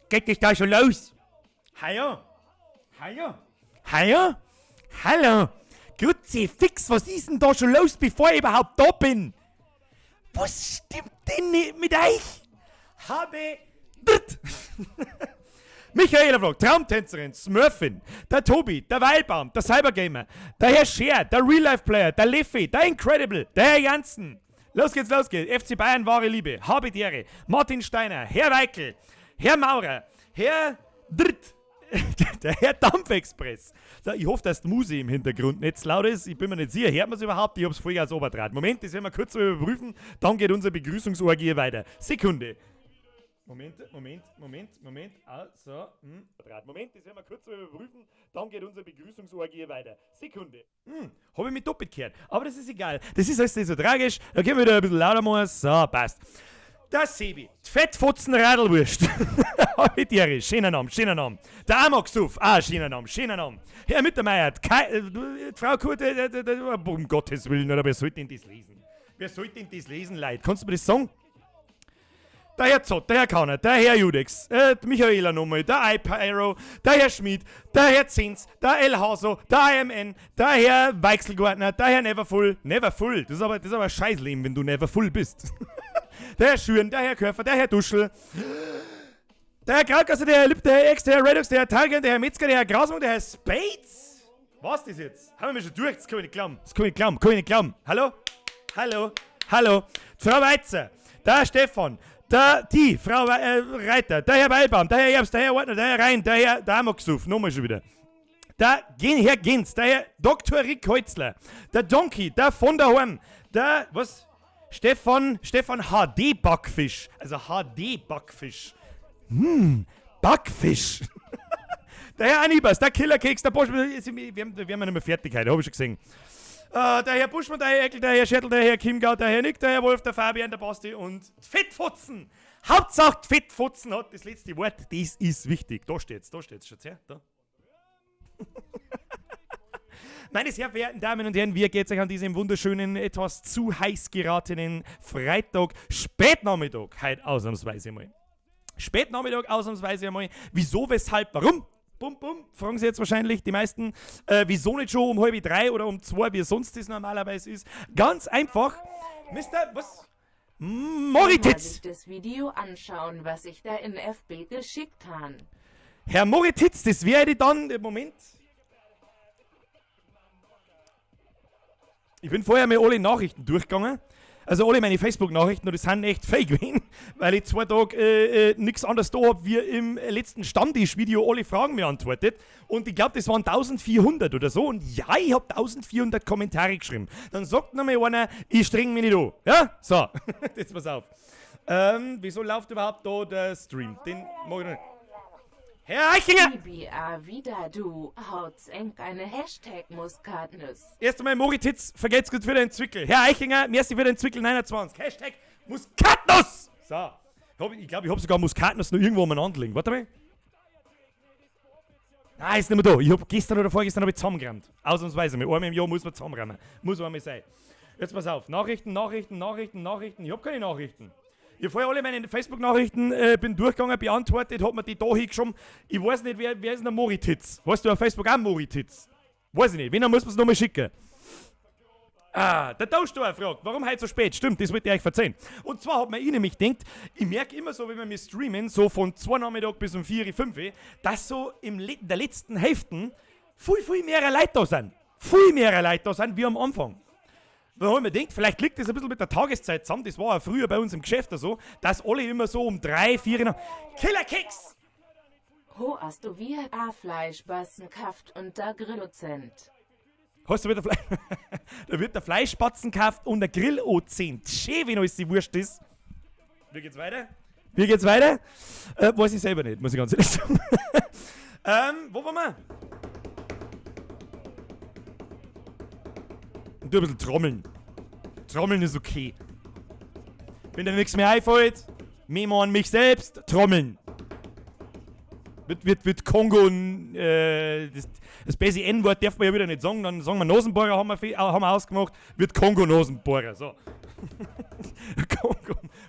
Geht dich da schon los? Hallo? Hallo? Hallo? Hallo? Kruzifix, was ist denn da schon los, bevor ich überhaupt da bin? Was stimmt denn nicht mit euch? Habe Dritt. Michaela Vlog, Traumtänzerin, Smurfin, der Tobi, der Weilbaum, der Cybergamer, der Herr Scher, der Real Life Player, der Leffi, der Incredible, der Herr Jansen. Los geht's, los geht's. FC Bayern, wahre Liebe, habe die Ehre, Martin Steiner, Herr Weikel, Herr Maurer, Herr Dritt, der Herr Dampfexpress. So, ich hoffe, dass die Musik im Hintergrund nicht zu laut ist. Ich bin mir nicht sicher, hört man es überhaupt? Ich hab's Vollgas oberdraht. Moment, das werden wir kurz überprüfen. Dann geht unsere Begrüßungsorgie weiter. Sekunde. Moment, Moment, Moment, Moment. Also, Moment, das werden wir kurz überprüfen. Dann geht unsere Begrüßungsorgie weiter. Sekunde. Hm, hab ich mich doppelt gehört. Aber das ist egal. Das ist alles nicht so tragisch. Da können wir wieder ein bisschen lauter machen. So, passt. Der Sebi, die Fettfotzen Radlwurst. Hab ich die Schöner Name, schöner Name. Der Amoxuf, ah, schöner Name, schöner Name. Herr Mittermeier, die, Kai, die Frau Kurt, um Gottes Willen, oder wer sollte denn das lesen? Wer sollte denn das lesen, Leute? Kannst du mir das sagen? Der Herr Zott, der Herr Kauner, der Herr Judex, die Michaela nochmal, der iPyro, der Herr Schmid, der Herr Zins, der El Haso, der AMN, der Herr Weichselgartner, der Herr Neverfull, Neverfull, das ist aber ein Scheißleben, wenn du Neverfull bist. Der Herr Schüren, der Herr Körfer, der Herr Duschel, der Herr Kraukasser, der Herr Lipp, der Herr Ex, der Herr Redox, der Herr Targan, der Herr Metzger, der Herr Grasmung, der Herr Spades. Was das jetzt? Haben wir schon durch? Das kann ich nicht glauben. Das kann ich nicht glauben. Kann ich nicht glauben. Hallo? Hallo? Hallo? Die Frau Weizer, der Stefan, der, die Frau Reiter, der Herr Weilbaum, der Herr Erbs, der Herr Ortner, der Herr Rhein, der Herr, der Amoxuf, nochmal schon wieder. Der Herr Gens, der Herr Doktor Rick Holzler, der Donkey, der von der Horn, der, was? Stefan, Stefan HD Backfisch, also HD Backfisch. Backfisch. Der Herr Anibas, der Killerkeks, der Bosch, wir haben ja nicht mehr fertig heute, hab ich schon gesehen. Der Herr Buschmann, der Herr Eckel, der Herr Schertl, der Herr Chiemgau, der Herr Nick, der Herr Wolf, der Fabian, der Basti und Fettfotzen. Hauptsache Fettfotzen hat das letzte Wort, das ist wichtig. Da steht's, schaut's her, da. Meine sehr verehrten Damen und Herren, wie geht's euch an diesem wunderschönen, etwas zu heiß geratenen Freitag, Spätnachmittag, heute ausnahmsweise mal. Spätnachmittag ausnahmsweise einmal. Wieso, weshalb, warum? Bum, bum, fragen Sie jetzt wahrscheinlich die meisten. Wieso nicht schon um 2:30 oder um 2, wie sonst das normalerweise ist? Ganz einfach. Mister, was? Moritz! Mal sich das Video anschauen, was ich da in FB geschickt habe. Herr Moritz, das wäre ich dann, Moment. Ich bin vorher mal alle Nachrichten durchgegangen. Also alle meine Facebook-Nachrichten, und das sind echt fake gewesen, weil ich 2 Tage nix anderes da hab, wie im letzten Stammtisch-Video alle Fragen beantwortet. Und ich glaub, das waren 1400 oder so. Und ja, ich hab 1400 Kommentare geschrieben. Dann sagt noch mal einer, ich streng mich nicht an. Ja? So, jetzt pass auf. Wieso läuft überhaupt da der Stream? Den mach ich noch nicht. Herr Eichinger! BBA wieder du, haut's eng eine Hashtag Muskatnuss. Erst einmal Moritz, vergelt's gut für den Zwickel. Herr Eichinger, merci für den Zwickel 29. Hashtag Muskatnuss! So, ich glaub, ich hab sogar Muskatnuss noch irgendwo umeinander liegen. Warte mal. Nein, ist nicht mehr da. Ich hab gestern oder vorgestern hab ich zusammengerammt. Ausnahmsweise mal. Einmal im Jahr muss man zusammenrammen. Muss einmal sein. Jetzt pass auf. Nachrichten, Nachrichten, Nachrichten, Nachrichten. Ich hab keine Nachrichten. Ich hab vorher alle meine Facebook-Nachrichten bin durchgegangen, beantwortet, hab mir die da hingeschoben. Ich weiß nicht, wer ist denn der Moritz? Weißt du auf Facebook auch Moritz? Weiß ich nicht. Wen muss man's nochmal schicken? Ah, der Toaster fragt, warum heute so spät? Stimmt, das wollte ich euch verzeihen. Und zwar hat man ich nämlich gedacht, ich merke immer so, wenn wir streamen, so von 2 Nachmittag bis um 4, 5, dass so im der letzten Hälfte viel, viel mehr Leute da sind. Viel mehr Leute da sind, wie am Anfang. Da hab ich mir gedacht, vielleicht liegt das ein bisschen mit der Tageszeit zusammen, das war ja früher bei uns im Geschäft so, dass alle immer so um 3, 4 nach Killerkeks! Ho hast du wie a Fleischbatzen kauft und da Grillozent. Hast du wieder Fleisch? Da wird der Fleischbatzen gekauft und der Grillozent. Schön, wenn alles die Wurst ist. Wie geht's weiter? Wie geht's weiter? Weiß ich selber nicht, muss ich ganz ehrlich sagen. Wo waren wir? Und du ein bisschen trommeln. Trommeln ist okay. Wenn dir nichts mehr einfällt, Memo an mich selbst, trommeln. Wird Kongo, das beste N-Wort darf man ja wieder nicht sagen, dann sagen wir Nasenbohrer, haben wir ausgemacht, wird Kongo Nasenbohrer, so. Kongo.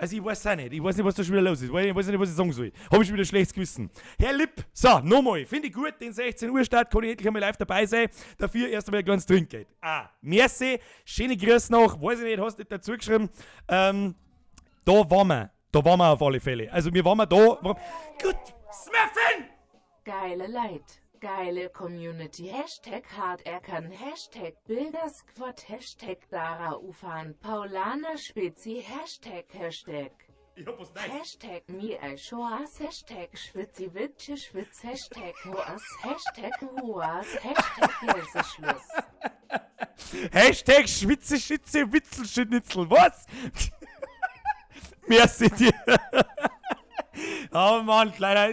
Also ich weiß auch nicht. Ich weiß nicht, was da schon wieder los ist. Ich weiß nicht, was ich sagen soll. Habe ich schon wieder schlechtes Gewissen. Herr Lipp, so, nochmal. Finde ich gut, den 16 Uhr Start, kann ich endlich einmal live dabei sein. Dafür erst einmal ein kleines Trinkgeld. Ah, merci. Schöne Grüße noch. Weiß ich nicht, hast nicht dazu geschrieben. Da waren wir. Da waren wir auf alle Fälle. Also wir waren da. Gut, Smurfen! Geile Leid. Geile Community, Hashtag Harterkan, Hashtag Bildersquad, Hashtag Dara Ufan, Paulaner Spezi, Hashtag, Hashtag. Ich hab was Neues. Hashtag MiAlShoas, Hashtag Schwitzi Witsche Schwitz, Hashtag Hoas, Hashtag Hoas, Hashtag Helseschluss. Hashtag Schwitze, Schitze, Witzel, Schnitzel, was? Merci dir. Oh Mann, kleiner.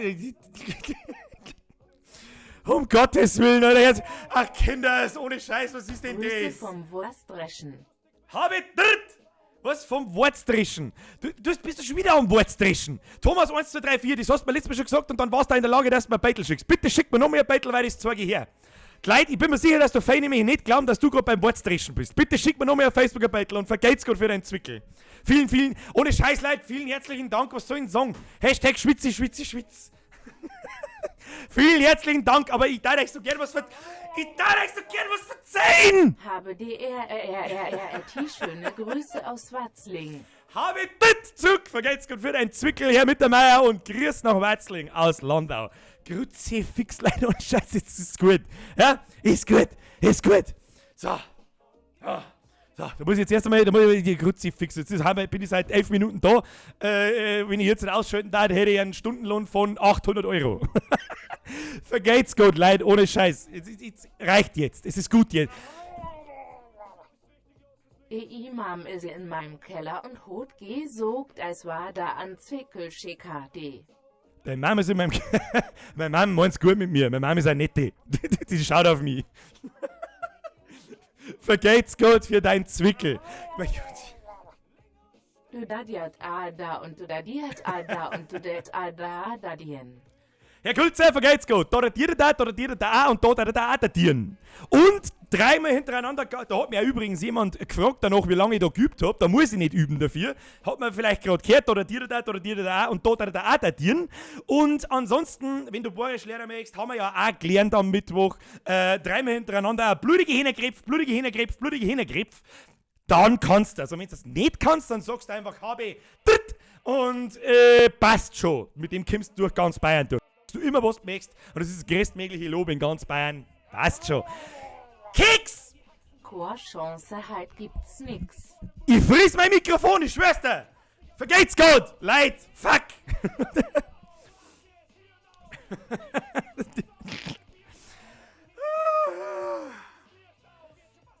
Um Gottes Willen, Alter. Jetzt. Ach, Kinder, ist ohne Scheiß, was ist denn Grüße das? vom Wurstdreschen. Habe dritt! Was vom Wurstdreschen? Du bist doch schon wieder am Wurstdreschen. Thomas 1, 2, 3, 4, das hast du mir letztes Mal schon gesagt und dann warst du in der Lage, dass du mir ein Beitel schickst. Bitte schick mir noch mehr Beitel, weil das zeige ich her. Leute, ich bin mir sicher, dass du fein nämlich nicht glauben, dass du gerade beim Wurstdreschen bist. Bitte schick mir noch mehr auf Facebook ein Beitel und vergeht's Gott für deinen Zwickel. Vielen, vielen, ohne Scheiß, Leute, vielen herzlichen Dank. Was soll ich denn sagen? Hashtag Schwitzi, Schwitzi, Schwitz. Vielen herzlichen Dank, aber ich darf euch so gern was ver-, ich darf euch so gern was verzeihen! Habe D R R R R R R T, schöne Grüße aus Watzling. Habe dit zurück, vergeht's Gott für dein Zwickel, Herr Mittermeier, und grüß nach Watzling aus Landau. Kruzifix, Leute, und Scheiße, jetzt ist gut. Ja, ist gut, ist gut. So. Ja. So, da muss ich jetzt erst einmal, da muss ich die Kruzifix, jetzt ist, bin ich seit 11 Minuten da. Wenn ich jetzt nicht ausschalten darf, hätte ich einen Stundenlohn von 800 Euro. Vergeht's gut, Leute, ohne Scheiß. Es reicht jetzt, es ist gut jetzt. Imam ist in meinem Keller und hot gesogt, als war da an Zwickel-Schicker D. Deine Mama ist in meinem Keller. Meine Mama meint's gut mit mir. Meine Mama ist eine nette. Die schaut auf mich. Vergeht's gut für dein Zwickel. Mein Gott. Du dadiat a da und du dadiat a da und du det a da dadien. Herr Kulzer, vergeht's gut. Da da da, da da da und da da da da dien. Und dreimal hintereinander, da hat mir übrigens jemand gefragt danach, wie lange ich da geübt hab. Da muss ich nicht üben dafür. Hat man vielleicht grad gehört, da da da, da da da und da da da da dien. Und ansonsten, wenn du Bayerisch lernen möchtest, haben wir ja auch gelernt am Mittwoch, dreimal hintereinander, blutige Hähnerkräpf, blutige Hähnerkräpf, blutige Hähnerkräpf. Dann kannst du. Also wenn du das nicht kannst, dann sagst du einfach HB dritt und passt schon. Mit dem kommst du durch ganz Bayern durch. Du immer was möchtest und das ist das größtmögliche Lob in ganz Bayern. Passt schon. Keks! Chorchance, halt gibt's nix. Ich friss mein Mikrofon, ich schwör's dir! Vergeht's Gott! Leid! Fuck!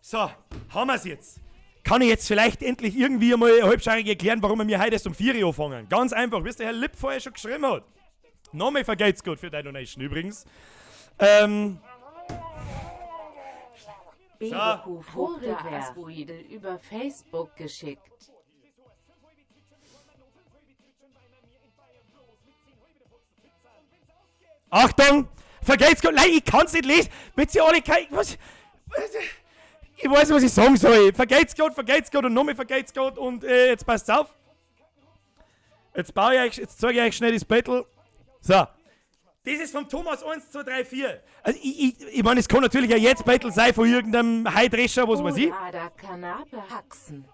So, haben wir's jetzt. Kann ich jetzt vielleicht endlich irgendwie einmal halbscheirig erklären, warum wir mir heute erst um 4 Uhr anfangen? Ganz einfach, wie es der Herr Lipp vorher schon geschrieben hat. Nochmal vergeht's gut für deine Donation übrigens. So. So. Asteroide über Facebook geschickt. Achtung! Vergeht's gut! Nein, ich kann's nicht lesen! Wenn sie alle kein. Was? Was? Ich weiß nicht, was ich sagen soll. Vergeht's gut, vergeht's gut und nochmal vergeht's gut und jetzt passt's auf. Jetzt baue ich euch, jetzt zeige ich euch schnell das Battle. So. Das ist vom Thomas 1, 2, 3, 4. Also ich meine, es kann natürlich auch jetzt Battle sein von irgendeinem Heidrescher, was weiß ich. Oder Kanape Haxen.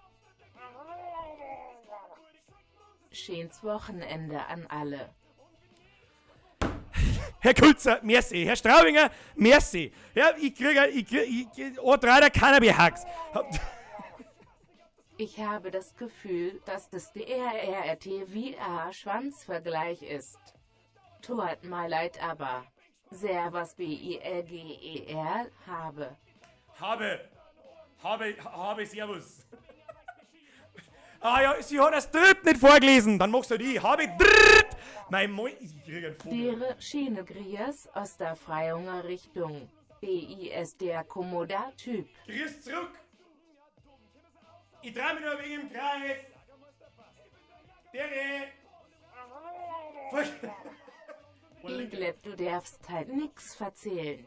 Schönes Wochenende an alle. Herr Kulzer, merci. Herr Straubinger, merci. Ja, ich kriege, ich krieg, ich krieg, oh, drei der Cannabis-Hacks. Ich habe das Gefühl, dass das DRRT wie A Schwanzvergleich ist. Tut mir leid, aber Servus BILGER habe. Habe. Habe, habe, Servus. Ah ja, sie hat das Dritt nicht vorgelesen. Dann machst du die. Habe Dritt. Mein Moin, ich krieg einen Vogel. Dere Schiene Grias aus der Freiunger Richtung. BIS der Kommoda-Typ. Grüß zurück. Ich dreh mich nur wegen im Kreis. Dere. Ich glaub, du darfst halt nix verzählen.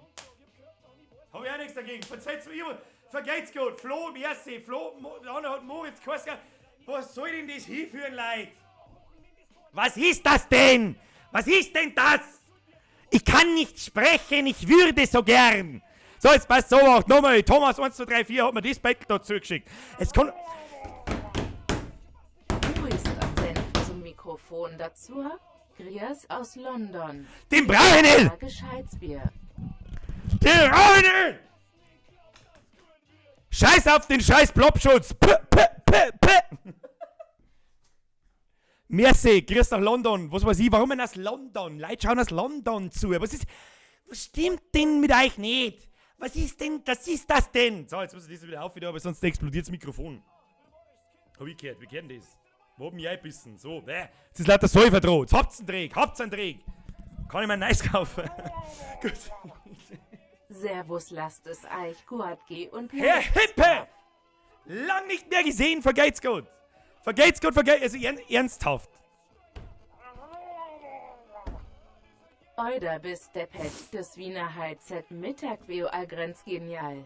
Hab ich auch nix dagegen. Verzeih's mir immer. Vergeht's gut. Flo, merci. Flo, Mo, der andere hat Moritz geheißen. Was soll denn das hinführen, Leute? Was ist das denn? Was ist denn das? Ich kann nicht sprechen, ich würde so gern. So, jetzt passt so auf. Nochmal, Thomas 1, 2, 3, 4 hat mir das Bett dazu geschickt. Es kann. Grüßt an Senf zum Mikrofon dazu. Grias aus London. Den brauch ich nicht! Gescheitsbier. Den brauch ich nicht! Scheiß auf den scheiß Plopschutz! P, p, p, p. Merci, grüß nach London. Was weiß ich, warum denn aus London? Leute schauen aus London zu. Was ist. Was stimmt denn mit euch nicht? Was ist denn, das ist das denn? So, jetzt muss ich das wieder auf wieder, aber sonst explodiert das Mikrofon. Hab ich gehört, wir kennen das. Wo hab ich eingebissen? So, bäh. Jetzt ist lauter Säufer droht. Jetzt habt's einen Dreck, habt's einen Dreck. Kann ich mir einen Nice kaufen? Gut. Servus, lasst es euch gut gehen und Herr Hippe! Lang nicht mehr gesehen, vergeht's gut. Vergeht's gut, vergeht's, also ernsthaft. Euder bist der Pet des Wiener HZ Mittag WOA grenzgenial.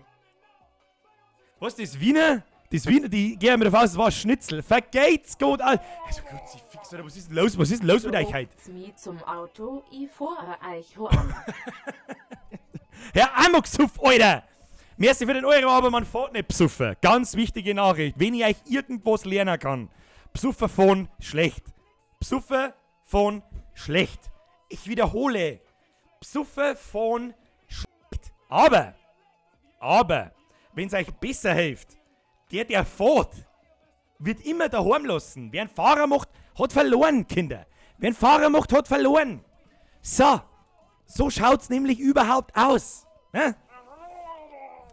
Was, das Wiener? Das Wiener, die gehen mir davon aus, das war Schnitzel. Vergeht's gut. Also, Kruzifix, Alter, was ist denn los? Was ist denn los mit euch heute? Mi zum Auto, i vor euch hoam. Herr Amoksuff, Alter! Merci für den Euro, aber man fährt nicht psuffen. Ganz wichtige Nachricht. Wenn ich euch irgendwas lernen kann, Psuffer von schlecht. Psuffer von schlecht. Ich wiederhole. Psuffer von schlecht. Aber, wenn's euch besser hilft, der fährt, wird immer daheim lassen. Wer einen Fahrer macht, hat verloren, Kinder. Wer einen Fahrer macht, hat verloren. So, so schaut's nämlich überhaupt aus. Ne?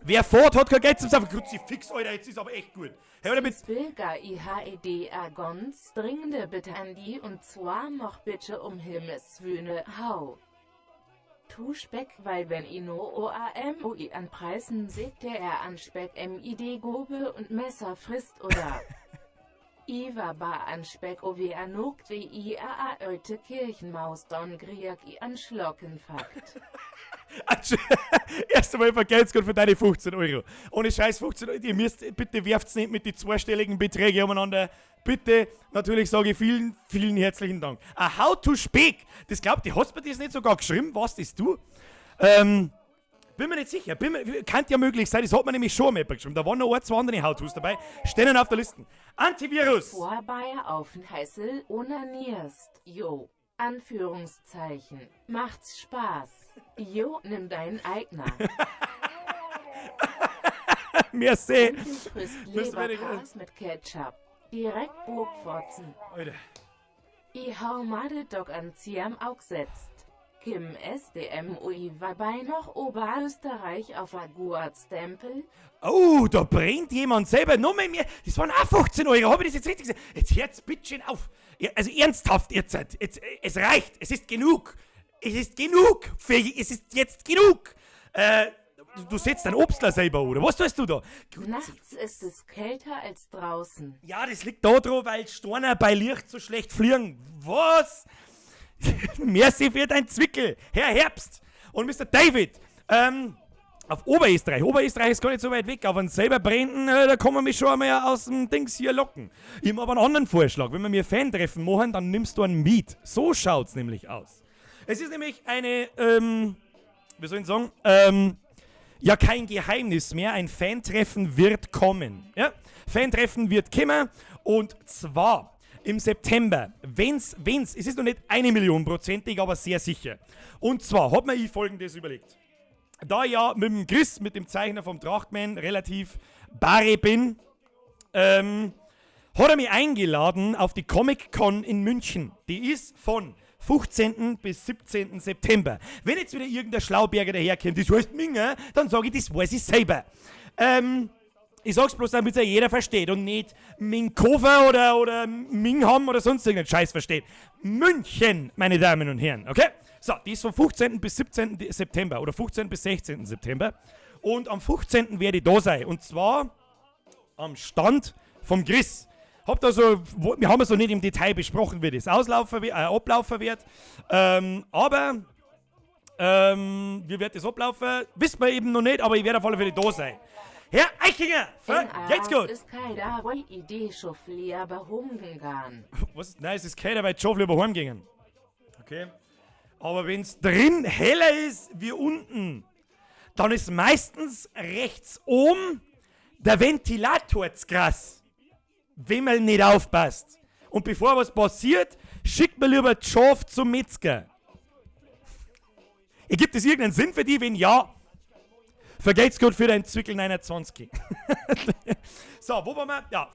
Wer fährt, hat kein Geld zum Saufen. Kruzifix, Alter, jetzt ist aber echt gut. Hey, oder mit Bilger IHEDA Gons dringende Bitte an die und zwar noch bitte um Himmels Wühne, hau. Tu Speck, weil wenn Ino OAMOI an Preisen sägt der er an Speck MID Gobe und Messer frisst oder Iwa ba an Speck OW Anok W I A A Eute Kirchenmaus Don Griak I an Schlockenfakt. Erst einmal vergelt's Gott für deine 15 Euro. Ohne Scheiß 15 Euro. Ihr müsst, bitte werft's nicht mit den zweistelligen Beträgen umeinander. Bitte, natürlich sage ich vielen, vielen herzlichen Dank. A How to Speck. Das glaubt, die hast mir das nicht sogar geschrieben. Was das du? Bin mir nicht sicher. Kann ja möglich sein. Das hat man nämlich schon mal geschrieben. Da waren noch ein, zwei andere How-Tos dabei. Stehen auf der Liste. Antivirus. Vorbei auf den Heißel, onanierst. Jo. Anführungszeichen. Macht's Spaß. Jo, nimm deinen Eigner. Merci. Und du frisst Müssen wir nicht- Leberkäse mit Ketchup. Direkt Burgfotzen. Alter. I hau made dog an Ziam auch setzt. Kim SDMUI war bei noch Oberösterreich auf Aguat-Stempel. Oh, da brennt jemand selber noch mehr. Das waren auch 15 Euro. Hab ich das jetzt richtig gesehen? Jetzt hört's bitte schön auf. Ja, also ernsthaft jetzt. Jetzt, es reicht. Es ist genug. Es ist genug. Es ist jetzt genug. Du setzt dein Obstler selber, oder? Was tust du da? Nachts ist es kälter als draußen. Ja, das liegt da dran, weil Steine bei Licht so schlecht fliegen. Was? Merci für dein Zwickel, Herr Herbst und Mister David. Auf Oberösterreich. Oberösterreich ist gar nicht so weit weg. Auf einen selber brennenden, da kann man mich schon einmal aus dem Dings hier locken. Ich hab aber einen anderen Vorschlag. Wenn wir mir Fan-Treffen machen, dann nimmst du einen Miet. So schaut's nämlich aus. Es ist nämlich eine, wie soll ich sagen, ja, kein Geheimnis mehr. Ein Fan-Treffen wird kommen. Ja? Fan-Treffen wird kommen und zwar im September. Es ist noch nicht 1 Million prozentig, aber sehr sicher. Und zwar hat man sich Folgendes überlegt. Da ich ja mit dem Chris, mit dem Zeichner vom Trachtman, relativ bare bin, hat er mich eingeladen auf die Comic-Con in München. Die ist von 15. bis 17. September. Wenn jetzt wieder irgendein Schlauberger daherkommt, das heißt Minger, dann sag ich, das weiß ich selber. Ich sag's bloß, damit ja jeder versteht und nicht Minkofer oder Mingham oder sonst irgendeinen Scheiß versteht. München, meine Damen und Herren, okay? So, die ist vom 15. bis 17. September oder 15. bis 16. September. Und am 15. werde ich da sein. Und zwar am Stand vom Chris. Habt also, wo, wir haben es noch nicht im Detail besprochen, wie das ablaufen wird. Aber wie wird das ablaufen? Wissen wir eben noch nicht, aber ich werde auf alle Fälle da sein. Herr Eichinger, geht's gut. Ist keine Idee, Schuffli aber humgengan. Was? Nein, es ist keiner, weil die Schafe lieber heimgingen. Okay. Aber wenn's drin heller ist wie unten, dann ist meistens rechts oben der Ventilator zu krass. Wenn man nicht aufpasst. Und bevor was passiert, schickt man lieber das Schaf zum Metzger. Ergibt es irgendeinen Sinn für die? Wenn ja, vergelt's gut für deinen Zwickel 29. So, wo waren wir? Ja,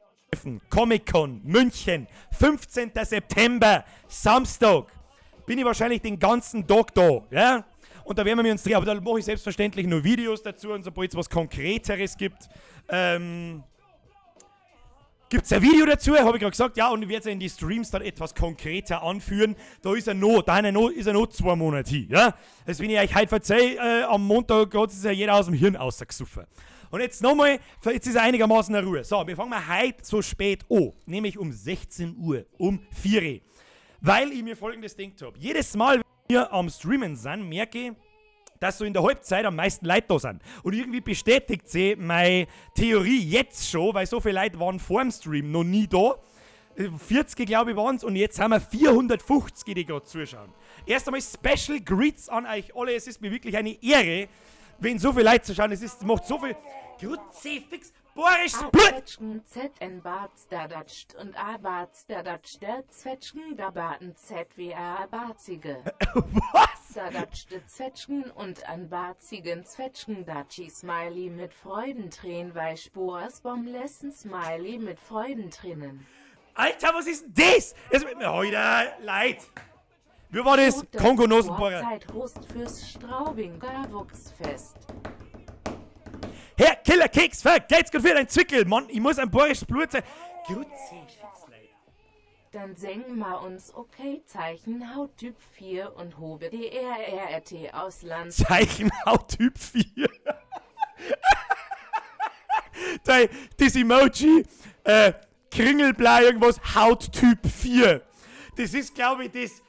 Comic-Con, München, 15. September, Samstag. Bin ich wahrscheinlich den ganzen Tag da, ja? Und da werden wir uns drehen, aber da mache ich selbstverständlich nur Videos dazu und sobald es was Konkreteres gibt, gibt es ein Video dazu, habe ich gerade gesagt, ja, und ich werde es ja in die Streams dann etwas konkreter anführen. Da ist er noch, da ist er noch 2 Monate hin, ja. Das, wenn ich euch heute verzeih, am Montag hat es ja jeder aus dem Hirn ausgesoffen. Und jetzt nochmal, jetzt ist er einigermaßen in Ruhe. So, wir fangen mal heute so spät an, nämlich um 16 Uhr, um 4 Uhr. Weil ich mir Folgendes gedacht habe. Jedes Mal, wenn wir am Streamen sind, merke ich, dass so in der Halbzeit am meisten Leute da sind. Und irgendwie bestätigt sich meine Theorie jetzt schon, weil so viele Leute waren vor dem Stream noch nie da. 40, glaube ich, waren es und jetzt haben wir 450, die gerade zuschauen. Erst einmal Special Greets an euch alle. Es ist mir wirklich eine Ehre, wenn so viele Leute zuschauen. Es ist, macht so viel. Kruzifix, Boris A Blut! Zwetschgen ZN Bartsterdatscht und A Bartsterdatscht der Zwetschgen da Baten ZWA Barzige. Was? Dadatschte Zwetschgen und an Barzigen Zwetschgen Datschi Smiley mit Freudentränen weil Spors Bomlessen Smiley mit Freudentränen. Alter, was ist denn das? Es wird mir heute leid. Wie war das? Kongo Nosenbohrer. Zeit-Host fürs Straubinger Wuchsfest. Herr Killer Keks, vergelt's gut für dein Zwickel. Mann, ich muss ein Boris Blut sein. Kruzifix, Leute. Dann seng mal uns okay Zeichen Hauttyp 4 und Hobe DRRT Ausland. Zeichen Hauttyp 4. Das Emoji, Kringelblei, irgendwas, Hauttyp 4. Das ist, glaube ich, das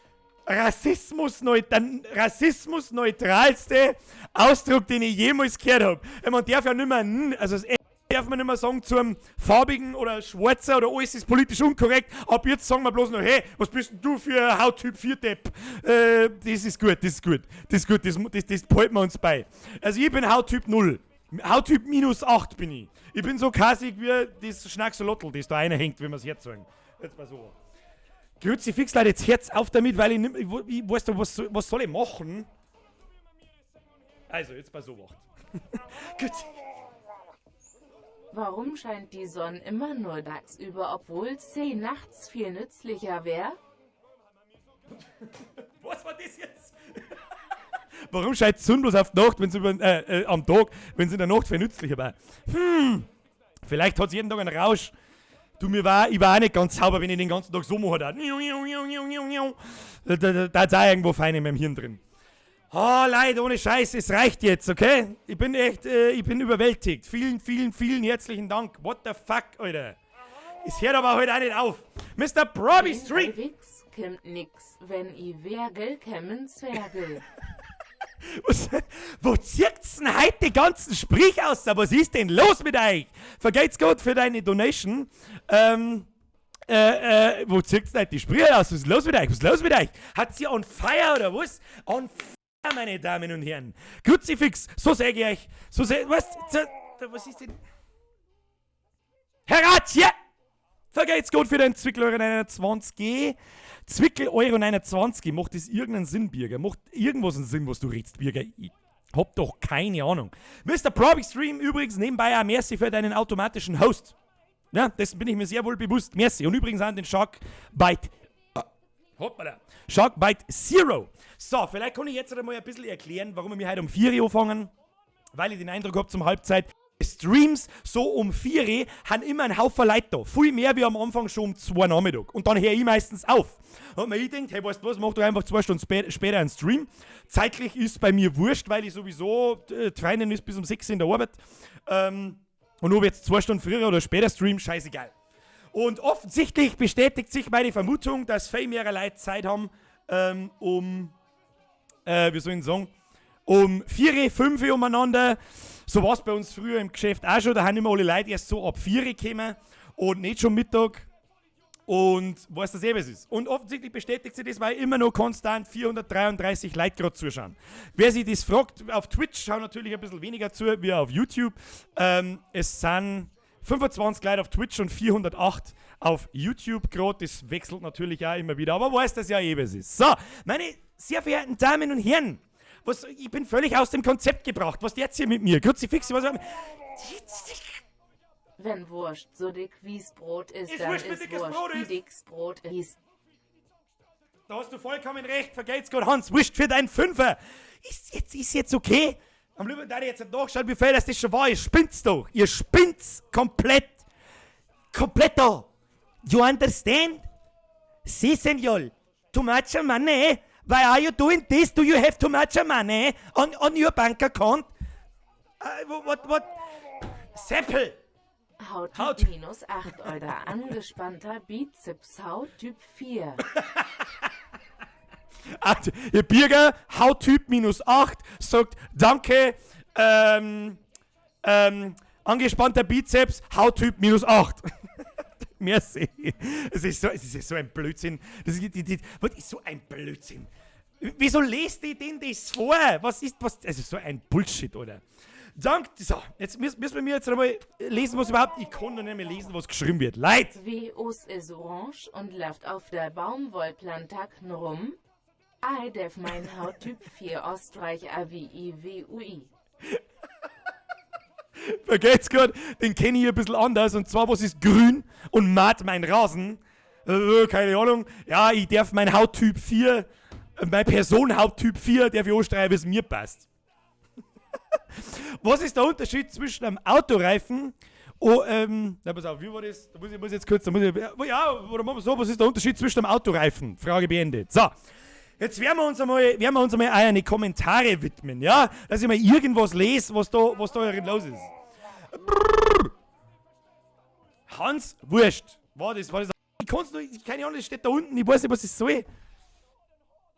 rassismusneutralste Ausdruck, den ich jemals gehört habe. Man darf ja nicht mehr, N, also das N darf man nicht mehr sagen zum farbigen oder schwarzer oder alles ist politisch unkorrekt. Ab jetzt sagen wir bloß noch: Hey, was bist denn du für ein Hauttyp 4 Depp? Das ist gut, das ist gut, das ist gut, das behalten wir uns bei. Also ich bin Hauttyp 0. Hauttyp minus 8 bin ich. Ich bin so kassig wie das Schnacksolotl, das da einer hängt, wenn wir es herzogen. Jetzt mal so. Kruzifix, Leute, jetzt hört's auf damit, weil ich, nicht, ich weiß doch, was soll ich machen? Also, jetzt mal so wacht. Gut. Warum scheint die Sonne immer nur tagsüber, obwohl sie nachts viel nützlicher wäre? Was war das jetzt? Warum scheint die Sonne bloß auf die Nacht, wenn's über, am Tag, wenn es in der Nacht viel nützlicher war? Vielleicht hat es jeden Tag einen Rausch. Du, ich war auch nicht ganz sauber, wenn ich den ganzen Tag so mache. Da, da ist auch irgendwo fein in meinem Hirn drin. Oh, Leute, ohne Scheiß, es reicht jetzt, okay? Ich bin echt, ich bin überwältigt. Vielen, vielen, vielen herzlichen Dank. What the fuck, Alter? Es hört aber heute auch nicht auf. Mr. Proby Street! Wix kimmt nix, wenn i Wergel kämmen Zwergel. Was, wo zieht's denn heute die ganzen Sprich aus? Was ist denn los mit euch? Vergelt's Gott für deine Donation. Wo zieht's denn heute die Sprüche aus? Was ist los mit euch? Was ist los mit euch? Hat sie on fire oder was? On fire, meine Damen und Herren. Kruzifix, so sag ich euch. So sag, was? Was ist denn? Herr Ratje! Vergelt's Gott für deinen Zwickel Euro 29. Zwickel Euro 29. Macht das irgendeinen Sinn, Birger? Macht irgendwas einen Sinn, was du redst, Birger? Ich hab doch keine Ahnung. Mr. Probic Stream übrigens nebenbei auch merci für deinen automatischen Host. Ja, dessen bin ich mir sehr wohl bewusst. Merci. Und übrigens an den Shark Bite. Hoppala. Shark Bite Zero. So, vielleicht kann ich jetzt einmal ein bisschen erklären, warum wir heute um 4 Uhr anfangen. Weil ich den Eindruck habe, zum Halbzeit Streams so um 4 Uhr haben immer einen Haufen Leute da. Viel mehr wie am Anfang schon um 2 Nachmittag. Und dann höre ich meistens auf. Und mir ich denkt, hey, weißt du was, mach doch einfach 2 Stunden später einen Stream. Zeitlich ist bei mir wurscht, weil ich sowieso, die Freundin ist bis um 6 in der Arbeit. Und ob ich jetzt 2 Stunden früher oder später stream, scheißegal. Und offensichtlich bestätigt sich meine Vermutung, dass viel mehr Leute Zeit haben, um, wie soll ich sagen, Um 4, 5 umeinander. So war es bei uns früher im Geschäft auch schon. Da haben immer alle Leute erst so ab 4 gekommen und nicht schon Mittag. Und weiß das eh, was ist. Und offensichtlich bestätigt sich das, weil immer noch konstant 433 Leute gerade zuschauen. Wer sich das fragt, auf Twitch schauen natürlich ein bisschen weniger zu, wie auf YouTube. Es sind 25 Leute auf Twitch und 408 auf YouTube gerade. Das wechselt natürlich auch immer wieder, aber weiß das ja eh, was ist. So, meine sehr verehrten Damen und Herren, was, ich bin völlig aus dem Konzept gebracht. Was jetzt hier mit mir? Kruzifix, was. Wenn Wurst so dick wie's Brot ist, Ist dann wurscht, wie ist dick das Wurst Brot wie ist. dick's Brot ist. Da hast du vollkommen recht. Vergelt's Gott, Hans. Wurscht für deinen Fünfer. Ist jetzt okay? Am liebsten da ich jetzt nicht nachschauen, wie viel das schon war. Ihr spinnt's doch. Ihr spinnt's komplett. Komplett da. You understand? Sí, señor. Too much money. Why are you doing this? Do you have too much money on your bank account? What, what? Seppel. Hauttyp minus 8 oder angespannter Bizeps Hauttyp 4. Ah, der Birger, Hauttyp minus 8, sagt danke, angespannter Bizeps, Hauttyp minus 8. Merci. Es ist so ein Blödsinn. Das ist, was ist so ein Blödsinn? Wieso lest ihr denn das vor? Was ist, was, es ist so ein Bullshit, oder? Dank, so, jetzt müssen wir jetzt einmal lesen, was überhaupt, ich kann noch nicht mehr lesen, was geschrieben wird. Leid! WOs is orange und läuft auf der Baumwollplantagen rum. I def mein Hauttyp 4 Österreich A W I W U I. Vergelt's Gott, den kenne ich ein bisschen anders. Und zwar, was ist grün und matt mein Rasen? Keine Ahnung. Ja, ich darf mein Hauttyp 4, mein Person Hauttyp 4, darf ich anstreichen, wie es mir passt. Was ist der Unterschied zwischen einem Autoreifen? Oh, na, pass auf, wie war das? Da muss ich jetzt kurz, da muss ich, ja, oder machen wir so, was ist der Unterschied zwischen einem Autoreifen? Frage beendet. So, jetzt werden wir uns einmal eine Kommentare widmen, ja? Dass ich mal irgendwas lese, was da los ist. Brrr. Hans Wurscht. War das? Ich kann's nur, keine Ahnung, das steht da unten, ich weiß nicht, was das soll.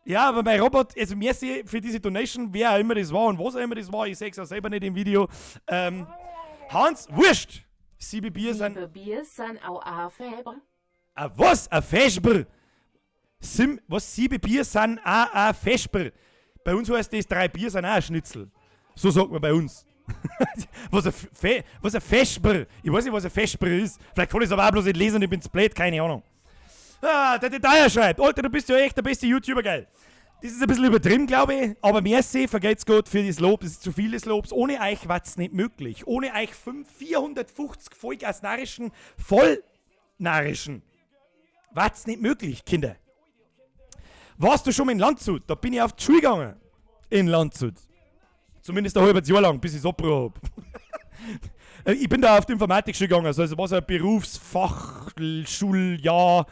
Ja, aber mein Robot, also merci für diese Donation, wer auch immer das war und was auch immer das war, ich sehe es auch selber nicht im Video. Hans Wurscht! Sieben Bier sind. Siebe Bier san au a Feber. A was? A Feschber? Sim, was? Sieben Bier sind a Feschber. Bei uns heißt das, drei Bier sind auch ein Schnitzel. So sagt man bei uns. Was ein Feschber? Ich weiß nicht, was ein Feschber ist. Vielleicht kann ich es aber auch bloß nicht lesen und ich bin's blöd, keine Ahnung. Ah, der Detail schreibt, Alter, du bist ja echt der beste YouTuber, geil. Das ist ein bisschen übertrieben, glaube ich, aber merci, vergelt's Gott für das Lob, das ist zu viel des Lobs. Ohne euch war's nicht möglich. Ohne euch 5, 450 Vollgasnarrischen, Vollnarrischen, war's nicht möglich, Kinder. Warst du schon mal in Landshut? Da bin ich auf die Schule gegangen. In Landshut. Zumindest ein halbes Jahr lang, bis ich's abgebrochen hab. Ich bin da auf die Informatikschule gegangen, also es war so ein Berufsfachschuljahr,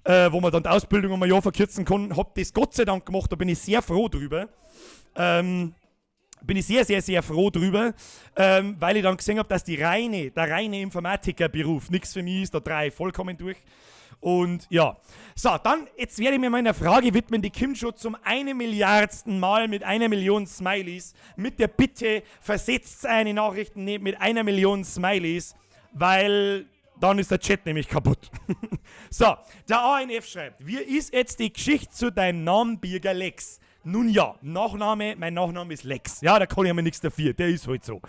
wo man dann die Ausbildung um ein Jahr verkürzen kann. Hab das Gott sei Dank gemacht, da bin ich sehr froh drüber. Bin ich sehr, sehr, sehr froh drüber, weil ich dann gesehen hab, dass der reine Informatikerberuf nichts für mich ist, da drehe ich vollkommen durch. Und ja, so, dann, jetzt werde ich mir meiner Frage widmen, die kommt schon zum 1 Milliardsten Mal mit 1 Million Smileys, mit der Bitte, versetzt eine Nachrichten nicht mit 1 Million Smileys, weil dann ist der Chat nämlich kaputt. So, der ANF schreibt, wie ist jetzt die Geschichte zu deinem Namen Birger Lex? Nun ja, Nachname, mein Nachname ist Lex. Ja, da kann ich mir nichts dafür, der ist halt so.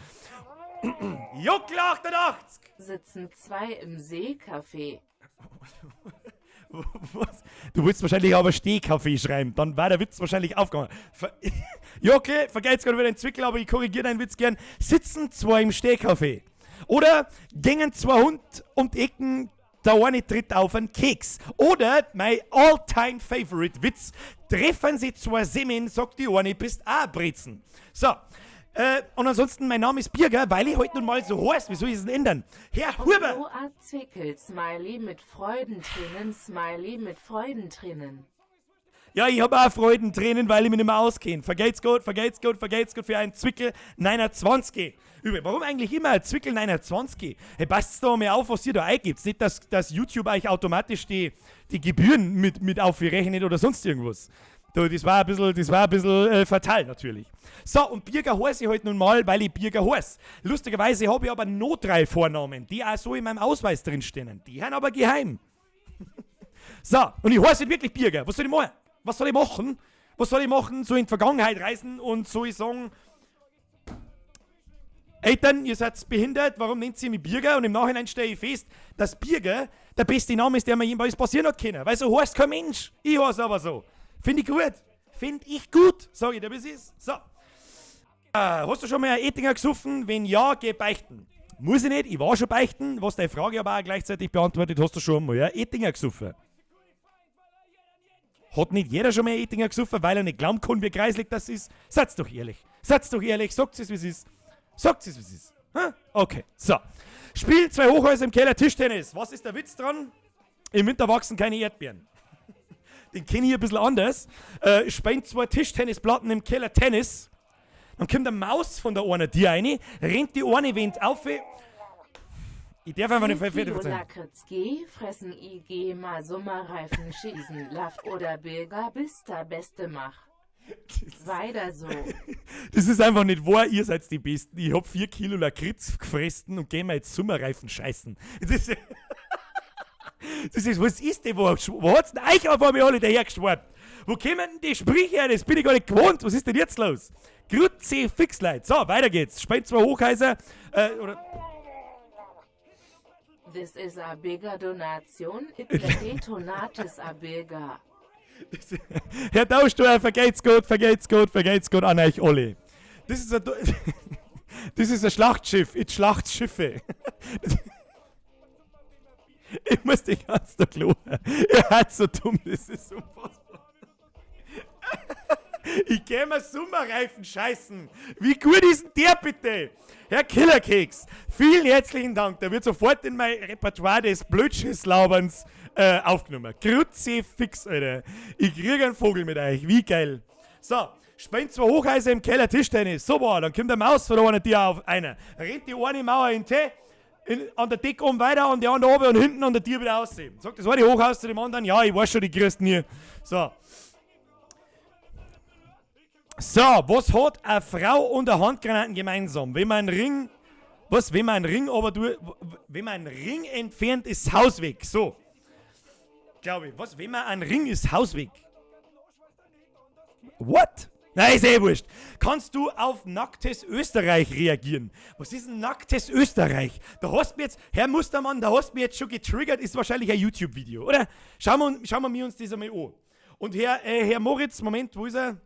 Juckel 88! Sitzen zwei im Seecafé. Was? Du willst wahrscheinlich aber Stehkaffee schreiben, dann war der Witz wahrscheinlich aufgegangen. Jockel, vergelt's gerade wieder den Zwickel, aber ich korrigiere deinen Witz gern. Sitzen zwei im Stehkaffee. Oder gängen zwei Hund um die Ecken, der eine tritt auf einen Keks. Oder, mein all-time favorite Witz, treffen sie zwei Semmeln, sagt die eine, bist auch Brezen. So, und ansonsten, mein Name ist Birger, weil ich heute nun mal so heiß. Wie soll ich es denn ändern? Herr Huber! Oh, a Zwickel, Smiley mit Freudentränen, Smiley mit Freudentränen. Ja, ich hab auch Freudentränen, weil ich mich nicht mehr auskenne. Vergelt's Gott, vergelt's Gott, vergelt's Gott für einen Zwickel 29. Übrigens, warum eigentlich immer ein Zwickel 29? Hey, passt da mal auf, was ihr da eingibt. Nicht, dass YouTube euch automatisch die Gebühren mit aufrechnet oder sonst irgendwas. Du, das war ein bisschen, das war ein bisschen fatal natürlich. So, und Birger heiße ich halt nun mal, weil ich Birger heiße. Lustigerweise habe ich aber noch 3 Vornamen, die auch so in meinem Ausweis drinstehen. Die sind aber geheim. So, und ich heiße halt wirklich Birger. Was soll ich machen? Was soll ich machen? Was soll ich machen? So in die Vergangenheit reisen und soll ich sagen, Eltern, ihr seid behindert, warum nennt ihr mich Birger? Und im Nachhinein stelle ich fest, dass Birger der beste Name ist, der mir jemals passieren hat können. Weil so heißt kein Mensch. Ich heiße aber so. Finde ich gut. Finde ich gut, sag ich dir, wie es ist. So. Hast du schon mal ein Ettinger gesoffen? Wenn ja, geh beichten. Muss ich nicht, ich war schon beichten. Was deine Frage aber auch gleichzeitig beantwortet, hast du schon mal ein Ettinger gesoffen? Hat nicht jeder schon mal ein Ettinger gesoffen, weil er nicht glauben kann, wie kreislig das ist? Seid's doch ehrlich. Seid's doch ehrlich, sagt's es, wie es ist. Sagt's es, wie es ist. Ha? Okay, so. Spiel 2 Hochhäuser im Keller Tischtennis. Was ist der Witz dran? Im Winter wachsen keine Erdbeeren. Den kenne ich ein bisschen anders. Spend 2 Tischtennisplatten im Keller Tennis. Dann kommt eine Maus von der einen Tür rein, rennt die eine Wand auf. Ich darf einfach nicht Vier fertig Kilo sein. Lakritz G, fressen IG mal Sommerreifen schießen, Laff oder Birger, bist der Beste mach. Weiter so. Das ist einfach nicht wahr, ihr seid die Besten. Ich hab 4 Kilo Lakritz gefressen und geh mir jetzt Sommerreifen scheißen. Das ist, das ist, was ist denn, wo hat's denn euch auf einmal alle dahergeschwappt? Wo kommen denn die Sprüche her? Das bin ich gar nicht gewohnt. Was ist denn jetzt los? Grüezi fix, Leute. So, weiter geht's. Spend 2 Hochhäuser. Oder This is a bigger donation. It detonatis a bigger. Herr Tauschsteuer, vergeht's gut, vergeht's gut, vergeht's gut an euch alle. Das ist ein, das ist ein Schlachtschiff, ich Schlachtschiffe. Ich muss die ganze Zeit lachen. Er hat so dumm, das ist unfassbar. Ich geh mir Sommerreifen scheißen. Wie gut ist denn der bitte? Herr Killerkeks, vielen herzlichen Dank. Der wird sofort in mein Repertoire des Blödschisslauberns aufgenommen. Kruzifix, Alter. Ich krieg einen Vogel mit euch. Wie geil. So, spend 2 Hochhäuser im Keller Tischtennis. So war, dann kommt der Maus von der einen Tür auf einer. Rennt die eine Mauer in Tee, an der Decke oben weiter, an die andere oben und hinten an der Tür wieder aussehen. Sagt das eine Hochhaus zu dem anderen, ja, ich weiß schon, die kriegst du nie. So. So, was hat eine Frau und eine Handgranaten gemeinsam? Wenn man einen Ring, was, wenn man einen Ring aber du, wenn man einen Ring entfernt, ist das Haus weg. So. Glaube ich. Was, wenn man einen Ring, ist Haus weg? What? Nein, ist eh wurscht. Kannst du auf nacktes Österreich reagieren? Was ist denn nacktes Österreich? Da hast du mir jetzt, Herr Mustermann, da hast du mir jetzt schon getriggert, ist wahrscheinlich ein YouTube-Video, oder? Schauen wir uns das einmal an. Und Herr Moritz, Moment, wo ist er?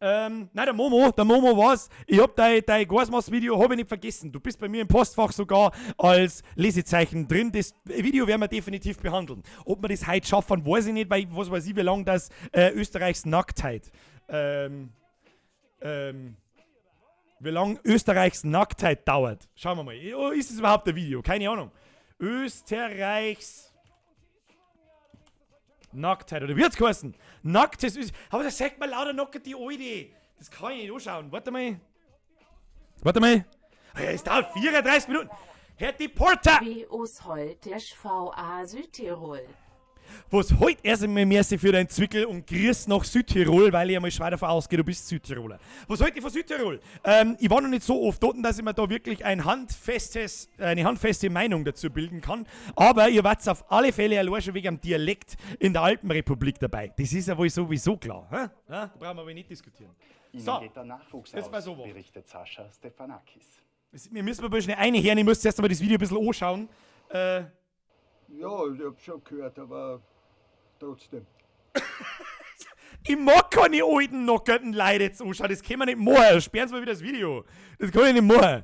Nein, der Momo war's. Ich hab dein Gasmaß-Video hab ich nicht vergessen. Du bist bei mir im Postfach sogar als Lesezeichen drin. Das Video werden wir definitiv behandeln. Ob wir das heute schaffen, weiß ich nicht, weil was weiß ich, wie lange das Österreichs Nacktheit. Wie lange Österreichs Nacktheit dauert. Schauen wir mal. Oh, ist es überhaupt ein Video? Keine Ahnung. Österreichs Nacktheit, oder wie hat's geheißen? Nacktes Österreich. Aber das sagt mir lauter Nackert die Alte. Das kann ich nicht anschauen. Warte mal. Warte mal. Ah ja, es dauert 34 Minuten. Herr Deporter! W Os Holtesch V A Südtirol. Was heute erst einmal merci für deinen Zwickel und grüß nach Südtirol, weil ich einmal schwer davon ausgehe, du bist Südtiroler. Was heute von Südtirol? Ich war noch nicht so oft dort, dass ich mir da wirklich eine handfeste Meinung dazu bilden kann. Aber ihr wart auf alle Fälle allein schon wegen dem Dialekt in der Alpenrepublik dabei. Das ist ja wohl sowieso klar. Hä? Ja, da brauchen wir aber nicht diskutieren. Ihnen So, geht der Nachwuchs jetzt aus, mal so was. berichtet Sascha Stefanakis. Wir müssen mal schnell reinhören, ich muss zuerst einmal das Video ein bisschen anschauen. Ja, ich hab's schon gehört, aber trotzdem. Ich mag keine alten, nackerten Leute jetzt anschauen, das können wir nicht machen. Sperren Sie mal wieder das Video. Das kann ich nicht machen.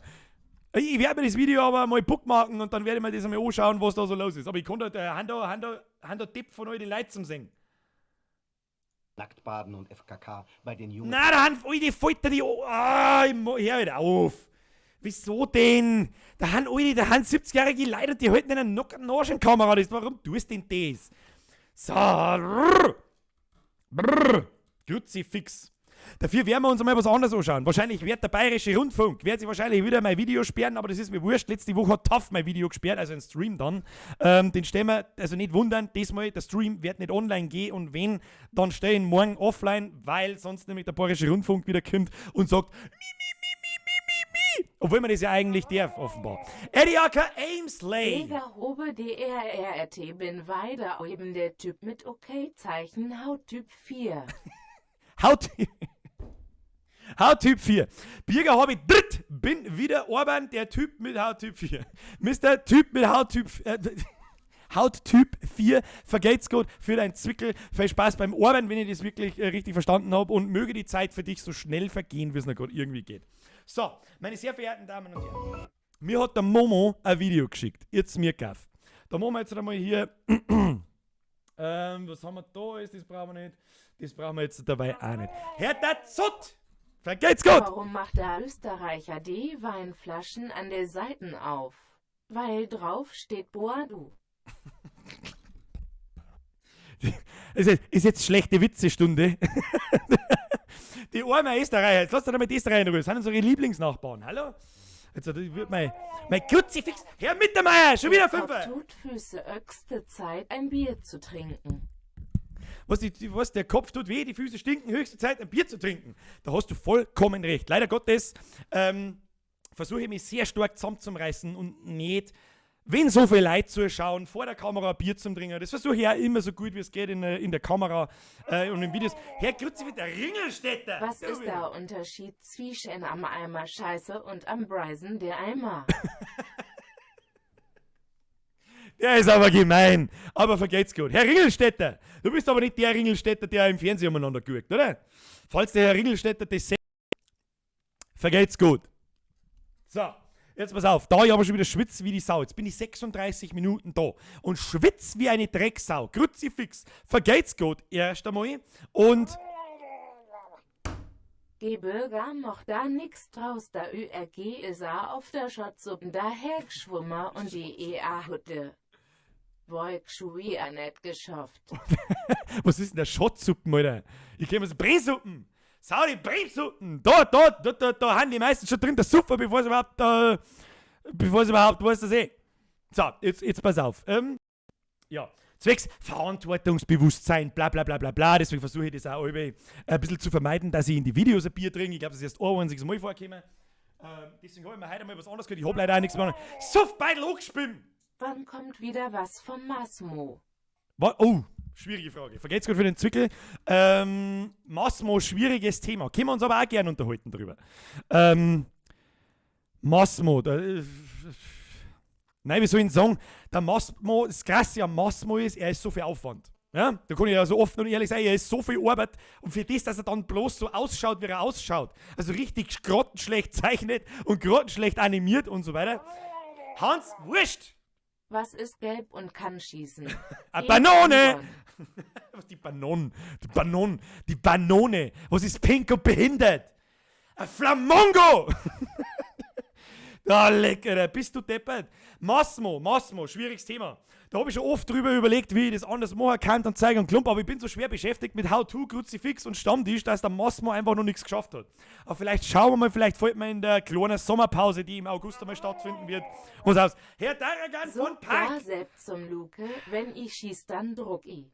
Ich werde mir das Video aber mal bookmarken und dann werde ich mir das einmal anschauen, was da so los ist. Aber ich kann da, der haben da, haben da, haben da Tipp von alten Leuten zum Singen. Nacktbaden und FKK bei den Jungen. Nein, da haben alte Falter die. Ah, ich hör halt auf. Wieso denn? Da haben alte, da haben 70-jährige Leute und die halten einen nackten Arsch in die Kamera. Das, warum tust du denn das? So. Brrr. Brrr. Kruzifix. Dafür werden wir uns einmal was anderes anschauen. Wahrscheinlich wird der Bayerische Rundfunk, wird sich wahrscheinlich wieder mein Video sperren, aber das ist mir wurscht. Letzte Woche hat TAF mein Video gesperrt, also ein Stream dann. Den stellen wir, also nicht wundern, diesmal, der Stream wird nicht online gehen und wenn, dann stellen morgen offline, weil sonst nämlich der Bayerische Rundfunk wieder kommt und sagt, mi, mi, mi, mi, mi, mi, mi. Obwohl man das ja eigentlich darf, offenbar. Eddie Acker Amesley. Ega Robe DRRT bin weiter eben der Typ mit Okay-Zeichen Hauttyp 4. Hauttyp 4. Birger habe ich dritt, bin wieder Orban, der Typ mit Hauttyp 4. Mr. Typ mit Hauttyp 4, vergelt's gut für dein Zwickel. Viel Spaß beim Orban, wenn ich das wirklich richtig verstanden habe, und möge die Zeit für dich so schnell vergehen, wie es noch gerade irgendwie geht. So, meine sehr verehrten Damen und Herren, mir hat der Momo ein Video geschickt. Jetzt mir gaff. Da machen wir jetzt einmal hier. Was haben wir da? Ist, das brauchen wir nicht. Das brauchen wir jetzt dabei auch nicht. Herr Dazutt! Vergelt's gut! Warum macht der Österreicher die Weinflaschen an der Seiten auf? Weil drauf steht Boadu. Es ist jetzt schlechte Witzestunde. Die armen Österreicher, jetzt lass doch mal die Österreicher in Ruhe. Das sind unsere Lieblingsnachbarn. Hallo? Jetzt wird mein Kruzifix. Herr Mittermeier, schon wieder Fünfer. Tut Füße höchste Zeit, ein Bier zu trinken. Was, der Kopf tut weh, die Füße stinken, höchste Zeit, ein Bier zu trinken. Da hast du vollkommen recht. Leider Gottes versuche ich mich sehr stark zusammenzureißen und nicht, wenn so viel Leute zuschauen, vor der Kamera ein Bier zum Trinken. Das versuche ich auch immer so gut wie es geht in der Kamera und in Videos. Herr Kruzifix, der Ringelstädter! Was ist der Unterschied zwischen am Eimer Scheiße und am Breisen der Eimer? Der ist aber gemein. Aber vergeht's gut. Herr Ringelstädter, du bist aber nicht der Ringelstädter, der im Fernsehen umeinander guckt, oder? Falls der Herr Ringelstädter das sieht, vergeht's gut. So. Jetzt pass auf, da ich aber schon wieder schwitze wie die Sau. Jetzt bin ich 36 Minuten da und schwitze wie eine Drecksau. Kruzifix. Vergeht's gut erst einmal. Und Die Bürger mocht da nix draus, da ÜRG is a auf der Schottsuppen dahergeschwommen und die EA-Hütte. Wolk-Schui a net geschafft. Was ist denn der Schottsuppen, Alter? Ich kenn mir so Bresuppen. Sau, die Bremsuppen! Da haben die meisten schon drin, der Suffer, bevor sie überhaupt, weißt du das eh. So, jetzt pass auf. Ja, zwecks Verantwortungsbewusstsein, bla bla bla bla bla. Deswegen versuche ich das auch ein bisschen zu vermeiden, dass ich in die Videos ein Bier trinke. Ich glaube, das ist erst ein einziges Mal vorgekommen. Deswegen habe ich mir heute mal was anderes gehört. Ich habe leider auch nichts mehr. Suff, Beidel angespielt! Wann kommt wieder was vom Massmo? Oh! Schwierige Frage. Vergeht's gut für den Zwickel. Massmo, schwieriges Thema. Können wir uns aber auch gerne unterhalten drüber. Massmo. Nein, wie soll ich denn sagen? Der Massmo, das Krasse am Massmo ist, er ist so viel Aufwand. Ja? Da kann ich ja so offen und ehrlich sein, er ist so viel Arbeit. Und für das, dass er dann bloß so ausschaut, wie er ausschaut. Also richtig grottenschlecht zeichnet und grottenschlecht animiert und so weiter. Hans, wurscht! Was ist gelb und kann schießen? Eine Banone! Was, die Banone? Die Banone! Die Banone! Was ist pink und behindert? Ein Flamongo! Da lecker, bist du deppert. Massmo, schwieriges Thema. Da habe ich schon oft drüber überlegt, wie ich das anders machen kann und zeigen und klump, aber ich bin so schwer beschäftigt mit How-To, Kruzifix und Stammtisch, dass der Massmo einfach noch nichts geschafft hat. Aber vielleicht schauen wir mal, vielleicht fällt mir in der kleinen Sommerpause, die im August einmal stattfinden wird, was aus. Herr Daragan so von Park! Da selbst zum Luke, wenn ich schieß, dann druck ich.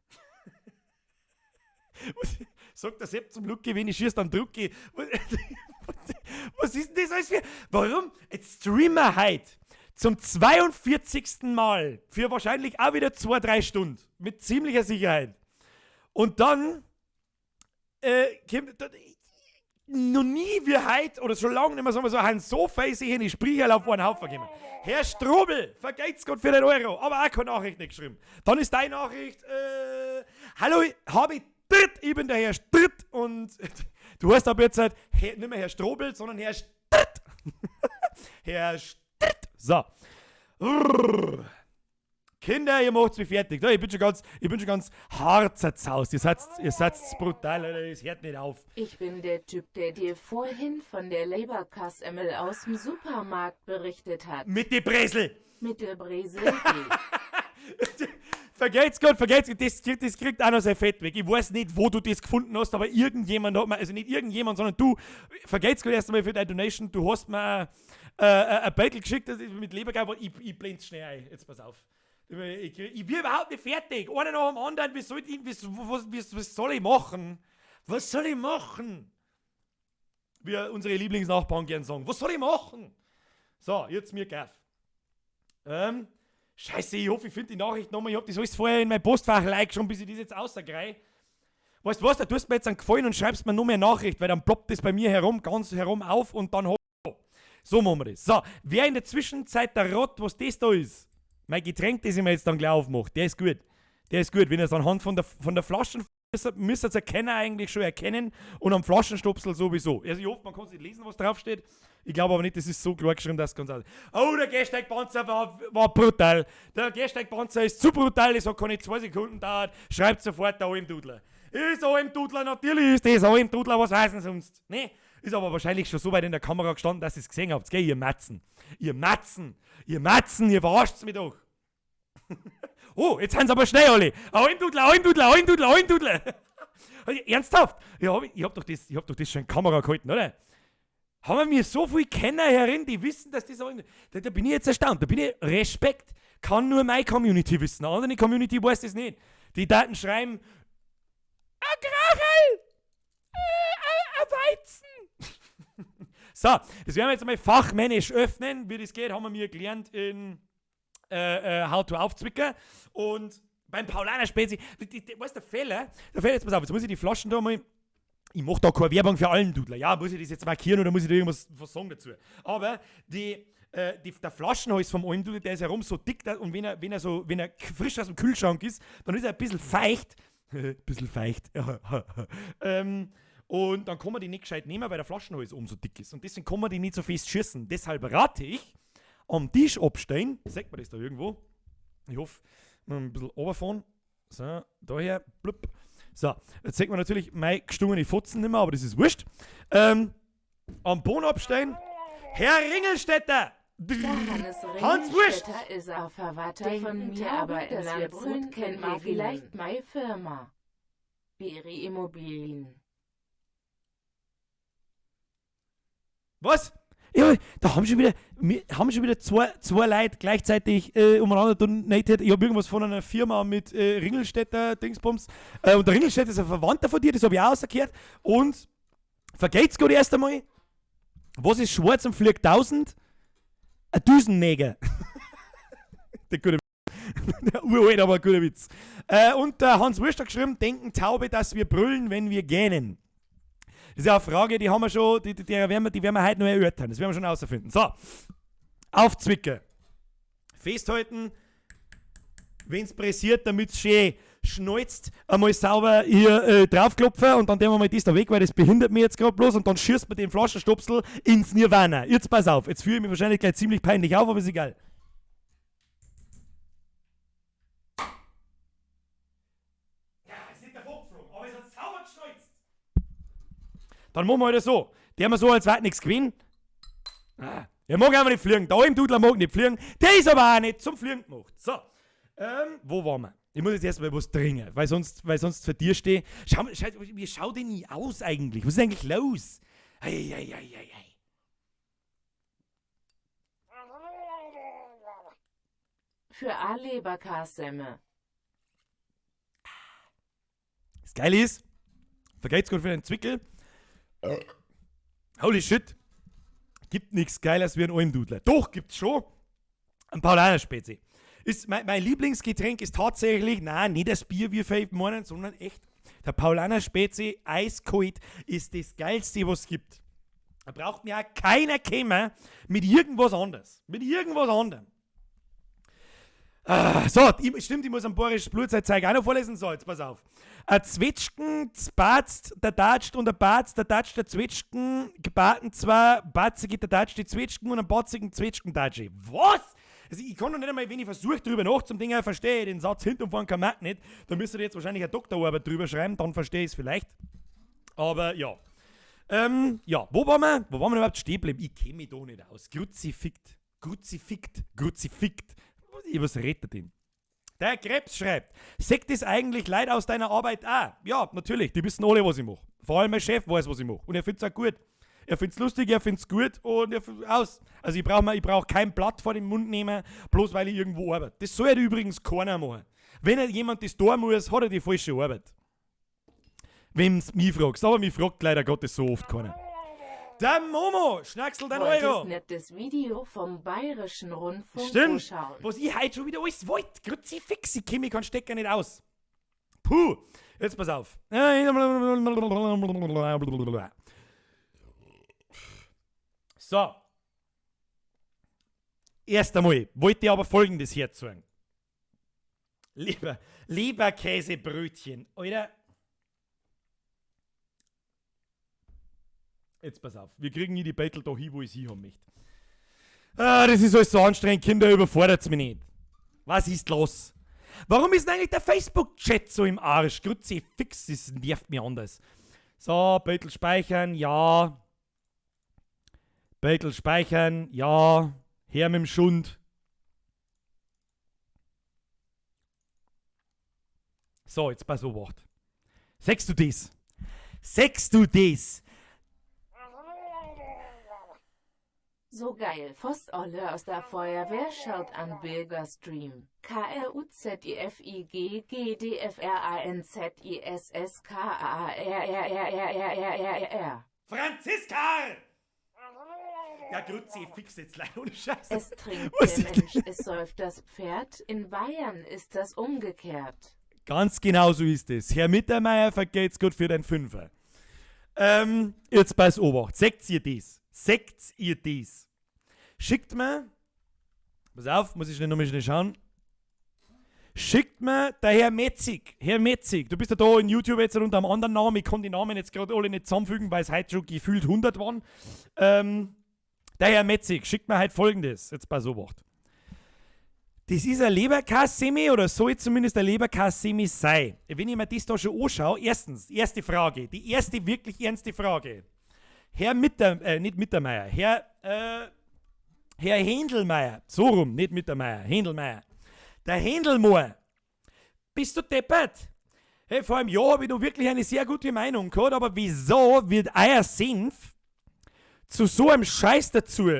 Sagt der Sepp zum Luke, wenn ich schieß, dann druck ich. Was ist denn das alles für... Warum? Jetzt streamen wir heute zum 42. Mal für wahrscheinlich auch wieder 2-3 Stunden. Mit ziemlicher Sicherheit. Und dann kommt noch nie wie heute oder schon lange nicht mehr, sagen wir so, haben so viel sich in die Sprecher auf einen Haufen gekommen. Herr Strobel, vergeht's Gott für den Euro, aber auch keine Nachricht nicht geschrieben. Dann ist deine Nachricht, hallo, habe ich Tritt, ich bin der Herr Stritt und du heißt aber jetzt halt nicht mehr Herr Strobel, sondern Herr Stritt. Herr Stritt. So. Kinder, ihr macht's mich fertig. Ich bin schon ganz hart zerzaust. Ihr seid brutal, Alter. Es hört nicht auf. Ich bin der Typ, der dir vorhin von der Leberkassemmel aus dem Supermarkt berichtet hat. Mit der Bresel. Mit der Bresel. Vergelt's Gott, vergelt's Gott, das kriegt auch noch sein Fett weg. Ich weiß nicht, wo du das gefunden hast, aber irgendjemand hat mir, also nicht irgendjemand, sondern du, vergelt's Gott erst einmal für deine Donation. Du hast mir ein Beutel geschickt, das ist mit Lebergeil, aber ich blend's schnell ein. Jetzt pass auf. Ich bin überhaupt nicht fertig. Einer nach dem anderen, wie soll ich, wie, was, was, was soll ich machen? Was soll ich machen? Wie unsere Lieblingsnachbarn gern sagen. Was soll ich machen? So, jetzt mir gaff. Scheiße, ich hoffe, ich finde die Nachricht nochmal. Ich hab das alles vorher in mein Postfach like schon, bis ich das jetzt rauskriege. Weißt du was, da tust du mir jetzt einen Gefallen und schreibst mir noch mehr Nachricht, weil dann ploppt das bei mir herum, ganz herum auf und dann hab ich. So machen wir das. So, wer in der Zwischenzeit der Rott, was das da ist, mein Getränk, das ich mir jetzt dann gleich aufmache, der ist gut. Der ist gut. Wenn ihr es anhand von der Flaschen müsst ihr erkennen, eigentlich schon erkennen und am Flaschenstopsel sowieso. Also ich hoffe, man kann es nicht lesen, was draufsteht. Ich glaube aber nicht, das ist so klar geschrieben, dass es ganz aus. Oh, der Gehsteigpanzer war brutal. Der Gehsteigpanzer ist zu brutal, das hat keine 2 Sekunden gedauert. Schreibt sofort der Almdudler. Ist Almdudler, natürlich ist das Almdudler, was weiß denn sonst? Ne? Ist aber wahrscheinlich schon so weit in der Kamera gestanden, dass ihr es gesehen habt. Gell, ihr Matzen. Ihr Matzen. Ihr Matzen, ihr verarscht's mich doch. Oh, jetzt sind sie aber schnell alle. Almdudler, Almdudler, Almdudler, Almdudler. Also, ernsthaft? Ich hab doch das schon in Kamera gehalten, oder? Haben wir mir so viele Kenner herin, die wissen, dass das auch in-, da bin ich jetzt erstaunt. Da bin ich Respekt. Kann nur meine Community wissen. Eine andere Community weiß das nicht. Die Daten schreiben, ein Krachel, ein Weizen. So, das werden wir jetzt einmal fachmännisch öffnen. Wie das geht, haben wir mir gelernt in How to Aufzwicker. Und beim Paulaner Spezi, weißt du, der Fehler, der Fehler, jetzt pass auf, jetzt muss ich die Flaschen da mal, ich mach da keine Werbung für Almdudler, ja, muss ich das jetzt markieren oder muss ich da irgendwas was sagen dazu? Aber der Flaschenhals vom Almdudler, der ist herum so dick, da, und wenn er frisch aus dem Kühlschrank ist, dann ist er ein bisschen feucht. Ein bisschen feucht. Und dann kann man die nicht gescheit nehmen, weil der Flaschenhals oben so dick ist. Und deswegen kann man die nicht so fest schießen. Deshalb rate ich, am Tisch abstellen. Sieht man das da irgendwo? Ich hoffe, mal ein bisschen runterfahren. So, daher, blub. So, jetzt sieht man natürlich meine gestungene Fotzen nicht mehr, aber das ist wurscht. Am Boden abstellen. Herr Ringelstetter! Der Hannes Hans Wurscht! Ringelstetter ist auch Verwandter Denken von mir, Taube, aber in dass wir Landshut brüllen kennt man wegen vielleicht meine Firma. Beri Immobilien. Was? Ja, da haben schon wieder, wir haben schon wieder zwei Leute gleichzeitig umeinander donated. Ich hab irgendwas von einer Firma mit Ringelstetter Dingsbums. Und der Ringelstetter ist ein Verwandter von dir, das hab ich auch rausgehört. Und vergeht's gerade erst einmal. Was ist schwarz und fliegt 1000? Ein Düsenneger. Der gute Witz. Der uralt, aber ein guter Witz. Und der Hans Wurst hat geschrieben, denken Taube, dass wir brüllen, wenn wir gähnen. Das ist ja eine Frage, die haben wir schon, die, die, die werden wir, die werden wir heute noch erörtern. Das werden wir schon rausfinden. So, aufzwicken. Festhalten, wenn's pressiert, damit's schön schnalzt, einmal sauber hier draufklopfen und dann nehmen wir mal das da weg, weil das behindert mich jetzt grad bloß und dann schießt man den Flaschenstopsel ins Nirvana. Jetzt pass auf, jetzt fühle ich mich wahrscheinlich gleich ziemlich peinlich auf, aber ist egal. Ja, ist nicht davon geflogen, aber es hat sauber geschnalzt. Dann machen wir halt so. Der haben wir so, als wär nichts gewesen. Ah, der mag einfach nicht fliegen. Der Almdudler mag nicht fliegen. Der ist aber auch nicht zum Fliegen gemacht. So. Wo waren wir? Ich muss jetzt erstmal was trinken, weil sonst für dir stehe. Schau, schau, wie schaut denn ich aus eigentlich? Was ist eigentlich los? Ei, ei, ei, ei, ei. Für A-Leberkassemme. Das Geile ist, vergeht's gut für den Zwickel. Holy shit. Gibt nichts Geileres wie ein Almdudler. Doch, gibt's schon. Ein Paulaner Spezi. Ist mein Lieblingsgetränk ist tatsächlich, nein, nicht das Bier, wie wir meinen, sondern echt der Paulaner Spezi, eiskalt, ist das Geilste, was es gibt. Da braucht mir auch keiner kommen mit irgendwas anderes. Mit irgendwas anderem. Ah, so, ich, stimmt, ich muss am Boris Blutzeitzeug auch noch vorlesen. So, jetzt pass auf. Ein Zwetschgen, zbatzt, der Datscht und der Batz, der Datscht, der Zwetschgen, gebaten zwei, batzige, der Datscht, die Zwetschgen und einen batzigen Zwetschgen-Datschi. Was? Also ich kann noch nicht einmal, wenn ich versuche, drüber nachzudenken, verstehe ich den Satz hinten und vorne kann man nicht. Da müsste ich jetzt wahrscheinlich eine Doktorarbeit drüber schreiben, dann verstehe ich's vielleicht. Aber ja. Ja, wo waren wir? Wo waren wir überhaupt stehen geblieben? Ich kenn mich da nicht aus. Kruzifikt. Kruzifikt. Kruzifikt. Was redet denn? Der Krebs schreibt, sagt das eigentlich Leid aus deiner Arbeit auch? Ja, natürlich, die wissen alle, was ich mache. Vor allem mein Chef weiß, was ich mache. Und er find's auch gut. Er find's lustig, er find's gut und er find's aus. Also ich brauch kein Blatt vor den Mund nehmen, bloß weil ich irgendwo arbeite. Das soll halt übrigens keiner machen. Wenn halt jemand das tun muss, hat er die falsche Arbeit. Wenn's mich fragst. Aber mich fragt leider Gottes so oft keiner. Der Momo, schnacksel dein Euro. Nicht das Video vom Bayerischen Rundfunk Stimmt. anschauen. Was ich heute schon wieder alles wollte. Kruzifix, ich kenn mich keinen Stecker nicht aus. Puh, jetzt pass auf. So. Erst einmal wollte ich aber Folgendes herzeigen. Leberkäsebrötchen, Alter. Jetzt pass auf, wir kriegen hier die Battle da hin, wo ich sie haben möchte. Ah, das ist alles so anstrengend, Kinder, überfordert's mich nicht. Was ist los? Warum ist denn eigentlich der Facebook-Chat so im Arsch? Kruzifix, das nervt mich anders. So, Battle speichern, ja. Battle speichern, ja. Her mit dem Schund. So, jetzt pass auf. Sechst du das? Sechst du das? So geil, Voss Olle aus der Feuerwehr schaut an Bilger Stream. K R U Z I F I G G D F R A N Z I S S K A R R R R R R R R. Franziska! Ja, Kruzifix jetzt leider ohne Scheiße. Es trinkt Was der ist Mensch, es säuft das Pferd. In Bayern ist das umgekehrt. Ganz genau so ist es. Herr Mittermeier, vergeht's gut für den Fünfer. Jetzt pass Obacht. Seht ihr das? Seht ihr das? Schickt mir, pass auf, muss ich schnell nochmal schnell schauen. Schickt mir der Herr Metzig. Herr Metzig, du bist ja da in YouTube jetzt unter einem anderen Namen. Ich kann die Namen jetzt gerade alle nicht zusammenfügen, weil es heute schon gefühlt 100 waren. Der Herr Metzig schickt mir halt Folgendes. Jetzt pass Obacht. Das ist ein Leberkässemi oder soll zumindest ein Leberkässemi sein. Wenn ich mir das da schon anschaue, erstens, erste Frage, die erste wirklich ernste Frage. Herr nicht Mittermeier, Herr Händelmeier, so rum, nicht Mittermeier, Händelmeier. Der Händelmoor, bist du deppert? Hey, vor einem Jahr habe ich noch wirklich eine sehr gute Meinung gehabt, aber wieso wird euer Senf zu so einem Scheiß dazu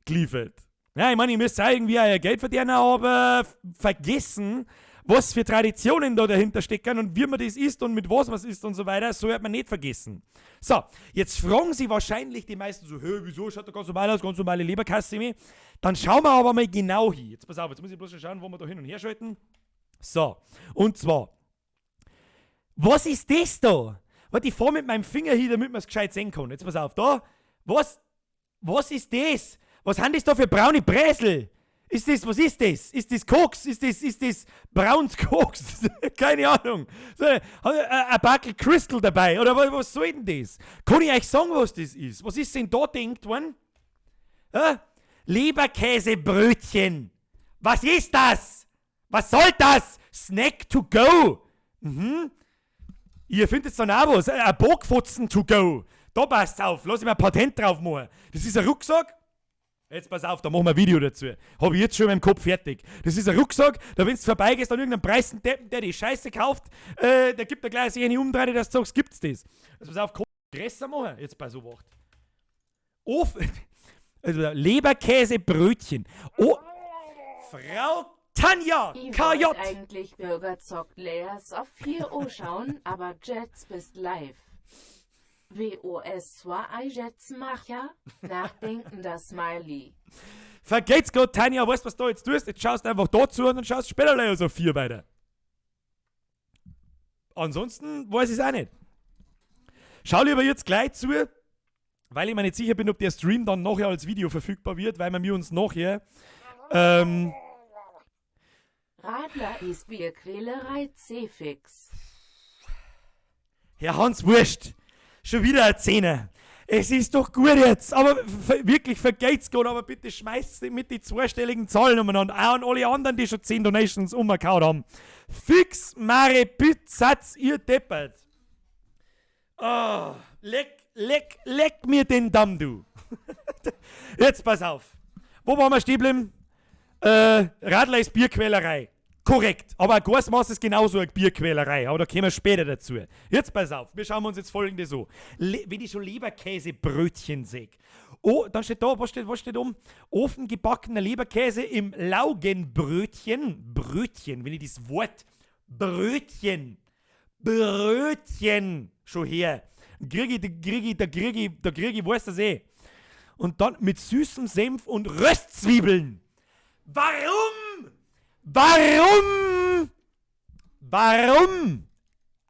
geliefert? Ja, ich meine, ihr müsst auch irgendwie euer Geld verdienen, aber vergessen, was für Traditionen da dahinter stecken und wie man das isst und mit was man es isst und so weiter, so wird man nicht vergessen. So, jetzt fragen sich wahrscheinlich die meisten so, hey, wieso schaut da ganz normal aus, ganz normale Leberkasse. Dann schauen wir aber mal genau hin. Jetzt pass auf, jetzt muss ich bloß schon schauen, wo wir da hin und her schalten. So, und zwar, was ist das da? Warte, ich fahr mit meinem Finger hin, damit man es gescheit sehen kann. Jetzt pass auf, da, was ist das? Was haben das da für braune Bräsel? Ist das, was ist das? Ist das Koks? Ist das braunes Koks? Keine Ahnung. So, ein Backel Crystal dabei. Oder was soll denn das? Kann ich euch sagen, was das ist? Was ist denn da denkt worden? Ja? Leberkäsebrötchen. Was ist das? Was soll das? Snack to go. Mhm. Ihr findet dann auch was. Ein Bockfotzen to go. Da passt's auf. Lass ich mir ein Patent drauf machen. Das ist ein Rucksack. Jetzt pass auf, da machen wir ein Video dazu. Hab ich jetzt schon in meinem Kopf fertig. Das ist ein Rucksack, da wenn du vorbeigehst an irgendeinem Preisendeppen, der die Scheiße kauft, der gibt da gleich eine Umdrehung, dass du sagst, gibt's das. Also pass auf, kann ich größer machen? Jetzt pass auf, acht. Also Leberkäsebrötchen. Oh, Frau Tanja Ich KJ. wollt eigentlich Bürgerzock Layers auf 4 Uhr schauen, aber Jets bist live. WOS 2 Jets Macher, nachdenkender Smiley. Vergeht's Gott, Tanja, weißt du, was du jetzt tust? Jetzt schaust du einfach da zu und dann schaust du später Layers auf 4 weiter. Ansonsten weiß ich's auch nicht. Schau lieber jetzt gleich zu, weil ich mir nicht sicher bin, ob der Stream dann nachher als Video verfügbar wird, weil wir uns nachher Radler ist Bierquälerei C-Fix. Herr Hans Wurst, schon wieder ein Zehner. Es ist doch gut jetzt, aber wirklich vergeht's Gott, aber bitte schmeißt's nicht mit den zweistelligen Zahlen umeinander. Auch an alle anderen, die schon 10 Donations umgehauen haben. Fix Mare Pizzatz, ihr deppert. Oh, leck mir den Damm, du. Jetzt pass auf. Wo waren wir stehen geblieben? Radler ist Bierquälerei. Korrekt, aber ein Gasmaß ist genauso eine Bierquälerei, aber da kommen wir später dazu. Jetzt pass auf, wir schauen uns jetzt folgendes an. Le wenn ich schon Leberkäsebrötchen sehe. Oh, dann steht da, was steht um? Ofengebackener Leberkäse im Laugenbrötchen. Brötchen, wenn ich das Wort Brötchen, Brötchen schon her. Krieg ich, da krieg ich, da krieg ich, da krieg ich, weiß das eh. Und dann mit süßem Senf und Röstzwiebeln. Warum? Warum? Warum?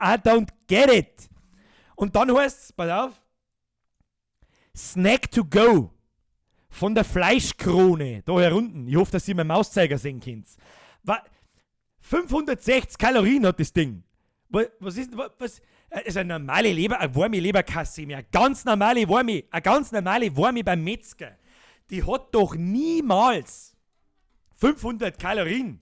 I don't get it. Und dann heißt's, pass auf, Snack to go von der Fleischkrone, da herunten. Ich hoffe, dass ihr meinen Mauszeiger sehen könnt. 560 Kalorien hat das Ding. Was ist denn, was? Ist eine normale Leber, eine warme Leberkasse, eine ganz normale warme, eine ganz normale warme beim Metzger. Die hat doch niemals 500 Kalorien.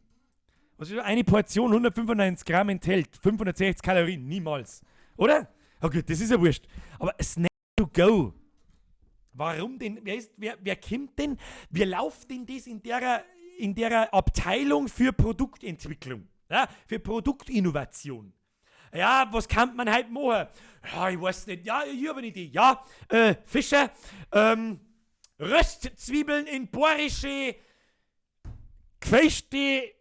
Was ist das? Eine Portion 195 Gramm enthält 560 Kalorien, niemals. Oder? Okay, das ist ja wurscht. Aber Snack to go. Warum denn? Wer kommt denn? Wie läuft denn das in der Abteilung für Produktentwicklung? Ja, für Produktinnovation? Ja, was kann man halt machen? Ja, ich weiß nicht. Ja, ich habe eine Idee. Ja, Fischer, Röstzwiebeln in bayerische gefälschte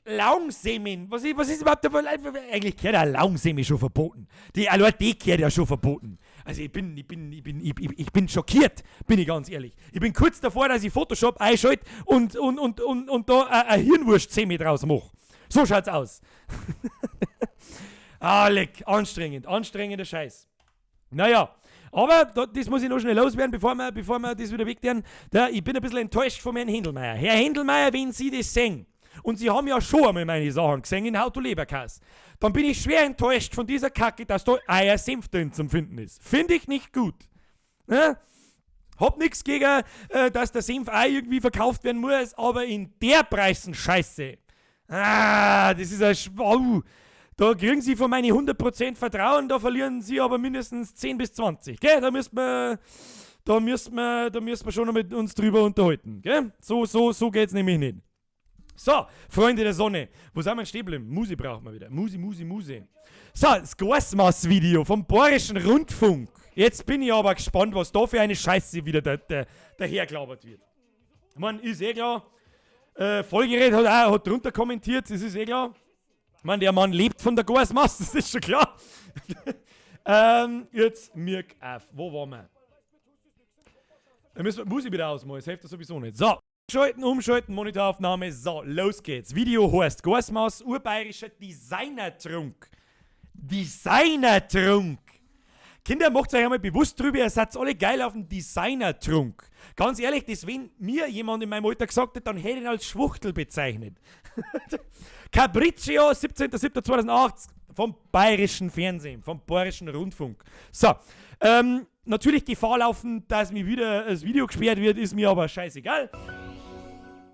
Laugensemen. Was ist überhaupt davon? Eigentlich gehört ja Laugenseme schon verboten. Die, allein die gehört ja schon verboten. Also ich bin schockiert, bin ich ganz ehrlich. Ich bin kurz davor, dass ich Photoshop einschalte und da eine Hirnwurstseme draus mache. So schaut's aus. Ah, leck, anstrengend, anstrengender Scheiß. Naja, aber das muss ich noch schnell loswerden, bevor wir das wieder wegtun. Da, ich bin ein bisschen enttäuscht von Herrn Händelmeier. Herr Händelmeier, wenn Sie das sehen, und Sie haben ja schon einmal meine Sachen gesehen in How to Leberkäse, dann bin ich schwer enttäuscht von dieser Kacke, dass da Eiersenf drin zum Finden ist. Finde ich nicht gut. Ne? Hab nichts gegen, dass der Senf auch irgendwie verkauft werden muss, aber in der Preisen Scheiße. Ah, das ist ein oh. Da kriegen Sie von meine 100% Vertrauen, da verlieren Sie aber mindestens 10 bis 20. Gell? Da müssen wir schon noch mit uns drüber unterhalten. Gell? So geht's nämlich nicht. So, Freunde der Sonne, wo sind wir denn stehen geblieben? Musi brauchen wir wieder. Musi, Musi, Musi. So, das Gasmaß-Video vom Bayerischen Rundfunk. Jetzt bin ich aber gespannt, was da für eine Scheiße wieder dahergelabert wird. Ich mein, ist eh klar. Vollgerät hat drunter kommentiert, das ist eh klar. Ich mein, der Mann lebt von der Gasmaß, das ist schon klar. Jetzt mirk auf. Wo waren wir? Da müssen wir Musik wieder ausmachen, das hilft ja sowieso nicht. So, schalten, umschalten, Monitoraufnahme. So, los geht's. Video heißt Gasmaß, urbayerischer Designertrunk. Designertrunk! Kinder, macht euch einmal bewusst drüber, ihr seid alle geil auf den Designertrunk. Ganz ehrlich, das, wenn mir jemand in meinem Alter gesagt hätte, dann hätte ich ihn als Schwuchtel bezeichnet. Capriccio, 17.07.2008 vom Bayerischen Fernsehen, vom Bayerischen Rundfunk. So, natürlich Gefahr laufen, dass mir wieder das Video gesperrt wird, ist mir aber scheißegal.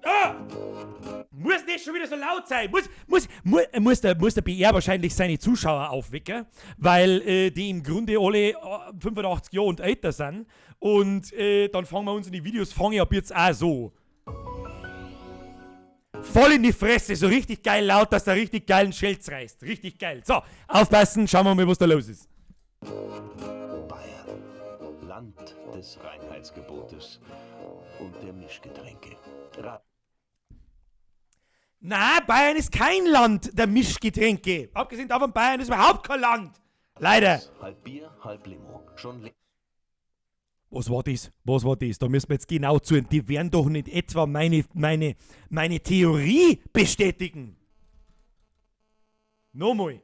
Ah! Muss nicht schon wieder so laut sein. Muss der BR wahrscheinlich seine Zuschauer aufwecken, weil die im Grunde alle 85 Jahre und älter sind. Und dann fangen wir uns in die Videos, fange ich ab jetzt auch so. Voll in die Fresse, so richtig geil laut, dass der richtig geilen Schelz reißt. Richtig geil. So, aufpassen, schauen wir mal, was da los ist. Bayern, Land des Reinheitsgebotes und der Mischgetränke. Ra Na, Bayern ist kein Land der Mischgetränke. Abgesehen davon, Bayern ist überhaupt kein Land. Leider. Halb Bier, halb Limo. Schon Was war das? Was war das? Da müssen wir jetzt genau zuhören. Die werden doch nicht etwa meine Theorie bestätigen. Nochmal.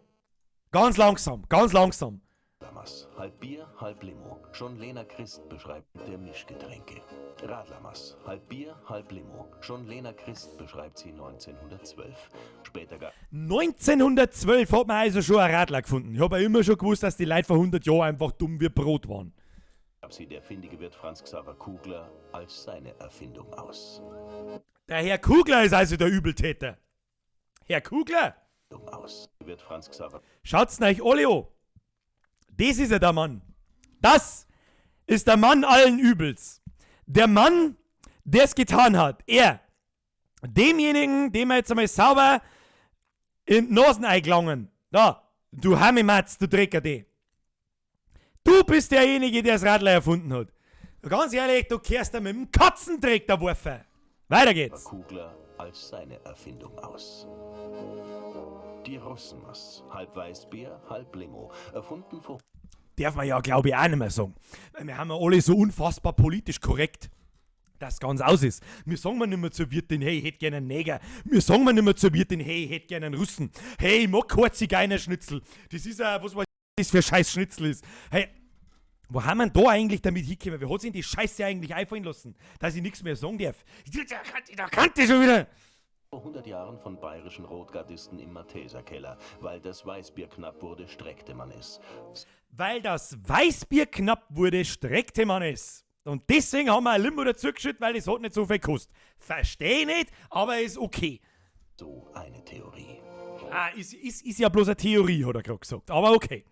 Ganz langsam, ganz langsam. Radlermass, halb Bier, halb Limo. Schon Lena Christ beschreibt der Mischgetränke. Radlermass, halb Bier, halb Limo. Schon Lena Christ beschreibt sie 1912. Später gab 1912 hat man also schon einen Radler gefunden. Ich habe ja immer schon gewusst, dass die Leute vor 100 Jahren einfach dumm wie Brot waren. Sie der findige Wirt Franz Xaver Kugler als seine Erfindung aus. Der Herr Kugler ist also der Übeltäter. Herr Kugler? Aus. Wirt Franz Xaver Schaut's euch alle an. Das ist ja der Mann. Das ist der Mann allen Übels. Der Mann, der es getan hat. Er. Demjenigen, dem wir jetzt einmal sauber in die Nasen eingelangen. Da, du Hammimatz, du Drecker, die. Du bist derjenige, der das Radler erfunden hat. Ganz ehrlich, du kehrst da mit dem Katzendreck da Wurfe. Weiter geht's. Kugler als seine Erfindung aus. Die Russenmass, halb Weißbier, halb Limo, erfunden vor Darf man ja, glaube ich, auch nicht mehr sagen. Weil wir haben ja alle so unfassbar politisch korrekt, dass ganz aus ist. Wir sagen mir nicht mehr zur Wirtin, hey, ich hätte gerne einen Neger. Wir sagen mir nicht mehr zur Wirtin, hey, ich hätte gerne einen Russen. Hey, ich mag kein Zigeunerschnitzel. Das ist ja, was weiß ich, das für ein scheiß Schnitzel ist. Hey, wo haben wir denn da eigentlich damit hingekommen? Wer hat sich denn die Scheiße eigentlich einfallen lassen, dass ich nichts mehr sagen darf? Da kannte ich schon wieder. 100 Jahren von bayerischen Rotgardisten im Malteserkeller. Weil das Weißbier knapp wurde, streckte man es. Weil das Weißbier knapp wurde, streckte man es. Und deswegen haben wir ein Limo dazu geschüttet, weil das hat nicht so viel gekostet. Verstehe nicht, aber ist okay. So eine Theorie. Ah, ist ja bloß eine Theorie, hat er gerade gesagt. Aber okay.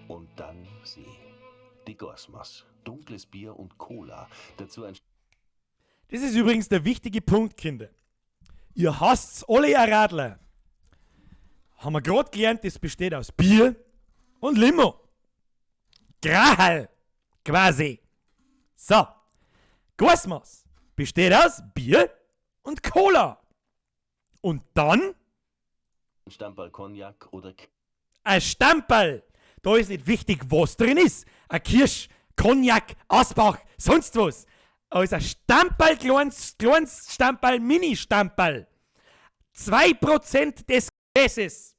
Und dann sie. Die Gorsmass. Dunkles Bier und Cola. Dazu ein Das ist übrigens der wichtige Punkt, Kinder. Ihr hasst's alle, ihr Radler. Haben wir grad gelernt, das besteht aus Bier und Limo. Grahal, quasi. So, Gorsmass besteht aus Bier und Cola. Und dann? Ein Stamperl Cognac oder Ein Stamperl. Da ist nicht wichtig, was drin ist. Ein Kirsch, Cognac, Asbach, sonst was. Also ein Stamperl, kleines, kleines Stamperl, Mini-Stamperl. 2% des Gläses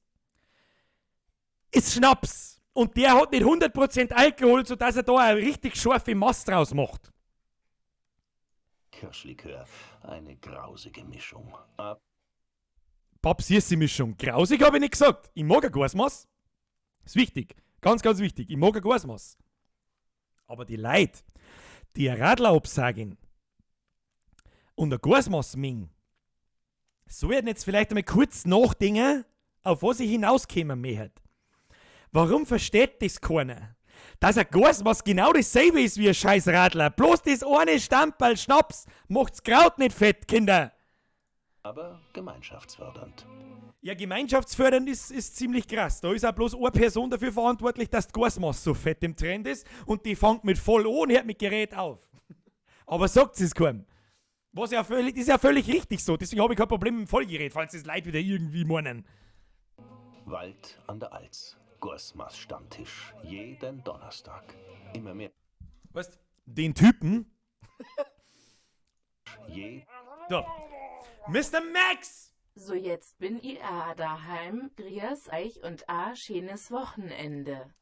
ist Schnaps. Und der hat nicht 100% Alkohol, sodass er da eine richtig scharfe Mast draus macht. Kirschlikör. Eine grausige Mischung. Babs, Mischung. Grausig habe ich nicht gesagt. Ich mag ein Gorsmass. Ist wichtig. Ganz, ganz wichtig. Ich mag ein Gorsmass. Aber die Leute, die ein Radler absagen und ein Gorsmass mengen, sollten jetzt vielleicht einmal kurz nachdenken, auf was ich hinauskommen möchte. Warum versteht das keiner? Dass ein Gorsmass genau dasselbe ist wie ein scheiß Radler. Bloß das eine Stamperl Schnaps macht's Kraut nicht fett, Kinder. Aber gemeinschaftsfördernd. Ja, gemeinschaftsfördernd ist ziemlich krass. Da ist auch bloß eine Person dafür verantwortlich, dass die Gorsmass so fett im Trend ist und die fängt mit voll an und hört mit Gerät auf. Aber sagt es keinem. Was ja völlig, ist ja völlig richtig so. Deswegen habe ich kein Problem mit dem Vollgerät, falls das Leute wieder irgendwie meinen. Wald an der Alz. Gorsmass Stammtisch. Jeden Donnerstag. Immer mehr. Weißt, den Typen. Je. Da. Mister Max! So, jetzt bin ich a daheim. Grias euch und a schönes Wochenende.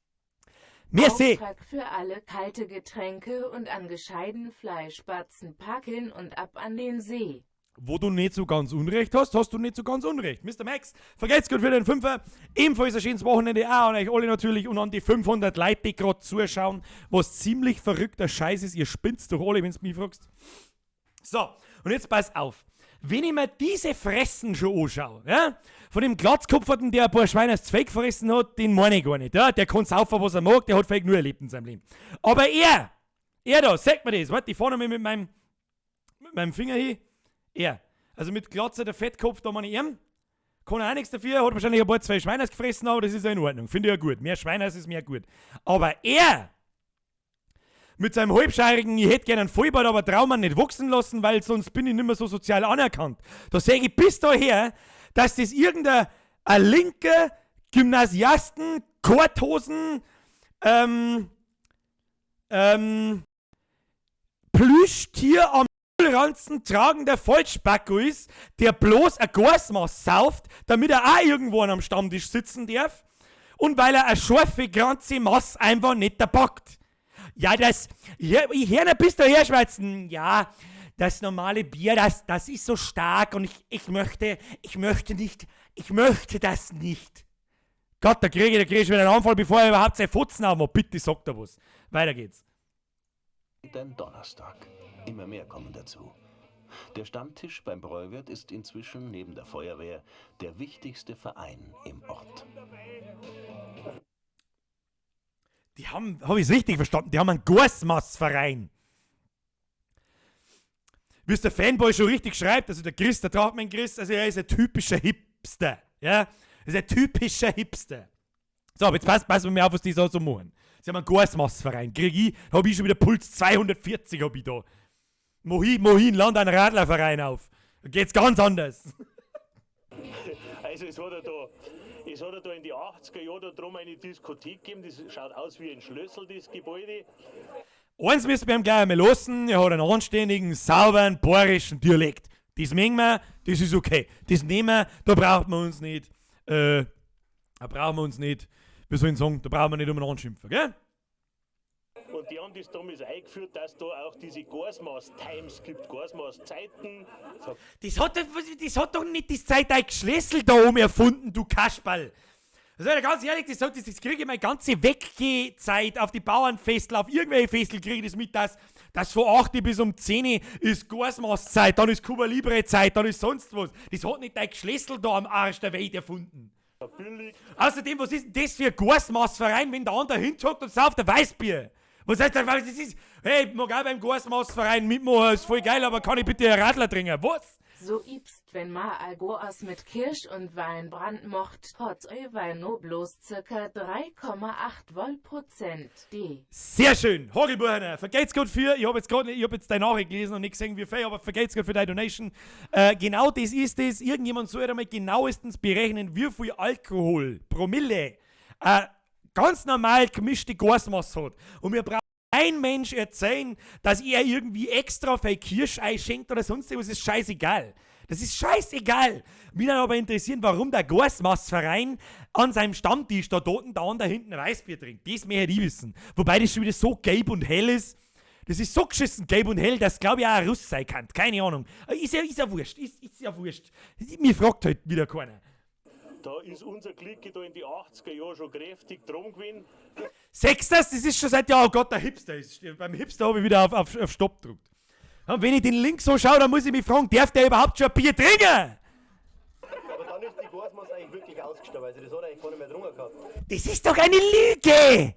Merci. Auftrag für alle kalte Getränke und an gescheiden Fleischbatzen packen und ab an den See. Wo du nicht so ganz Unrecht hast, hast du nicht so ganz Unrecht. Mister Max, vergesst gut für den Fünfer. Ebenfalls ein schönes Wochenende auch an euch alle natürlich und an die 500 Leute, die grad zuschauen, was ziemlich verrückter Scheiß ist. Ihr spinnt's doch alle, wenn's mich fragst. So, und jetzt pass auf. Wenn ich mir diese Fressen schon anschaue, ja, von dem Glatzkopferten, der ein paar Schweine als Zweck gefressen hat, den meine ich gar nicht. Ja, der kann saufen, was er mag, der hat vielleicht nur erlebt in seinem Leben. Aber er da, sagt mir das, warte, ich fahr nochmal mit meinem Finger hin. Er, also mit Glatze, der Fettkopf, da meine ich ihm. Kann er auch nichts dafür, hat wahrscheinlich ein paar 2 Schweine gefressen, aber das ist ja in Ordnung. Finde ich ja gut. Mehr Schweine ist mehr gut. Aber er, mit seinem halbscheirigen, ich hätte gerne einen Vollbart, aber trau man nicht wachsen lassen, weil sonst bin ich nicht mehr so sozial anerkannt. Da sag ich bis daher, dass das irgendein ein linker Gymnasiasten, Korthosen, Plüschtier am Ranzen tragender Vollspacko ist, der bloß ein Gorsmaß sauft, damit er auch irgendwo am Stammtisch sitzen darf und weil er eine scharfe ganze Mass einfach nicht da packt. Ja, das, ja, ich hör nicht bis daher schwätzen. Ja, das normale Bier, das ist so stark und ich möchte nicht, ich möchte das nicht. Gott, da krieg ich wieder einen Anfall, bevor er überhaupt seine Fotzen aufmacht. Bitte sagt er was. Weiter geht's. Jeden Donnerstag. Immer mehr kommen dazu. Der Stammtisch beim Bräuwirt ist inzwischen neben der Feuerwehr der wichtigste Verein im Ort. Die haben, hab ich's richtig verstanden, die haben einen Gorsmassverein. Wie es der Fanboy schon richtig schreibt, also der Chris, der Trautmann Chris, also er ist ein typischer Hipster. Ja? Er ist ein typischer Hipster. So, aber jetzt pass mir auf, was die so machen. Sie haben einen Gasmassverein. Krieg ich, hab ich schon wieder Puls 240 hab ich da. Mohin, land einen Radlerverein auf. Da geht's ganz anders. Also es hat ja da in die 80er Jahren da drum eine Diskothek gegeben, das schaut aus wie ein Schlüssel, das Gebäude. Eins müssen wir ihm gleich einmal lassen, er hat einen anständigen, sauberen, bayerischen Dialekt. Das mögen wir, das ist okay. Das nehmen wir, da braucht man uns nicht, da brauchen wir uns nicht, wie soll ich sagen, da brauchen wir nicht um einen anschimpfen, gell? Und die haben das damals eingeführt, dass da auch diese Gasmaß-Times gibt, Gasmaß-Zeiten. Das hat doch nicht die Zeit dein Geschlessel da oben erfunden, du Kasperl. Also ganz ehrlich, das kriege ich meine ganze Weggehzeit auf die Bauernfestel, auf irgendwelche Festel kriege ich das mit, dass von 8 bis um 10 ist Gasmaßzeit, dann ist Cuba Libre Zeit, dann ist sonst was. Das hat nicht dein Geschlessel da am Arsch der Welt erfunden. Billig. Außerdem, was ist denn das für ein Gasmaßverein, wenn der andere hinhockt und sauft ein Weißbier? Was heißt das? Was das ist? Hey, ich mag auch beim Gasmaßverein mitmachen, ist voll geil, aber kann ich bitte einen Radler trinken? Was? So ibst, wenn ma Algoas mit Kirsch und Weinbrand mocht, trotz eu Wein no bloß circa 3,8 Volt Prozent D. Sehr schön, Hagelbuchner, vergeht's gut für, ich hab jetzt grad nicht, ich hab jetzt deine Nachricht gelesen und nicht gesehen, wie viel, aber vergeht's gut für deine Donation. Genau das ist es, irgendjemand soll einmal genauestens berechnen, wie viel Alkohol, Promille, ganz normal gemischte Gasmasse hat. Und wir brauchen kein Mensch erzählen, dass er irgendwie extra viel Kirschei schenkt oder sonst irgendwas, ist scheißegal. Das ist scheißegal. Mich dann aber interessieren, warum der Gasmassverein an seinem Stammtisch da dort und da und da hinten Weißbier trinkt. Das möchte ich wissen. Wobei das schon wieder so gelb und hell ist. Das ist so geschissen gelb und hell, dass glaub ich auch ein Russ sein kann. Keine Ahnung. Ist ja wurscht. Ist ja wurscht. Mir fragt halt wieder keiner. Da ist unser Clique da in die 80er Jahre schon kräftig drum gewesen. Sechstes, das ist schon seit Jahren, oh Gott, der Hipster ist. Beim Hipster hab ich wieder auf Stopp gedrückt. Und wenn ich den Link so schaue, dann muss ich mich fragen, darf der überhaupt schon ein Bier trinken? Aber dann ist die Gasmasse eigentlich wirklich ausgestorben, also das hat eigentlich keiner mehr getrunken gehabt. Das ist doch eine Lüge!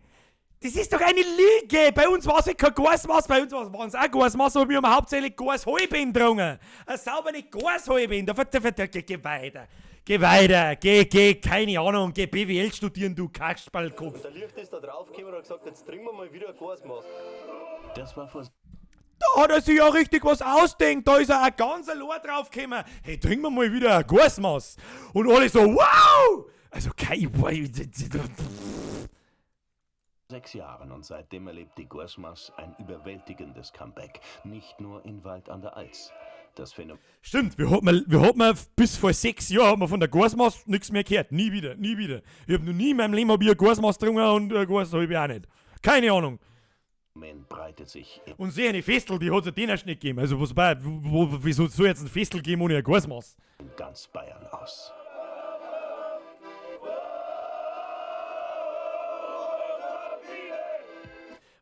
Das ist doch eine Lüge! Bei uns war's halt kein Gasmasse, bei uns waren's auch Gasmasse, aber wir haben hauptsächlich Gashalben getrunken. Eine saubere Gashalben, da geh weiter. Geh weiter, geh, keine Ahnung, geh BWL studieren, du Kasperlkopf. Und der Licht ist da draufgekommen und hat gesagt, jetzt trinken wir mal wieder ein Gasmasse. Das war vor Da hat er sich ja richtig was ausdenkt, da ist er auch ganz allein drauf gekommen. Hey, trinken wir mal wieder ein Gasmaß. Und alle so, wow! Also, kein... 6 Jahren und seitdem erlebt die Gasmaß ein überwältigendes Comeback. Nicht nur in Wald an der Alz. Das Phänomen. Stimmt, bis vor 6 Jahren hat man von der Gasmaß nichts mehr gehört. Nie wieder, nie wieder. Ich hab noch nie in meinem Leben hab ich eine Gasmaß getrunken und eine Gas hab ich auch nicht. Keine Ahnung. Phänomen breitet sich in Und sehe eine Festel, die hat's ja den erst nicht gegeben. Also was bei, wo, wo, wieso soll jetzt ein Festel geben ohne eine Gasmaß? in ganz Bayern aus.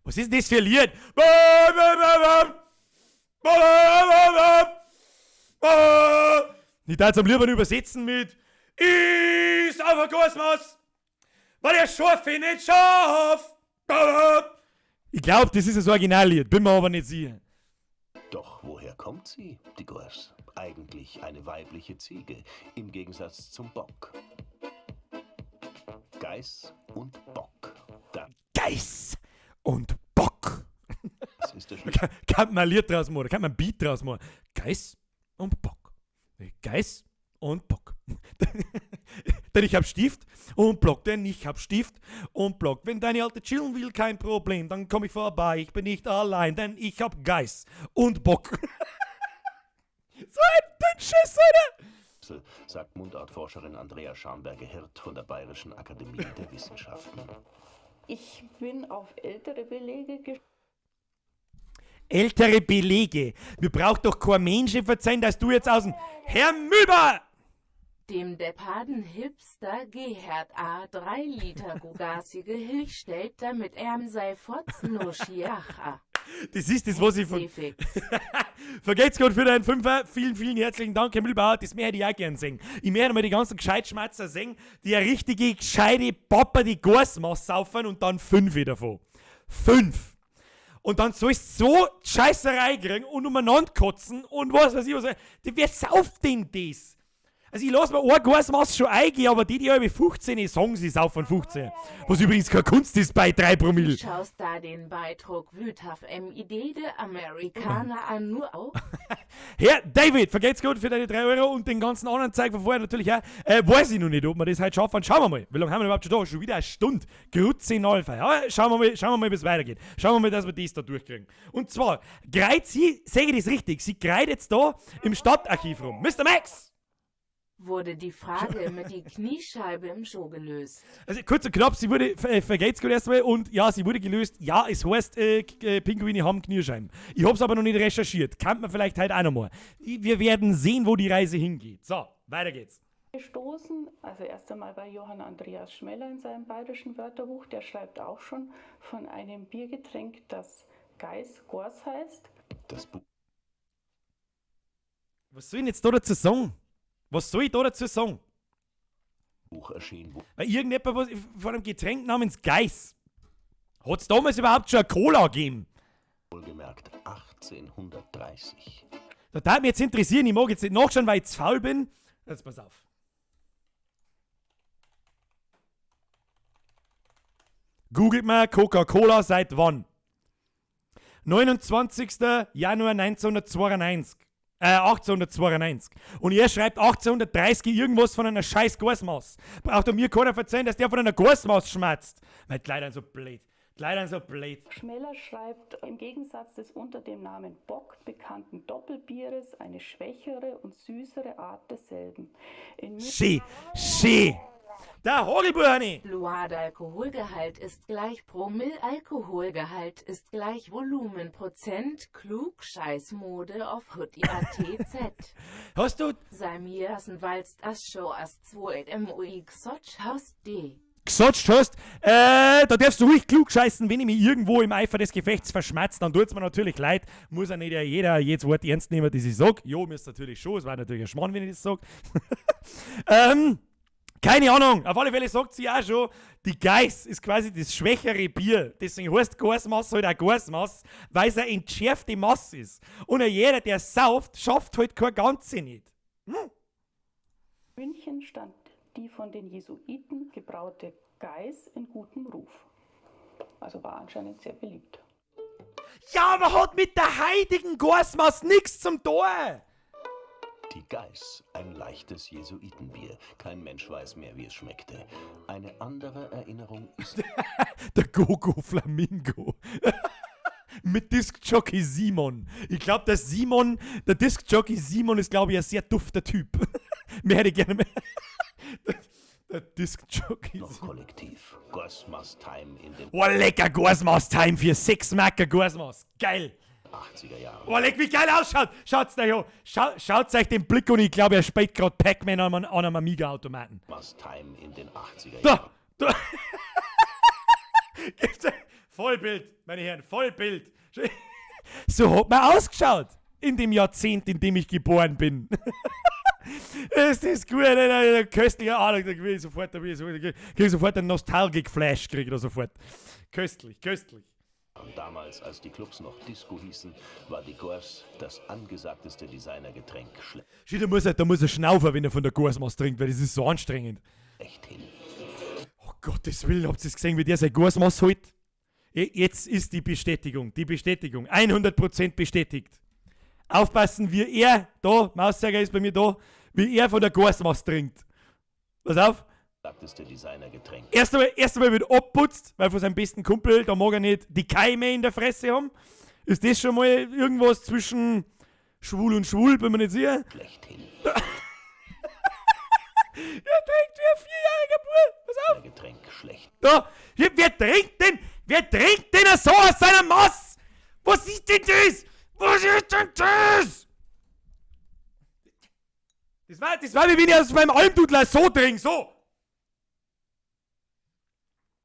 Was ist denn das für ein Lied? Ich darf es am liebsten übersetzen mit Ist auf ein Kosmos, weil der Schaf nicht scharf. Ich glaub, das ist das Originallied, bin mir aber nicht sicher. Doch woher kommt sie, die Goaß? Eigentlich eine weibliche Ziege, im Gegensatz zum Bock. Geiß und Bock. Da Geiß und Bock. Das ist der Schlüssel. Kann man ein Lied draus machen, kann man ein Beat draus machen. Geiß und Bock. Geiß und Bock. Denn ich hab Stift und Block, denn ich hab Stift und Block. Wenn deine Alte chillen will, kein Problem, dann komm ich vorbei. Ich bin nicht allein, denn ich hab Geiß und Bock. So ein Dünnschiss, oder? Sagt Mundartforscherin Andrea Schamberger-Hirt von der Bayerischen Akademie der Wissenschaften. Ich bin auf ältere Belege gestoßen. Ältere Belege. Mir braucht doch kein Mensch verzeihen, dass du jetzt aus dem Herr Müber! Dem Deppaden Hipster Gerhard A. 3 Liter Gugasige Hilch stellt, damit er sei Fotzen no Schiacha. Das ist das, was ich von Fix. Vergelt's Gott für deinen Fünfer. Vielen, vielen herzlichen Dank, Herr Mühlbauer. Das möchte ich auch gern sehen. Ich möchte mal die ganzen Gescheitschmatzer sehen, die eine richtige, gescheite Papa die Gasmasse saufen und dann 5 davon. 5. Und dann sollst du so Scheißerei kriegen und umeinander kotzen und was weiß ich was. Wer sauft denn das? Also ich lass mir ein Gasmaß schon eingehen, aber die, die halbe 15 sagen, sie saufen 15. Was übrigens keine Kunst ist bei 3 Promille. Schaust da den Beitrag Wütaf MID de Amerikaner an nur auch? Herr David, vergelt's gut für deine 3 Euro und den ganzen anderen Zeug von vorher natürlich auch. Weiß ich noch nicht, ob wir das heute schaffen. Schauen wir mal. Wie lange haben wir überhaupt schon da? Schon wieder eine Stunde. Grütze Nalfei. Ja, schauen wir mal, wie es weitergeht. Schauen wir mal, dass wir das da durchkriegen. Und zwar, greit sie, sehe ich das richtig, sie greit jetzt da im Stadtarchiv rum. Mr. Max! Wurde die Frage mit die Kniescheibe im Schuh gelöst? Also kurz und knapp, sie wurde, vergeht's gut erstmal und ja, sie wurde gelöst. Ja, es heißt, Pinguine haben Kniescheiben. Ich hab's aber noch nicht recherchiert. Kann man vielleicht heute auch noch mal. Wir werden sehen, wo die Reise hingeht. So, weiter geht's. Gestoßen, also erst einmal bei Johann Andreas Schmeller in seinem bayerischen Wörterbuch, der schreibt auch schon von einem Biergetränk, das Geiß, Gors heißt. Das Buch. Was soll ich denn jetzt da dazu sagen? Was soll ich da dazu sagen? Buch erschien, wo Weil irgendjemand was von einem Getränk namens Geiß. Hat's damals überhaupt schon eine Cola gegeben? Wohlgemerkt 1830. Da darf mich jetzt interessieren, ich mag jetzt nicht nachschauen, weil ich zu faul bin. Jetzt pass auf. Googelt mal Coca-Cola seit wann? 29. Januar 1992. 1892. Und er schreibt 1830 irgendwas von einer scheiß Gasmaß. Braucht er mir keiner verzeihen, dass der von einer Gasmaß schmatzt. Weil die Leute sind so blöd. Die Leute sind so blöd. Schmeller schreibt, im Gegensatz des unter dem Namen Bock bekannten Doppelbieres eine schwächere und süßere Art desselben. In München Schee, schee. Der Hagelbuhane. Luad Alkoholgehalt ist gleich Promille, Alkoholgehalt ist gleich Volumenprozent, klug Scheißmode auf Hood I A T Z. Hast du? Sei mir assen walst as show as 2 M O X Sotsch Haus D. Gesotscht hast, da darfst du ruhig klug scheißen, wenn ich mich irgendwo im Eifer des Gefechts verschmatzt, dann tut's mir natürlich leid. Muss ja nicht jeder jedes Wort ernst nehmen, das ich sag. Jo, mir ist natürlich schon, es war natürlich ein Schmarrn, wenn ich das sag. Keine Ahnung, auf alle Fälle sagt sie auch schon, die Geiß ist quasi das schwächere Bier. Deswegen heißt Gasmass halt auch Gasmass, weil es eine entschärfte Masse ist. Und jeder, der sauft, schafft halt kein Ganze nicht. München stand die von den Jesuiten gebraute Geiß in gutem Ruf. Also war anscheinend sehr beliebt. Ja, aber hat mit der heutigen Gasmass nix zum Tor! Die Geiß, ein leichtes Jesuitenbier. Kein Mensch weiß mehr, wie es schmeckte. Eine andere Erinnerung ist der Gogo Flamingo. Mit Disc-Jockey Simon. Ich glaub, der Simon, der Disc-Jockey Simon ist, glaub ich, ein sehr dufter Typ. Mehr hätte ich gerne mehr. Der Disc-Jockey Noch Simon. kollektiv. Gasmass Time in den Oh, lecker Gasmass Time für 6 Mark Gasmass. Geil. 80er Jahren. Oh, leck, wie geil ausschaut. Schaut's euch an. Schaut's euch den Blick an. Ich glaub, er spielt grad Pac-Man an einem Amiga-Automaten. Must Time in den 80er Da, Jahren. da. Gibt's ein Vollbild, meine Herren, Vollbild. So hat man ausgeschaut in dem Jahrzehnt, in dem ich geboren bin. Es ist gut, ne, ne, köstliche Ahnung, da krieg ich sofort, da krieg ich sofort, da krieg ich sofort einen Nostalgic-Flash, krieg ich da sofort. Köstlich, köstlich. Und damals, als die Clubs noch Disco hießen, war die Gors das angesagteste Designergetränk schlechthin. Shit, da muss er schnaufen, wenn er von der Gorsmaß trinkt, weil das ist so anstrengend. Oh Gottes Willen, habt ihr das gesehen, wie der sein Gorsmaß holt? Jetzt ist die Bestätigung, die Bestätigung, 100% bestätigt. Aufpassen, wie er, da, Mauszeiger ist bei mir da, wie er von der Gorsmaß trinkt. Pass auf. Angesagteste Designergetränk. Erst einmal wird abputzt, weil von seinem besten Kumpel, da mag er nicht die Keime in der Fresse haben. Ist das schon mal irgendwas zwischen schwul und schwul, bin mir nicht sicher? Schlechthin. Er trinkt wie ein 4-jähriger Bub. Pass auf. Getränk schlecht. Da, hier, wer trinkt denn? Wer trinkt denn so aus seiner Mass? Was ist denn das? Was ist denn das? Das war wie wenn ich aus meinem Almdudler so trinke, so.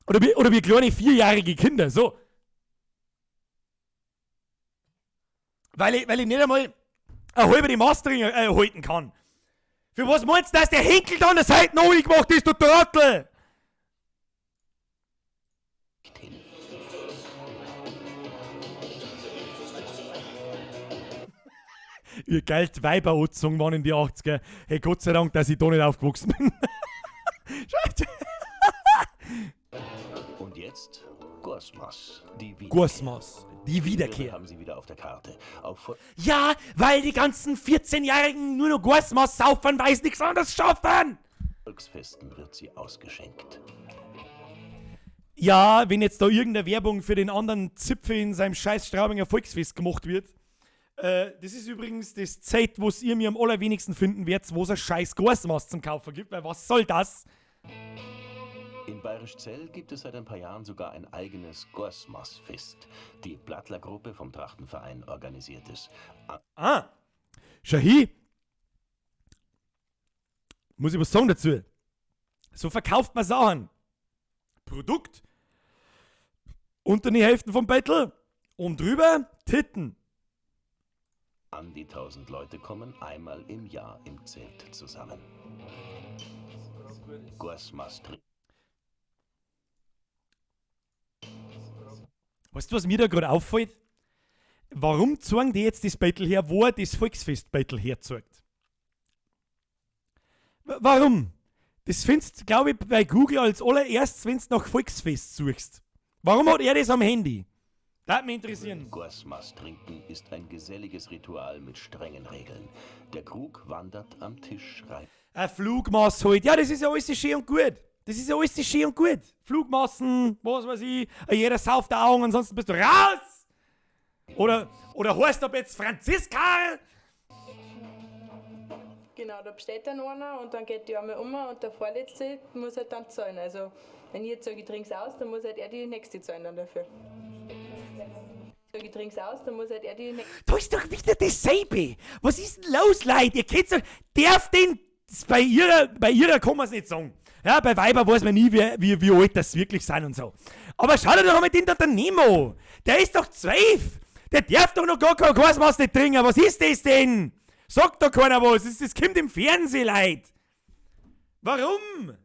Oder wie kleine 4-jährige Kinder, so. Weil ich nicht einmal eine halbe die Maß trinken halten kann. Für was meinst du, dass der Henkel da an der Seite noch gemacht ist, du Trottel? Ihr Geld Weiber angezogen waren in die 80er. Hey, Gott sei Dank, dass ich da nicht aufgewachsen bin. Scheiße. Und jetzt Gorsmas, die Wiederkehr. Gorsmas, die Die Wiederkehr. haben sie wieder auf der Karte. Auf Ja, weil die ganzen 14-Jährigen nur noch Gorsmas saufen, weil sie nichts anderes schaffen. Volksfesten wird sie ausgeschenkt. Ja, wenn jetzt da irgendeine Werbung für den anderen Zipfel in seinem scheiß Straubinger Volksfest gemacht wird. Das ist übrigens das Zeit, wo es ihr mir am allerwenigsten finden werdet, wo es ein scheiß Gorsmas zum Kaufen gibt, weil was soll das? In Bayerischzell gibt es seit ein paar Jahren sogar ein eigenes Gorsmas-Fest. Die Blattler-Gruppe vom Trachtenverein organisiert es. Ah, Shahi, muss ich was sagen dazu? So verkauft man Sachen. Produkt, unter die Hälfte vom Bettel und drüber Titten. An die 1000 Leute kommen einmal im Jahr im Zelt zusammen. Gorsmas Weißt du, was mir da gerade auffällt? Warum zeigen die jetzt das Battle her, wo er das Volksfest-Battle herzeigt? Warum? Das findest du, glaube ich, bei Google als allererstes, wenn du nach Volksfest suchst. Warum hat er das am Handy? Das würde mich interessieren. Gorsmas trinken ist ein geselliges Ritual mit strengen Regeln. Der Krug wandert am Tisch rein. Ein Flugmaß halt. Ja, das ist ja alles schön und gut. Das ist ja alles schön und gut. Flugmassen, was weiß ich. Jeder sauft die Augen, ansonsten bist du raus! Oder heißt ab jetzt Franziska? Genau, da besteht dann einer und dann geht die einmal um und der Vorletzte muss halt dann zahlen. Also, wenn ich jetzt sage, ich trink's aus, dann muss halt er die nächste zahlen dann dafür. Sag ich trink's aus, dann muss halt er die nächste. Da ist doch wieder dasselbe. Was ist denn los, Leute? Ihr kennt's doch. Darf denn bei ihrer kann man's nicht sagen. Ja, bei Weiber weiß man nie, wie alt das wirklich sind und so. Aber schau dir doch mal den da daneben an. Der ist doch 12. Der darf doch noch gar kein Gorsmas nicht trinken. Was ist das denn? Sagt doch keiner was. Das kommt im Fernsehen, Leute. Warum?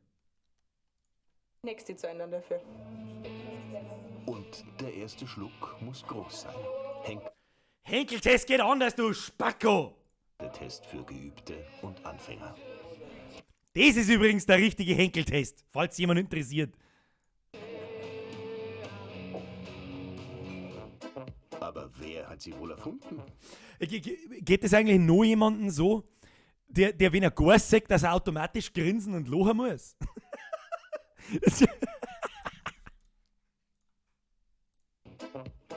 Nächste zahlen dann dafür. Und der erste Schluck muss groß sein. Henkeltest geht anders, du Spacko! Der Test für Geübte und Anfänger. Das ist übrigens der richtige Henkeltest, falls jemand interessiert. Aber wer hat sie wohl erfunden? Geht das eigentlich noch jemandem so, der wenn er Gas sagt, dass er automatisch grinsen und lachen muss?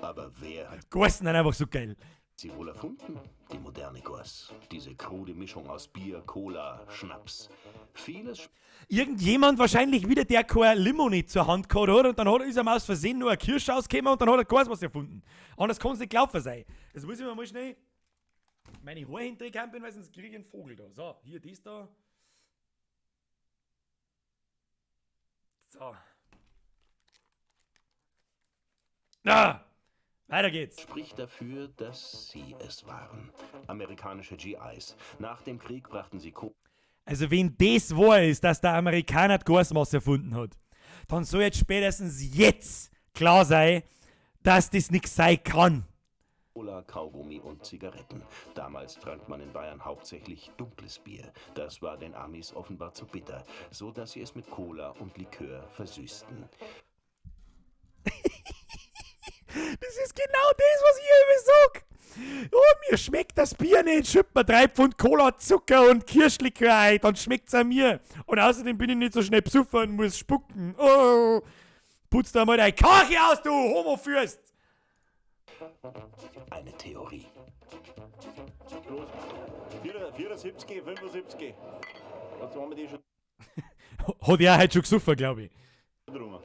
Aber wer hat Gossen sind einfach so geil. sie wohl erfunden? Die moderne Goss. Diese krude Mischung aus Bier, Cola, Schnaps. Vieles Irgendjemand wahrscheinlich wieder, der kein Limo nicht zur Hand gehabt hat und dann ist ihm aus Versehen nur ein Kirsch rausgekommen und dann hat er Goss was erfunden. Anders kann's nicht gelaufen sein. Jetzt muss ich mir mal schnell meine Haare hinterher, weil sonst krieg ich einen Vogel da. So, hier, das da. So. Na! Weiter geht's. Spricht dafür, dass sie es waren. Amerikanische GIs. Nach dem Krieg brachten sie Also wenn das wahr ist, dass der Amerikaner die Gasmasse erfunden hat, dann soll jetzt spätestens jetzt klar sein, dass das nix sein kann. Cola, Kaugummi und Zigaretten. Damals trank man in Bayern hauptsächlich dunkles Bier. Das war den Amis offenbar zu bitter, so dass sie es mit Cola und Likör versüßten. Das ist genau das, was ich immer sag. Oh, mir schmeckt das Bier nicht. Schütt mir 3 Pfund Cola, Zucker und Kirschlikör ein, dann schmeckt's auch mir. Und außerdem bin ich nicht so schnell besoffen und muss spucken. Oh, putz da mal deine Karche aus, du Homofürst. Eine Theorie. 74, 75. Was haben wir die schon Hat er heute schon gesoffen, glaub ich. drüber?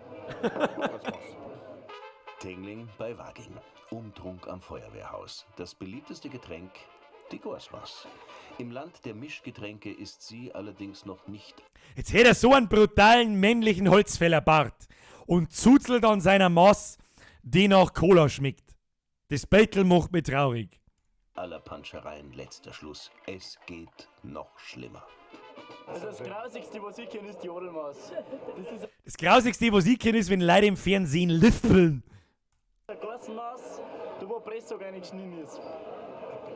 Tingling bei Waging. Umtrunk am Feuerwehrhaus. Das beliebteste Getränk, die Gorsmas. Im Land der Mischgetränke ist sie allerdings noch nicht. Jetzt hätte er so einen brutalen männlichen Holzfällerbart und zuzelt an seiner Maß, die nach Cola schmeckt. Das Bettel macht mich traurig. Aller Panschereien letzter Schluss. Es geht noch schlimmer. Also das Grausigste, was ich kenne, ist die Jodelmaß. Das ist Das Grausigste, was ich kenne, ist, wenn Leute im Fernsehen lispeln. eine Gorsmaß, da wo Pressog reingeschnitten ist.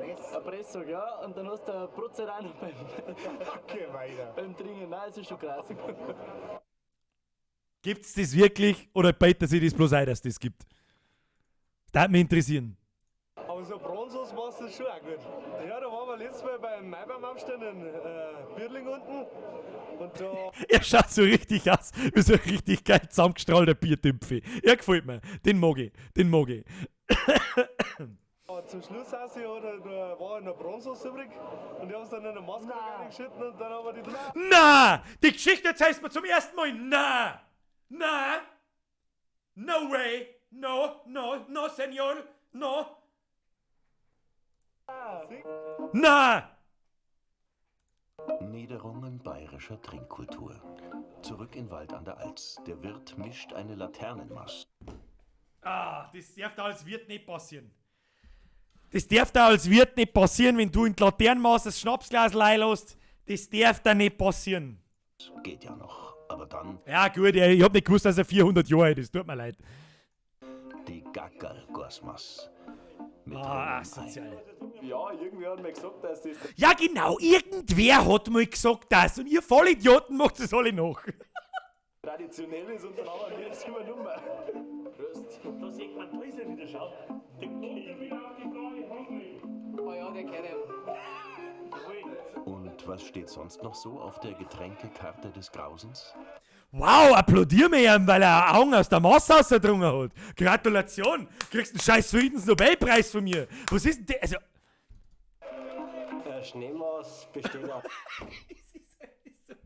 Ein Presssack, ja. Und dann hast du eine Brotzeit auch noch beim, Okay, weiter. beim Trinken. Nein, es ist schon krass. Gibt's das wirklich oder beitet sich das bloß ein, dass das gibt? Das würde mich interessieren. Aber so Bronzos machst du schon auch gut. Ja, da waren wir letztes Mal beim Maibaum aufstehen in Birling unten. Und da Er schaut so richtig aus, wie so ein richtig geil zusammengestrahlter Bierdümpfi. Er gefällt mir. Den mag ich. Den mag ich. zum Schluss auch, oder, da war noch Bronzos übrig. Und die haben es dann in eine Maske reingeschüttet und dann haben wir die Na! Die Geschichte erzählst du mir zum ersten Mal. Na! Na! No way! No, no, no, señor! No! Na! Niederungen bayerischer Trinkkultur. Zurück in Wald an der Alz. Der Wirt mischt eine Laternenmass. Ah, das darf da als Wirt nicht passieren. Das darf da als Wirt nicht passieren, wenn du in die Laternenmaß das Schnapsglas lässt. Das darf da nicht passieren. Geht ja noch. Aber dann Ja, gut, ich hab nicht gewusst, dass er 400 Jahre alt ist. Tut mir leid. Die Gackerl-Gorsmass. Mit Ah, rohem asozial. Ja, irgendwer hat mir gesagt, dass das Ja, genau, irgendwer hat mal gesagt das und ihr Vollidioten macht es alle nach. traditionell ist und dann haben wir das übernommen. Prost. Da sieht man, da ist er wieder, schau. Der Kiwi. Oh ja, der kennt ihn. Und was steht sonst noch so auf der Getränkekarte des Grausens? Wow, applaudier mir ihm, weil er Augen aus der Masse rausgedrungen hat. Gratulation, kriegst einen scheiß Friedensnobelpreis von mir. Was ist denn der? Also, Schneemaß besteht aus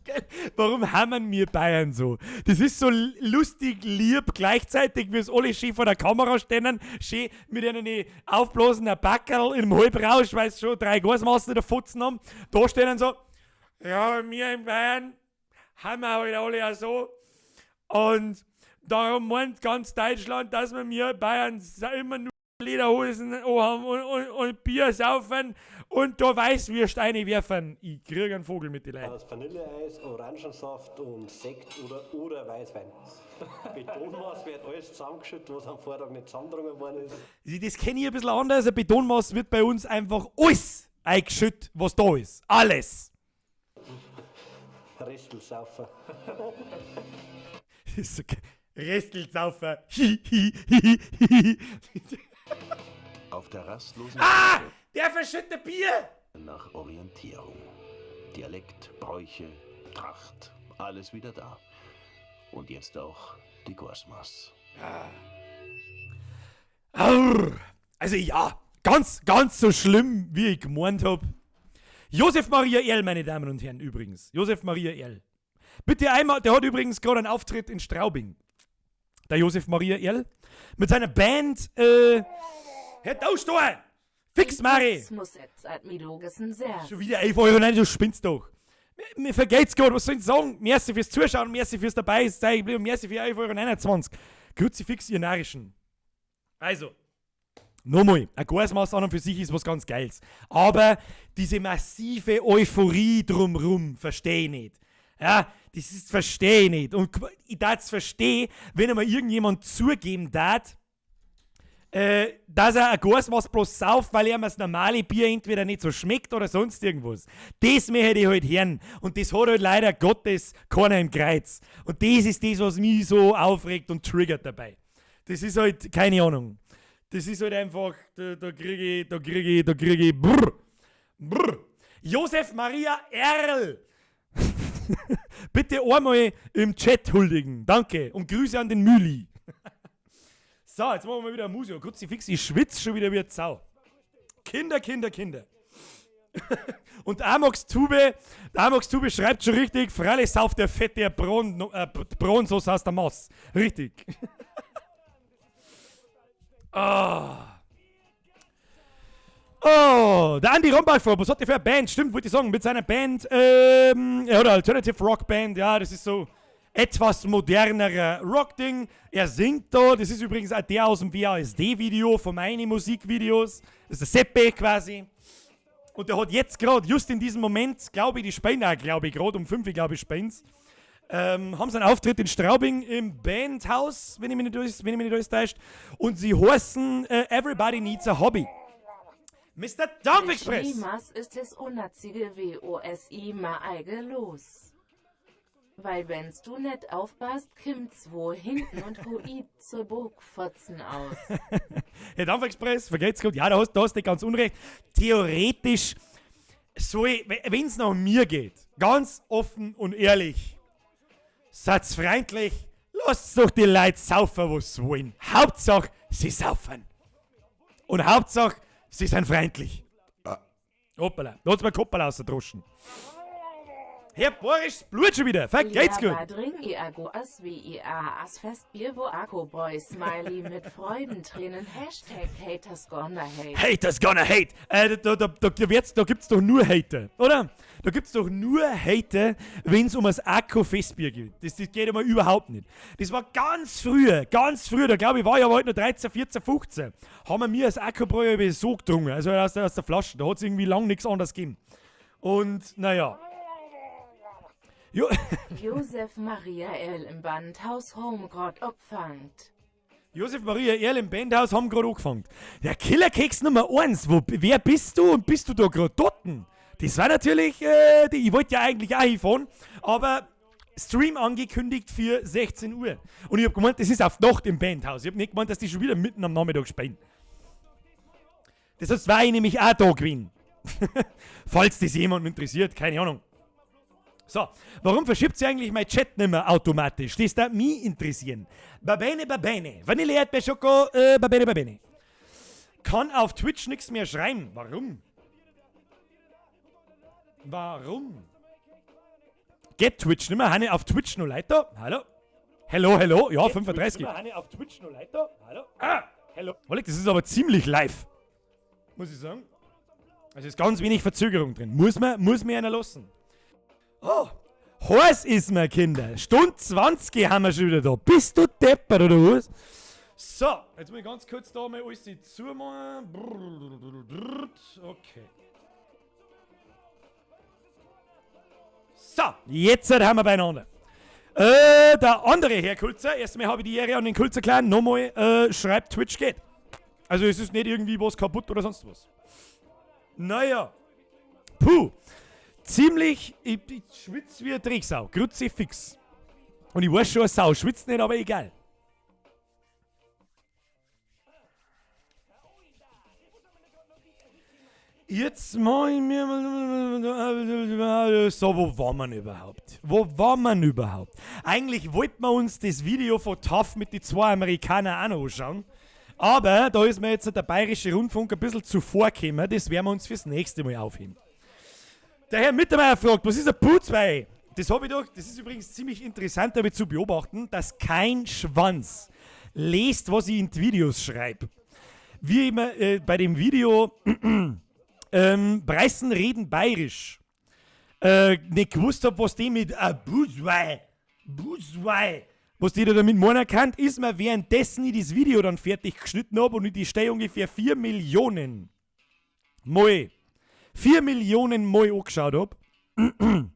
geil. Warum haben wir Bayern so? Das ist so lustig, lieb, gleichzeitig, wie es alle schön vor der Kamera stehen, schön mit einem aufblasenen Backerl im Halbrausch, weil sie schon 3 Gasmassen in der Fotzen haben. Da stehen so, ja, wir in Bayern haben wir halt alle auch so. Und darum meint ganz Deutschland, dass wir mir Bayern immer nur Lederhosen anhaben und Bier saufen und da Weißwürst reinwerfen. Ich krieg einen Vogel mit den Leuten. Aus Vanilleeis, Orangensaft und Sekt oder Weißwein. Betonmaß wird alles zusammengeschüttet, was am Vortag nicht zusammengedrungen worden ist. Das kenne ich ein bisschen anders. Ein Betonmaß wird bei uns einfach alles eingeschüttet, was da ist. Alles. Restelsaufen. Das ist so geil. Restelsaufen. Hi, hi, hi, hi, hi. Auf der rastlosen Ah! Der verschüttet Bier! nach Orientierung. Dialekt, Bräuche, Tracht, alles wieder da. Und jetzt auch die Gorsmass. Aur. Also ja, ganz, ganz so schlimm, wie ich gemeint hab. Josef Maria Erl, meine Damen und Herren, übrigens. Josef Maria Erl. Bitte einmal, der hat übrigens gerade einen Auftritt in Straubing. Der Josef Maria Erl. Mit seiner Band, Herr Taustor! Fix, Mari! Muss jetzt Admilogissen sehr. Schon wieder 11 Euro, nein, du spinnst doch. Mir vergeht's grad, was soll ich sagen? Merci fürs Zuschauen, merci fürs dabei sein, merci für 11,29 Euro. Kruzifix, ihr Narischen. Also, nochmal, ein Gasmaß an und für sich ist was ganz Geiles. Aber diese massive Euphorie drumrum verstehe ich nicht. Ja, das ist, verstehe ich nicht. Und ich darf es verstehen, wenn einmal irgendjemand zugeben darf, dass er ein Gasmaß bloß sauft, weil ihm das normale Bier entweder nicht so schmeckt oder sonst irgendwas. Das möchte ich halt hören. Und das hat halt leider Gottes keiner im Kreuz. Und das ist das, was mich so aufregt und triggert dabei. Das ist halt, keine Ahnung. Das ist halt einfach, da krieg ich, brr, brr. Josef Maria Erl. Bitte einmal im Chat huldigen. Danke. Und Grüße an den Müli. So, jetzt machen wir mal wieder Musik. Kruzifix, ich schwitze schon wieder wie eine Sau. Kinder, Kinder, Kinder. Und Amox Tube schreibt schon richtig, freilich sauft der fette Bronsauce aus der Mass. Richtig. Ah. Oh, der Andi Rombach, was hat der für eine Band? Stimmt, wollte ich sagen, mit seiner Band, er hat eine Alternative Rock Band, ja, das ist so etwas modernerer Rock-Ding. Er singt da, das ist übrigens auch der aus dem WASD-Video von meinen Musikvideos. Das ist der Seppe quasi. Und der hat jetzt gerade, just in diesem Moment, glaube ich, die spielen auch, glaube ich, gerade um 5 Uhr, glaube ich, spielen's. Haben sie einen Auftritt in Straubing im Bandhaus, wenn ich mich nicht alles täuscht. Und sie heißen Everybody Needs a Hobby. Mr. Dampfexpress! Niemals ist es unnazige WOSI ma eige los. Weil wenn's du net aufpasst, kimmt's wo hinten und huit zur Burgfotzen aus. Herr Dampfexpress, vergeht's gut. Ja, da hast du nicht ganz unrecht. Theoretisch soll, wenn's nach mir geht, ganz offen und ehrlich, seid freundlich, lasst doch die Leute saufen, was sie wollen. Hauptsache, sie saufen. Und Hauptsache, sie sind freundlich. Hoppala, da hat's mir Koppel ausgedroschen. Herr Boris, Blut schon wieder. Vergeht's gut. Smiley mit Freudentränen. Hashtag Haters gonna hate. Haters gonna hate. Da gibt's doch nur Hater, oder? Da gibt's doch nur Hater, wenn's um das Akku-Festbier geht. Das geht immer überhaupt nicht. Das war ganz früher, da glaube ich, war ich aber halt noch 13, 14, 15. Haben wir mir das Akku-Bräu so getrunken, also aus der Flasche. Da hat's irgendwie lang nichts anderes gegeben. Und, naja. Josef Maria Erl im Bandhaus Home grad opfangt. Josef Maria Erl im Bandhaus haben grad angefangen. Der Killerkeks Nummer 1, wer bist du und bist du da grad dorten? Das war natürlich, ich wollte ja eigentlich auch hinfahren, aber Stream angekündigt für 16 Uhr. Und ich hab gemeint, das ist auf Nacht im Bandhaus. Ich hab nicht gemeint, dass die schon wieder mitten am Nachmittag spielen. Das heißt, war ich nämlich auch da gewesen. Falls das jemanden interessiert, keine Ahnung. So, warum verschiebt sie eigentlich mein Chat nicht mehr automatisch? Das darf mich interessieren. Babene, babene. Vanille, Erdbeer, Schoko, babene, babene. Kann auf Twitch nichts mehr schreiben. Warum? Warum? Geht Twitch nicht mehr? Hanne auf Twitch noch Leute da? Hallo? Hello, hello. Ja, Geht 35. Twitch nicht mehr? Hanne auf Twitch noch Leute da? Hallo? Ah! Hello. Oleg, das ist aber ziemlich live. Muss ich sagen. Also ist ganz wenig Verzögerung drin. Muss man einer lassen. Oh, heiß ist mir, Kinder. Stunde 20 haben wir schon wieder da. Bist du deppert oder was? So, jetzt muss ich ganz kurz da mal alles zumachen. Okay. So, jetzt haben wir beieinander. Der andere Herr Kulzer, erstmal habe ich die Ehre an den Kulzer Clan, nochmal, schreibt Twitch geht. Also es ist nicht irgendwie was kaputt oder sonst was. Naja. Puh. Ziemlich, ich schwitze wie eine Drecksau. Kruzifix. Und ich weiß schon, eine Sau schwitzt nicht, aber egal. Jetzt mach ich mir mal. So, wo war man überhaupt? Wo war man überhaupt? Eigentlich wollten wir uns das Video von TAF mit den zwei Amerikanern auch noch anschauen. Aber da ist mir jetzt der Bayerische Rundfunk ein bisschen zuvorgekommen. Das werden wir uns fürs nächste Mal aufheben. Der Herr Mittermeier fragt, was ist ein Putzweih? Das hab ich doch, das ist übrigens ziemlich interessant damit zu beobachten, dass kein Schwanz liest, was ich in die Videos schreibe. Wie immer bei dem Video Preißen reden bayerisch nicht gewusst hab, was die mit Putzweih, Putzweih, was die da damit meinen kann, ist mir währenddessen ich das Video dann fertig geschnitten hab und ich die Stelle ungefähr 4 Millionen Mal 4 Millionen Mal angeschaut hab, bin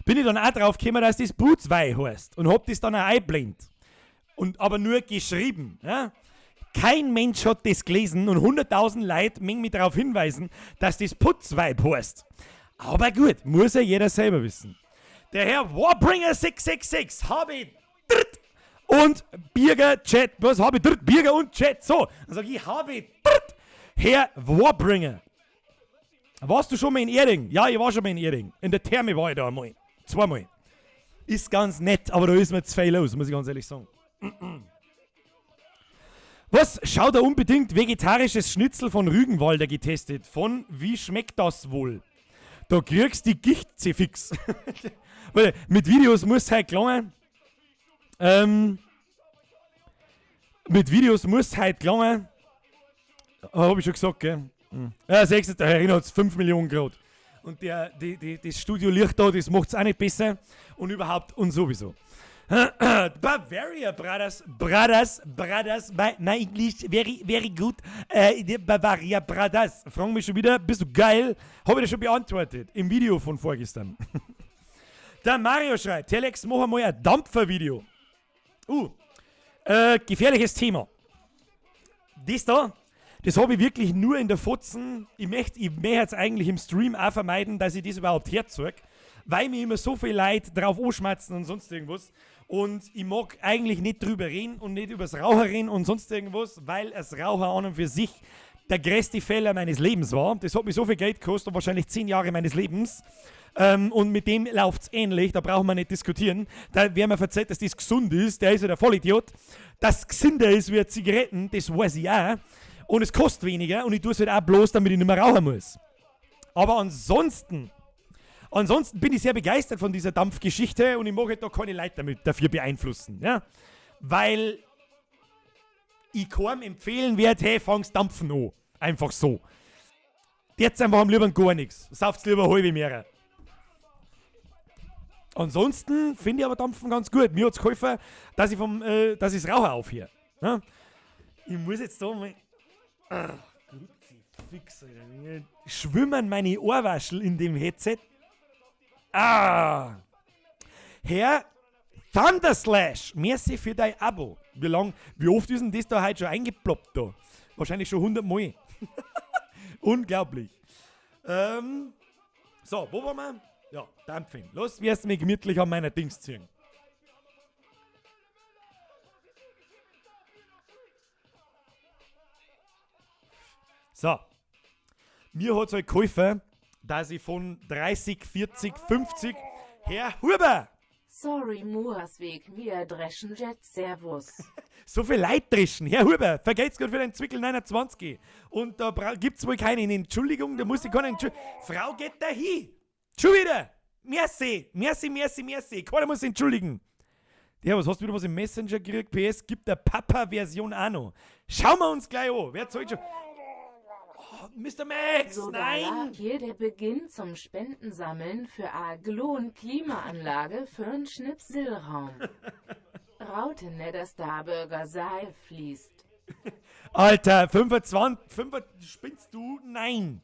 ich dann auch drauf gekommen, dass das Putzweih heißt und hab das dann auch eingeblendet. Und aber nur geschrieben. Ja? Kein Mensch hat das gelesen und 100.000 Leute mögen mich darauf hinweisen, dass das Putzweib heißt. Aber gut, muss ja jeder selber wissen. Der Herr Warbringer 666 habe ich dritt und Birger Chat. Was habe ich dritt? Birger und Chat. So, dann sag ich, habe ich dritt. Herr Warbringer. Warst du schon mal in Erding? Ja, ich war schon mal in Erding. In der Therme war ich da einmal. Zweimal. Ist ganz nett, aber da ist mir zu viel los, muss ich ganz ehrlich sagen. Was? Schaut da unbedingt vegetarisches Schnitzel von Rügenwalder getestet. Von wie schmeckt das wohl? Da kriegst du die Gicht fix. Weil mit Videos muss halt gelangen. Mit Videos muss halt gelangen. Hab ich schon gesagt, gell? Ja, 6. Der Herr hat's 5 Millionen Grad. Und das Studio Licht da, das macht's auch nicht besser. Und überhaupt und sowieso. Bavaria Brothers, Brothers, Brothers, my English very, very good. Bavaria Brothers. Fragen mich schon wieder, bist du geil? Hab ich das schon beantwortet im Video von vorgestern. Der Mario schreibt, Telex, mach einmal ein Dampfervideo. Gefährliches Thema. Das da, Das habe ich wirklich nur in der Fotzen. Ich möchte ich möcht jetzt eigentlich im Stream auch vermeiden, dass ich das überhaupt herzeig, weil mir immer so viel Leid drauf anschmatzen und sonst irgendwas. Und ich mag eigentlich nicht drüber reden und nicht übers Raucher reden und sonst irgendwas, weil es Raucher an und für sich der größte Fehler meines Lebens war. Das hat mich so viel Geld gekostet und wahrscheinlich 10 Jahre meines Lebens. Und mit dem läuft es ähnlich, da brauchen wir nicht diskutieren. Da, wer mir verzählt, dass das gesund ist, der ist ja der Vollidiot. Dass es gesünder ist wie Zigaretten, das weiß ich auch. Und es kostet weniger und ich tue es halt auch bloß, damit ich nicht mehr rauchen muss. Aber ansonsten bin ich sehr begeistert von dieser Dampfgeschichte und ich mag halt da keine Leute damit dafür beeinflussen. Ja? Weil ich keinem empfehlen werde, hey, fang's Dampfen an. Einfach so. Jetzt einfach am lieber gar nichts. Sauft's lieber halbe mehr. Ansonsten finde ich aber Dampfen ganz gut. Mir hat's geholfen, dass ich das Rauchen aufhöre. Ja? Ich muss jetzt da mal. Ach, Kruzifix, Alter. Mir schwimmen meine Ohrwaschel in dem Headset. Ah! Herr Thunderslash, merci für dein Abo. Wie lang, wie oft ist denn das da heute schon eingeploppt da? Wahrscheinlich schon 100 Mal. Unglaublich. So, wo waren wir? Ja, Dampfen. Los, wirst mich gemütlich an meiner Dings ziehen. So. Mir hat es halt geholfen, dass ich von 30, 40, 50. Herr Huber! Sorry, Muasweg, mir dreschen Jet, Servus. So viel Leid dreschen. Herr Huber, vergelt's Gott für den Zwickel 29. Und da gibt's wohl keine Entschuldigung, da muss ich keine Entschuldigung. Frau geht da hin. Schon wieder. Merci, merci, merci, merci. Keiner muss sich entschuldigen. Ja, was hast du wieder was im Messenger gekriegt? PS gibt der Papa-Version auch noch. Schauen wir uns gleich an. Wer zahlt schon? Oh, Mr. Max, So, nein! hier der Beginn zum Spendensammeln für Aglon Klimaanlage für'n Schnipselraum. Raute ne dass Starburger Saal fließt. Alter, 25, 25, spinnst du? Nein.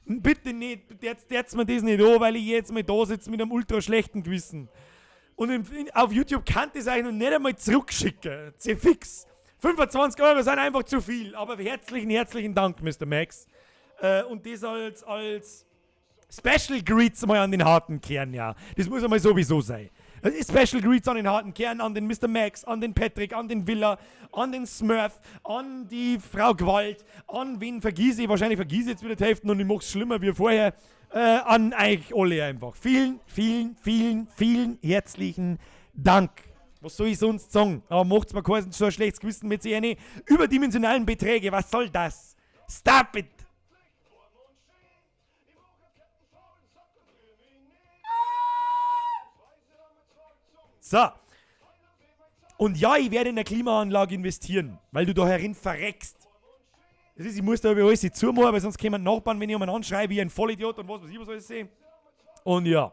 Bitte nicht, jetzt, jetzt mir das nicht an, weil ich jetzt mal da sitze mit einem ultra schlechten Gewissen. Und auf YouTube kann ich es eigentlich noch nicht einmal zurückschicken. Fix. 25 € sind einfach zu viel. Aber herzlichen, herzlichen Dank, Mr. Max. Und das als Special Greets mal an den harten Kern, ja. Das muss einmal sowieso sein. Special Greets an den harten Kern, an den Mr. Max, an den Patrick, an den Villa, an den Smurf, an die Frau Gewalt, an wen vergiss ich, wahrscheinlich vergiss ich jetzt wieder die Hälfte und ich mach's schlimmer wie vorher, an eigentlich alle einfach. Vielen, vielen, vielen, vielen herzlichen Dank. Was soll ich sonst sagen? Aber macht's mir kein so ein schlechtes Gewissen mit sich überdimensionalen Beträge. Was soll das? Stop it! So. Und ja, ich werde in eine Klimaanlage investieren, weil du da herin verreckst. Das ist, ich muss da über alles zumachen, weil sonst kommen Nachbarn, wenn ich um anschreie, wie ein Vollidiot und was weiß ich, was alles sehen. Und ja.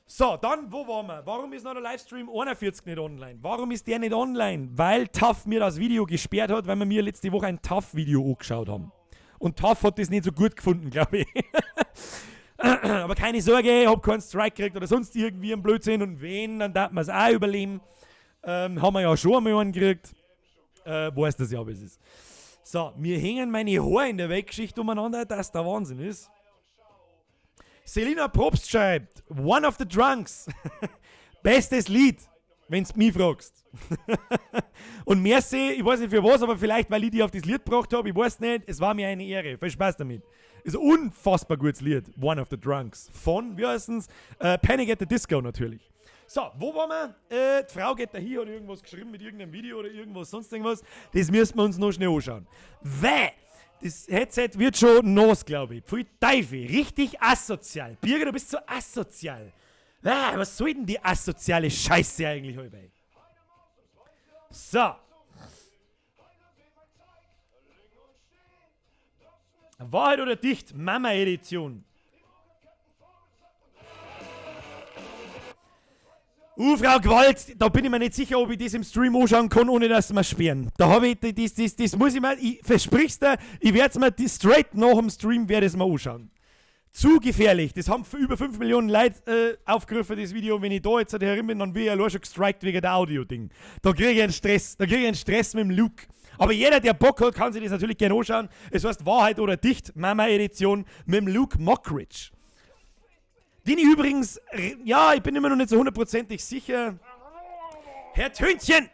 So, dann, wo waren wir? Warum ist noch der Livestream 41 nicht online? Warum ist der nicht online? Weil TAF mir das Video gesperrt hat, weil wir mir letzte Woche ein TAF-Video angeschaut haben. Und TAF hat das nicht so gut gefunden, glaube ich. Aber keine Sorge, ich hab keinen Strike gekriegt oder sonst irgendwie einen Blödsinn. Und wenn, dann darf man es auch überleben. Haben wir ja schon einmal einen gekriegt. Weiß das ja, wie es ist. So, mir hängen meine Haare in der Weltgeschichte umeinander, dass der Wahnsinn ist. Selina Probst schreibt, One of the Drunks. Bestes Lied, wenn's mich fragst. Und merci, ich weiß nicht für was, aber vielleicht, weil ich dich auf das Lied gebracht habe, ich weiß nicht, es war mir eine Ehre. Viel Spaß damit. Ist ein unfassbar gutes Lied, One of the Drunks. Von, wie heißt es? Panic at the Disco natürlich. So, wo waren wir? Die Frau geht da hier, hat irgendwas geschrieben mit irgendeinem Video oder irgendwas, sonst irgendwas. Das müssen wir uns noch schnell anschauen. Wäh! Das Headset wird schon nass, glaube ich. Pfui Teufel, richtig asozial. Birger, du bist so asozial. Ah, was soll denn die asoziale Scheiße eigentlich heute? So. Wahrheit oder dicht? Mama-Edition. Frau Gewalt, da bin ich mir nicht sicher, ob ich das im Stream anschauen kann, ohne dass sie mir sperren. Da habe ich, das muss ich mir, ich versprich's dir, ich werde es mir straight nach dem Stream werde es mir anschauen. Zu gefährlich. Das haben über 5 Millionen Leute aufgerufen, das Video. Wenn ich da jetzt herin bin, dann will ich ja schon gestrikt wegen der Audio-Ding. Da kriege ich einen Stress. Da kriege ich einen Stress mit dem Luke. Aber jeder, der Bock hat, kann sich das natürlich gerne anschauen. Es heißt Wahrheit oder Dicht, Mama-Edition mit dem Luke Mockridge. Den ich übrigens, ja, ich bin immer noch nicht so hundertprozentig sicher. Herr Tönchen!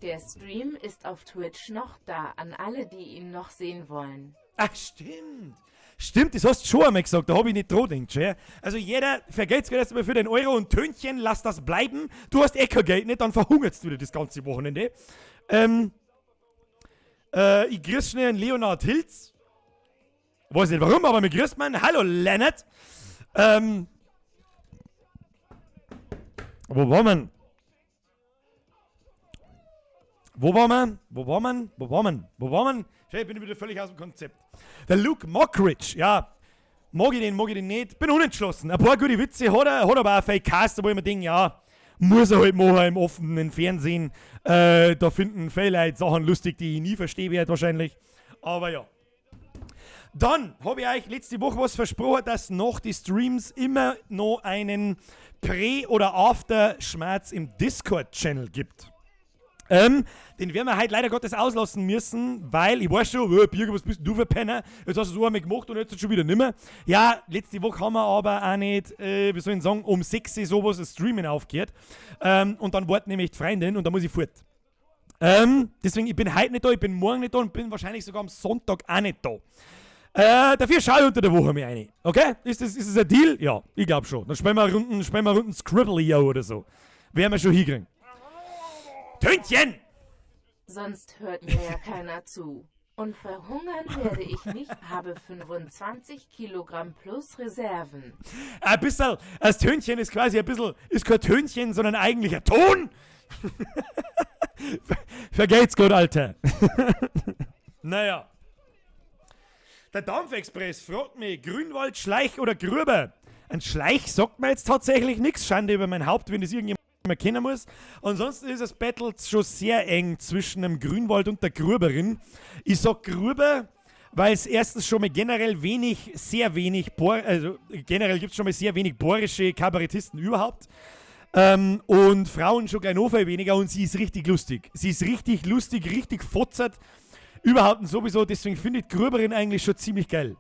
Der Stream ist auf Twitch noch da, an alle, die ihn noch sehen wollen. Ach, stimmt. Stimmt, das hast du schon einmal gesagt, da hab ich nicht dran gedacht, gell? Also jeder, vergelt's grad erst einmal für den Euro und Tönchen, lass das bleiben. Du hast eh kein Geld nicht, dann verhungerst du wieder das ganze Wochenende. Ich grüß schnell einen Leonhard Hilz. Weiß nicht warum, aber mir grüßt man. Hallo Lennart. Wo war man? Wo war man? Wo war man? Wo war man? Wo war man? Schau, ich bin wieder völlig aus dem Konzept. Der Luke Mockridge, ja. Mag ich den, mag ich den nicht? Bin unentschlossen. Ein paar gute Witze hat er, hat aber auch Fake Cast, wo ich mir denke, ja, muss er halt machen im offenen Fernsehen. Da finden viele Leute Sachen lustig, die ich nie verstehen werde wahrscheinlich. Aber ja. Dann habe ich euch letzte Woche was versprochen, dass nach den Streams immer noch einen Prä- oder After-Schmerz im Discord-Channel gibt. Den werden wir heute leider Gottes auslassen müssen, weil ich weiß schon, oh, Birger, was bist denn du für Penner? Jetzt hast du es einmal gemacht und jetzt schon wieder nimmer. Ja, letzte Woche haben wir aber auch nicht, wie soll ich sagen, um 6 Uhr sowas das Streamen aufgehört. Und dann warten nämlich die Freundin und dann muss ich fort. Deswegen, ich bin heute nicht da, ich bin morgen nicht da und bin wahrscheinlich sogar am Sonntag auch nicht da. Dafür schaue ich unter der Woche mal rein. Okay? Ist das ein Deal? Ja, ich glaub schon. Dann spielen wir Runden Scribble oder so. Werden wir schon hinkriegen. Tönchen! Sonst hört mir ja keiner zu. Und verhungern werde ich nicht, habe 25 Kilogramm plus Reserven. Ein bisschen, das Tönchen ist quasi ein bisschen, ist kein Tönchen, sondern eigentlich ein Ton. Vergelt's Gott, Alter. Naja. Der Dampfexpress fragt mich, Grünwald, Schleich oder Gruber? Ein Schleich sagt mir jetzt tatsächlich nix. Schande über mein Haupt, wenn das irgendjemand kennen muss. Ansonsten ist das Battle schon sehr eng zwischen dem Grünwald und der Gruberin. Ich sag Gruber, weil es erstens schon mal generell wenig, sehr wenig, Bohr, also generell gibt's schon mal sehr wenig bohrische Kabarettisten überhaupt. Und Frauen schon gleich noch viel weniger und sie ist richtig lustig. Sie ist richtig lustig, richtig fotzert. Überhaupt und sowieso, deswegen finde ich die Gruberin eigentlich schon ziemlich geil.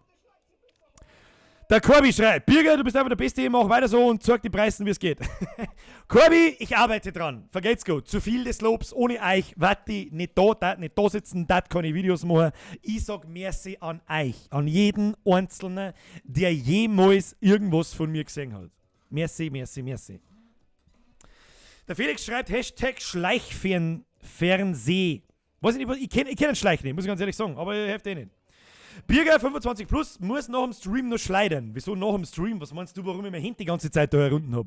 Der Corby schreibt, Birger, du bist einfach der Beste, mach weiter so und zeig die Preise, wie es geht. Corby, ich arbeite dran. Vergelt's gut. Zu viel des Lobs, ohne euch, warte ich nicht da, dat nicht da sitzen, dat kann ich Videos machen. Ich sag merci an euch, an jeden Einzelnen, der jemals irgendwas von mir gesehen hat. Merci, merci, merci. Der Felix schreibt, Hashtag Schleichfernseh. Weiß ich nicht, ich kenn den Schleich nicht, muss ich ganz ehrlich sagen, aber ich helfe eh nicht. Birger 25 plus muss nach dem Stream noch schleudern. Wieso nach dem Stream? Was meinst du, warum ich mein Handy die ganze Zeit da herunten hab?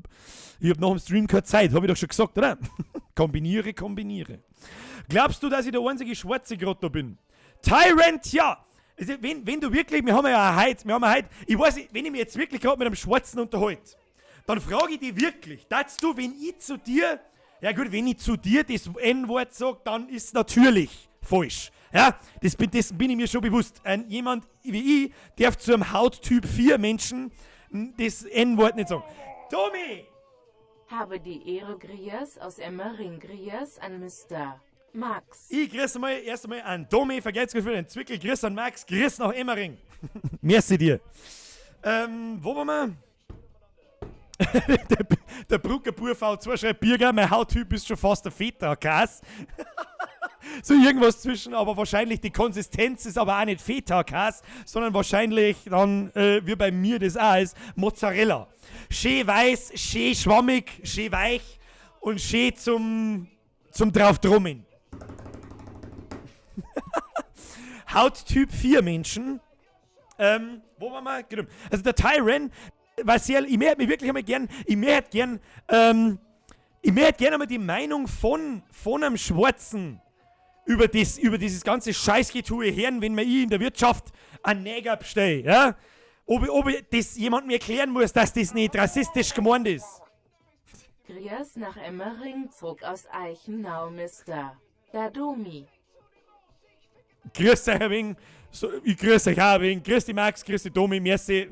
Ich hab nach dem Stream keine Zeit, hab ich doch schon gesagt, oder? Kombiniere, kombiniere. Glaubst du, dass ich der einzige Schwarze grad da bin? Tyrant, ja! Also, wenn du wirklich, wir haben ja heute, wir haben ja heute, ich weiß nicht, wenn ich mich jetzt wirklich grad mit einem Schwarzen unterhalte, dann frage ich dich wirklich, dass du, wenn ich zu dir, ja gut, wenn ich zu dir das N-Wort sag, dann ist natürlich falsch. Ja, das bin ich mir schon bewusst. Jemand wie ich darf zu einem Hauttyp 4 Menschen das N-Wort nicht sagen. Tommy! Habe die Ehre, Grias aus Emmering, Grias an Mister Max. Ich grüße mal erst einmal an Tommy, vergelt's Gott für den Zwickel, grüß an Max, grüß nach Emmering. Merci dir. Wo waren wir? Der Bruckerbur V2 schreibt, Birger, mein Hauttyp ist schon fast der Feta-Käse. So irgendwas zwischen, aber wahrscheinlich die Konsistenz ist aber auch nicht Feta-Käse, sondern wahrscheinlich dann, wie bei mir das auch ist, Mozzarella. Schön weiß, schön schwammig, schön weich und schön zum drauftrommeln. Hauttyp 4 Menschen. Wo waren wir? Genau. Also der Tyron war sehr, ich möchte mich wirklich einmal gern, ich möchte gern, ich möchte gern einmal die Meinung von einem Schwarzen über dieses ganze Scheißgetue hören, wenn man ich in der Wirtschaft einen Neger bestelle, ja? Ob ich das jemandem erklären muss, dass das nicht rassistisch gemeint ist. Grias nach Emmering zog aus Eichenau, Mister Dadomi. Grüß euch ein wenig. So, ich grüße euch auch ein wenig. Grüß dich Max, grüß dich Domi, merci.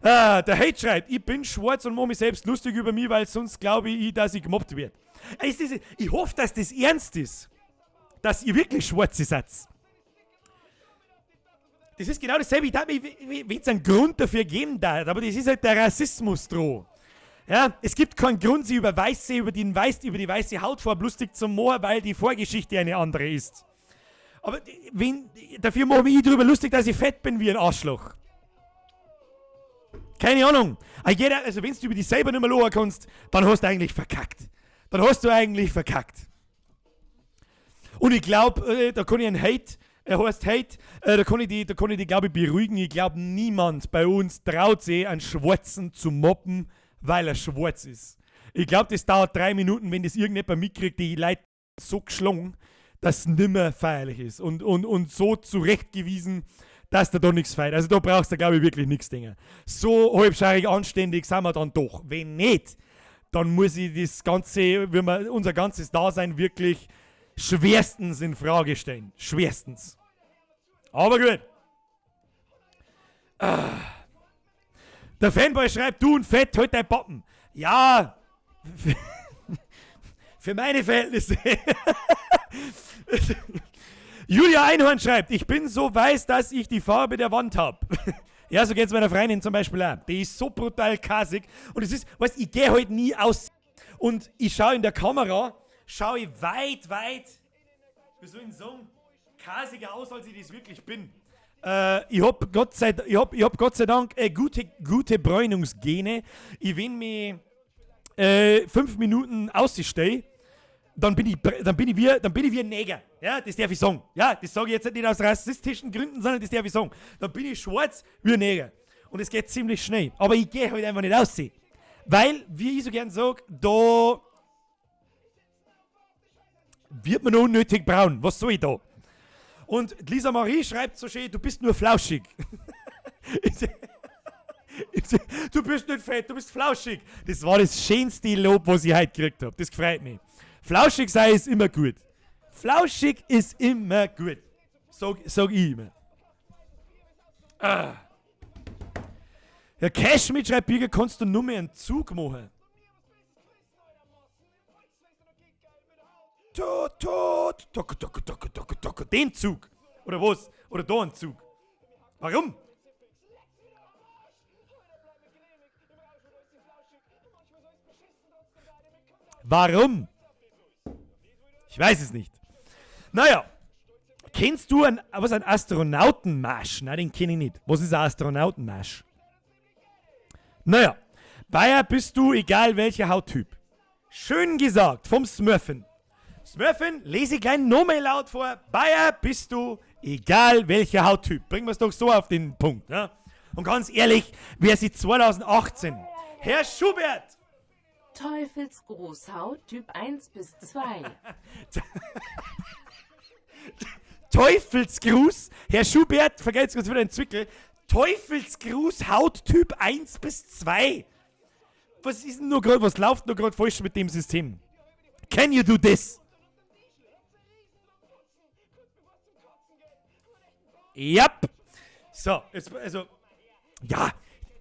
Ah, der Hate schreibt, ich bin schwarz und mache mich selbst lustig über mich, weil sonst glaube ich, dass ich gemobbt werde. Ich hoffe, dass das ernst ist. Dass ihr wirklich schwarze seid. Das ist genau dasselbe. Ich dachte mir, wenn es einen Grund dafür geben darf, aber das ist halt der Rassismus droh. Ja, es gibt keinen Grund, sich über die weiße Hautfarbe lustig zu machen, weil die Vorgeschichte eine andere ist. Aber dafür mache ich mich drüber lustig, dass ich fett bin wie ein Arschloch. Keine Ahnung. Aber jeder, also wenn du über dich selber nicht mehr lachen kannst, dann hast du eigentlich verkackt. Dann hast du eigentlich verkackt. Und ich glaub, da kann ich einen Hate, er heißt Hate, da kann ich die, glaub ich, beruhigen. Ich glaub, niemand bei uns traut sich, einen Schwarzen zu mobben, weil er schwarz ist. Ich glaub, das dauert 3 Minuten, wenn das irgendjemand mitkriegt, die Leute so geschlungen, dass es nimmer feierlich ist. Und so zurechtgewiesen, dass da nichts feiert. Also da brauchst du, glaub ich, wirklich nichts denken. So halbscheirig anständig sind wir dann doch. Wenn nicht, dann muss ich das Ganze, wenn wir unser ganzes Dasein wirklich schwerstens in Frage stellen. Schwerstens. Aber gut. Ah. Der Fanboy schreibt, du und Fett, halt dein Pappen. Ja. Für meine Verhältnisse. Julia Einhorn schreibt, ich bin so weiß, dass ich die Farbe der Wand hab. Ja, so geht's meiner Freundin zum Beispiel auch. Die ist so brutal kasig. Und es ist, weißt, ich geh halt nie aus. Und ich schau in der Kamera, schau ich weit, weit, wie soll ich denn sagen, kasiger aus, als ich das wirklich bin. Ich hab Gott sei, ich hab, ich hab Gott sei Dank gute Bräunungsgene. Ich, wenn mich 5 Minuten ausstehe, dann bin ich br-, dann bin ich wie, dann bin ich wie ein Neger. Ja, das darf ich sagen. Ja, das sage ich jetzt nicht aus rassistischen Gründen, sondern das darf ich sagen. Dann bin ich schwarz wie ein Neger. Und es geht ziemlich schnell. Aber ich gehe halt einfach nicht aus. Weil, wie ich so gern sag, da wird man unnötig braun. Was soll ich da? Und Lisa Marie schreibt so schön, du bist nur flauschig. Du bist nicht fett, du bist flauschig. Das war das schönste Lob, was ich heute gekriegt hab. Das freut mich. Flauschig sei ist immer gut. Flauschig ist immer gut. Sag ich immer. Ah. Der Cash mit schreibt, Birger, kannst du nur mehr einen Zug machen? Tot, tot, tok, tok, tok, tok, tok. Den Zug. Oder was? Oder da einen Zug. Warum? Warum? Ich weiß es nicht. Naja. Kennst du ein, was, ein Astronautenmarsch? Nein, den kenn ich nicht. Was ist ein Astronautenmarsch? Naja. Bayer bist du, egal welcher Hauttyp. Schön gesagt, vom Smurfen. Smurfen, lese ich gleich nochmal laut vor. Bayer bist du, egal welcher Hauttyp. Bringen wir's doch so auf den Punkt. Ne? Und ganz ehrlich, wer sich 2018... Herr Schubert! Teufelsgruß, Hauttyp 1 bis 2. Teufelsgruß, Herr Schubert, vergelt's kurz wieder den Zwickel. Teufelsgruß, Hauttyp 1 bis 2. Was ist denn nur grad, was läuft nur grad falsch mit dem System? Can you do this? Yep. So, jetzt, also, ja,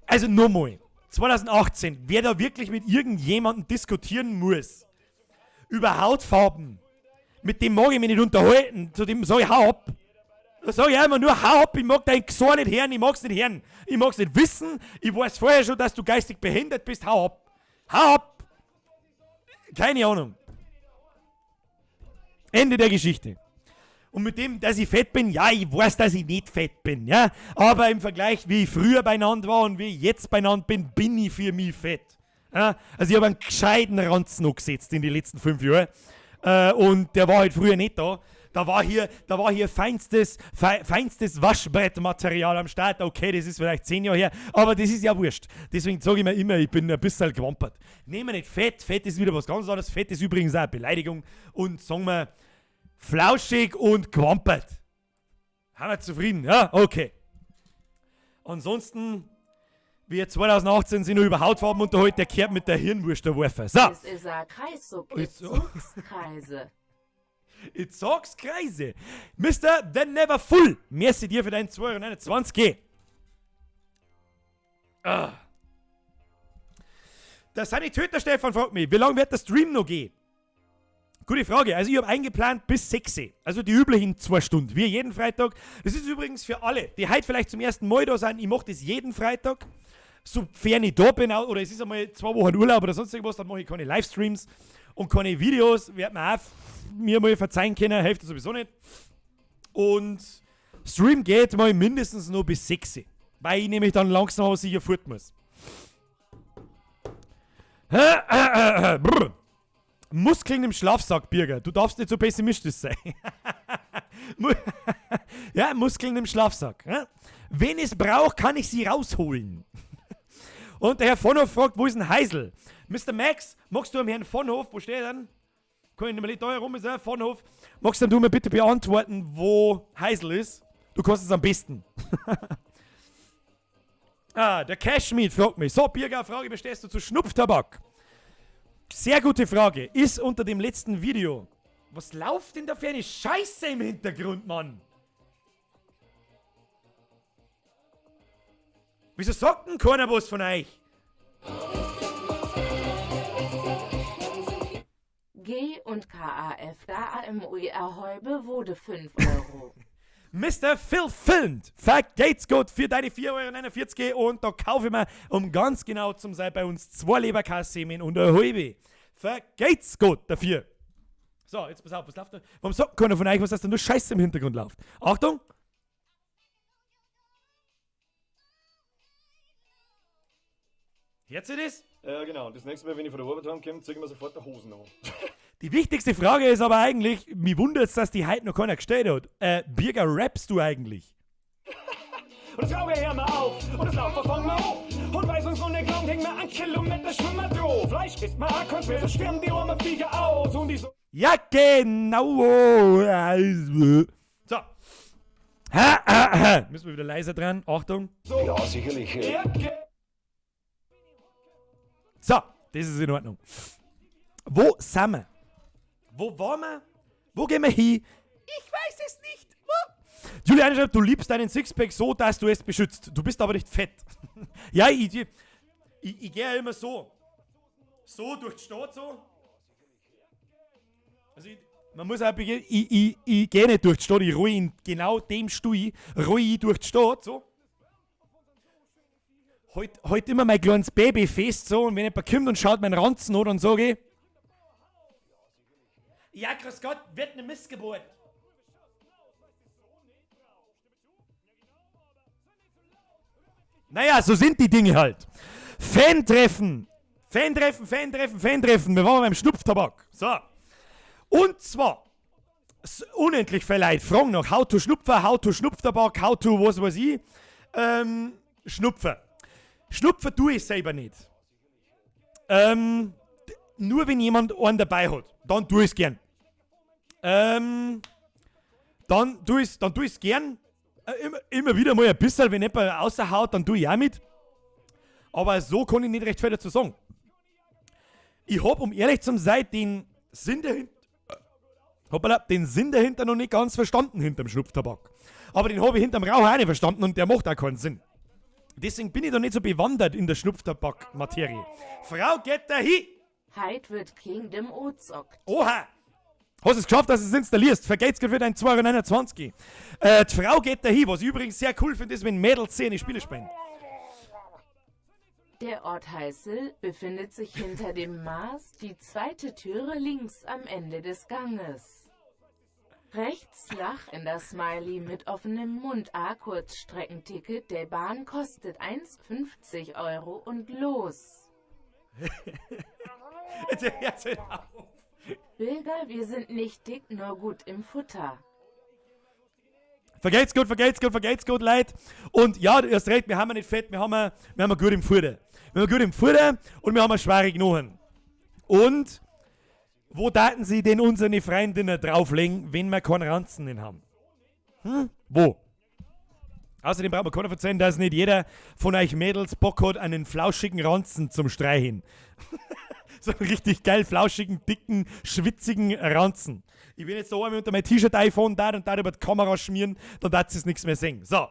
also nochmal. 2018, wer da wirklich mit irgendjemandem diskutieren muss, über Hautfarben, mit dem mag ich mich nicht unterhalten, zu dem sag ich, hau ab. Da sag ich immer nur, hau ab, ich mag dein Gsor nicht hören, ich mag's nicht hören, ich mag's nicht wissen, ich weiß vorher schon, dass du geistig behindert bist, hau ab. Hau ab! Keine Ahnung. Ende der Geschichte. Und mit dem, dass ich fett bin, ja, ich weiß, dass ich nicht fett bin, ja. Aber im Vergleich, wie ich früher beieinander war und wie ich jetzt beieinander bin, bin ich für mich fett. Ja? Also ich hab einen gescheiten Ranzen noch gesetzt in die letzten 5 Jahren. Und der war halt früher nicht da. Da war hier feinstes Waschbrettmaterial am Start. Okay, das ist vielleicht 10 Jahre her, aber das ist ja wurscht. Deswegen sag ich mir immer, ich bin ein bisschen gewampert. Nehmen wir nicht fett, fett ist wieder was ganz anderes. Fett ist übrigens auch eine Beleidigung. Und sagen wir, flauschig und gewampert. Haben wir zufrieden, ja? Okay. Ansonsten, wir 2018 sind noch über Hautfarben unterhalten, der kehrt mit der Hirnwurst der Werfer. So. Es ist ein Kreis, so Jetzt so. Kreise. Ich sag's Kreise. Mister The Never Full. Merci dir für deinen 2,29 Euro. Ah. Der Sanitäter Stefan fragt mich, wie lange wird der Stream noch gehen? Gute Frage. Also ich habe eingeplant bis 6. Also die üblichen 2 Stunden. Wie jeden Freitag. Das ist übrigens für alle, die heute vielleicht zum ersten Mal da sind. Ich mache das jeden Freitag. Sofern ich da bin, oder es ist einmal 2 Wochen Urlaub oder sonst irgendwas, dann mache ich keine Livestreams und keine Videos. Wird mir auch mir mal verzeihen können, hilft sowieso nicht. Und Stream geht mal mindestens noch bis 6. Weil ich nämlich dann langsam aber sicher fort muss. Brr. Muskeln im Schlafsack, Birger. Du darfst nicht so pessimistisch sein. Ja, Muskeln im Schlafsack. Ja? Wenn es braucht, kann ich sie rausholen. Und der Herr Vonhof fragt, wo ist denn Heisel? Mr. Max, magst du am Herrn Vonhof, wo steht er denn? Kann ich nicht mehr da herum, ist er, Vonhof. Magst du mir bitte beantworten, wo Heisel ist? Du kannst es am besten. Ah, der Cashmeat fragt mich. So, Birger, Frage, wie stehst du zu Schnupftabak? Sehr gute Frage. Ist unter dem letzten Video. Was läuft denn da für eine Scheiße im Hintergrund, Mann? Wieso sagt denn keiner was von euch? G und K A F D A M U I A Häube wurde 5 Euro. Mr. Phil filmt. Vergeht's gut für deine 4,49 Euro und da kaufe ich mir, um ganz genau zu sein, bei uns 2 Leberkässemen und eine halbe. Vergeht's gut dafür. So, jetzt pass auf, was läuft da? Warum sagt keiner von euch, was das denn nur Scheiße im Hintergrund läuft? Achtung! Hört ihr das? Ja, genau. Und das nächste Mal, wenn ich von der Arbeit heimkomme, zieh ich mir sofort die Hosen an. Die wichtigste Frage ist aber eigentlich, mich wundert's, dass die heute noch keiner gestellt hat. Birger, rappst du eigentlich? Und das Rauchen hören wir auf und das Laufen fangen wir an. Und weil's uns noch nicht gelangt, hängen wir einen Kilometer Schwimmer drauf. Fleisch isst man auch kein Schwer, so sterben die armen Viecher aus. Und die so Ja, genau. So. Ha, ha, ha. Müssen wir wieder leiser dran. Achtung. So. Ja, sicherlich. Ja, So, das ist in Ordnung. Wo sind wir? Wo waren wir? Wo gehen wir hin? Ich weiß es nicht. Wo? Juliane schreibt, du liebst deinen Sixpack so, dass du es beschützt. Du bist aber nicht fett. Ja, ich gehe ja immer so. So durch die Stadt so. Also ich, man muss auch begehen, ich gehe nicht durch die Stadt, ich ruhe in genau dem Stuhl, ruhe ich durch die Stadt so. Halt immer mein kleines Baby fest so und wenn jemand kommt und schaut meinen Ranzen an, dann sag ich, ja, grüß Gott, wird eine Missgeburt. Naja, so sind die Dinge halt. Fantreffen. Fantreffen, Fantreffen, Fantreffen. Wir waren beim Schnupftabak. So. Und zwar, unendlich viele Leute fragen nach How to Schnupfer, How to Schnupftabak, How to was weiß ich. Schnupfer. Schnupfer tue ich selber nicht. Nur wenn jemand einen dabei hat, dann tue ich's gern. Dann tue ich's, dann tue ich's gern. Immer wieder mal ein bisschen, wenn jemand raushaut, dann tue ich auch mit. Aber so kann ich nicht recht viel dazu sagen. Ich hab, um ehrlich zu sein, den Sinn dahinter, hoppala, den Sinn dahinter noch nicht ganz verstanden hinterm Schnupftabak. Aber den hab ich hinterm Rauch auch nicht verstanden und der macht auch keinen Sinn. Deswegen bin ich da nicht so bewandert in der Schnupftabak-Materie. Frau geht da hin! Heid wird Kingdom ozockt. Oha! Hast es geschafft, dass du es installierst? Vergeht's grad für dein 2,29 Euro. Die Frau geht da hin, was ich übrigens sehr cool finde, ist, wenn Mädels sehen, Spiele spielen. Der Ort Heißel befindet sich hinter dem Mars, die zweite Türe links am Ende des Ganges. Rechts lach in das Smiley mit offenem Mund. A Kurzstreckenticket der Bahn kostet 1,50 Euro und los. Jetzt hört's halt auf. Bilger, wir sind nicht dick, nur gut im Futter. Vergelt's gut, vergelt's gut, vergelt's gut, Leute. Und ja, du hast recht, wir haben ja nicht fett, wir haben ja gut im Futter. Wir haben gut im Futter und wir haben ja schwere Knochen. Und wo daten sie denn unsere Freundinnen drauflegen, wenn wir keinen Ranzen in haben? Wo? Außerdem braucht man keiner verzeihen, dass nicht jeder von euch Mädels Bock hat, einen flauschigen Ranzen zum Streichen. So einen richtig geil flauschigen, dicken, schwitzigen Ranzen. Ich bin jetzt da einmal unter mein T-Shirt iPhone da und da über die Kamera schmieren, dann darfst du es nichts mehr sehen. So.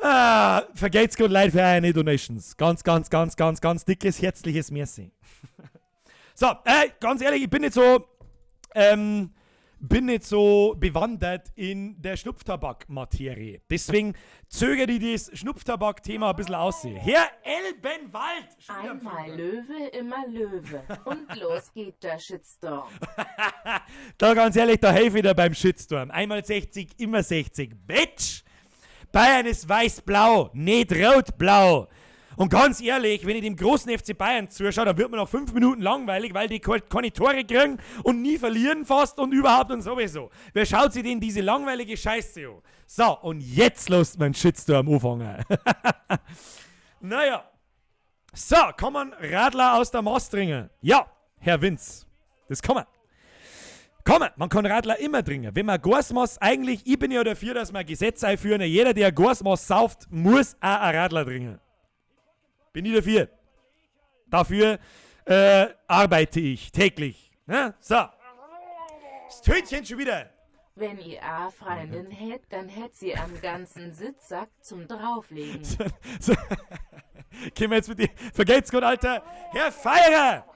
Ah, vergelt's Gott leid für eure Donations. Ganz, ganz, ganz, ganz, ganz dickes, herzliches Merci. So, ganz ehrlich, ich bin nicht so, bewandert in der Schnupftabak-Materie. Deswegen zögere ich das Schnupftabak-Thema ein bisschen aus. Herr Elbenwald! Einmal Löwe, immer Löwe. Und los geht der Shitstorm. Da ganz ehrlich, da helfe ich dir beim Shitstorm. Einmal 60, immer 60. Bitch! Bayern ist weiß-blau, nicht rot-blau. Und ganz ehrlich, wenn ich dem großen FC Bayern zuschaue, dann wird man nach 5 Minuten langweilig, weil die keine Tore kriegen und nie verlieren fast und überhaupt und sowieso. Wer schaut sich denn diese langweilige Scheiße an? So, und jetzt lässt man Shitstorm anfangen. Naja. So, kann man Radler aus der Maß trinken? Ja, Herr Winz. Das kann man. Kann man. Man kann Radler immer trinken. Wenn man Gasmaß eigentlich, ich bin ja dafür, dass wir ein Gesetz einführen, jeder, der Gasmaß sauft, muss auch ein Radler trinken. Bin ich dafür. Dafür arbeite ich täglich. Ne? So. Das Tönchen schon wieder. Wenn ihr a Freundin hätt, dann hätt sie am ganzen Sitzsack zum Drauflegen. So. Gehen wir jetzt mit dir. Vergelt's Gott, Alter. Herr Feierer!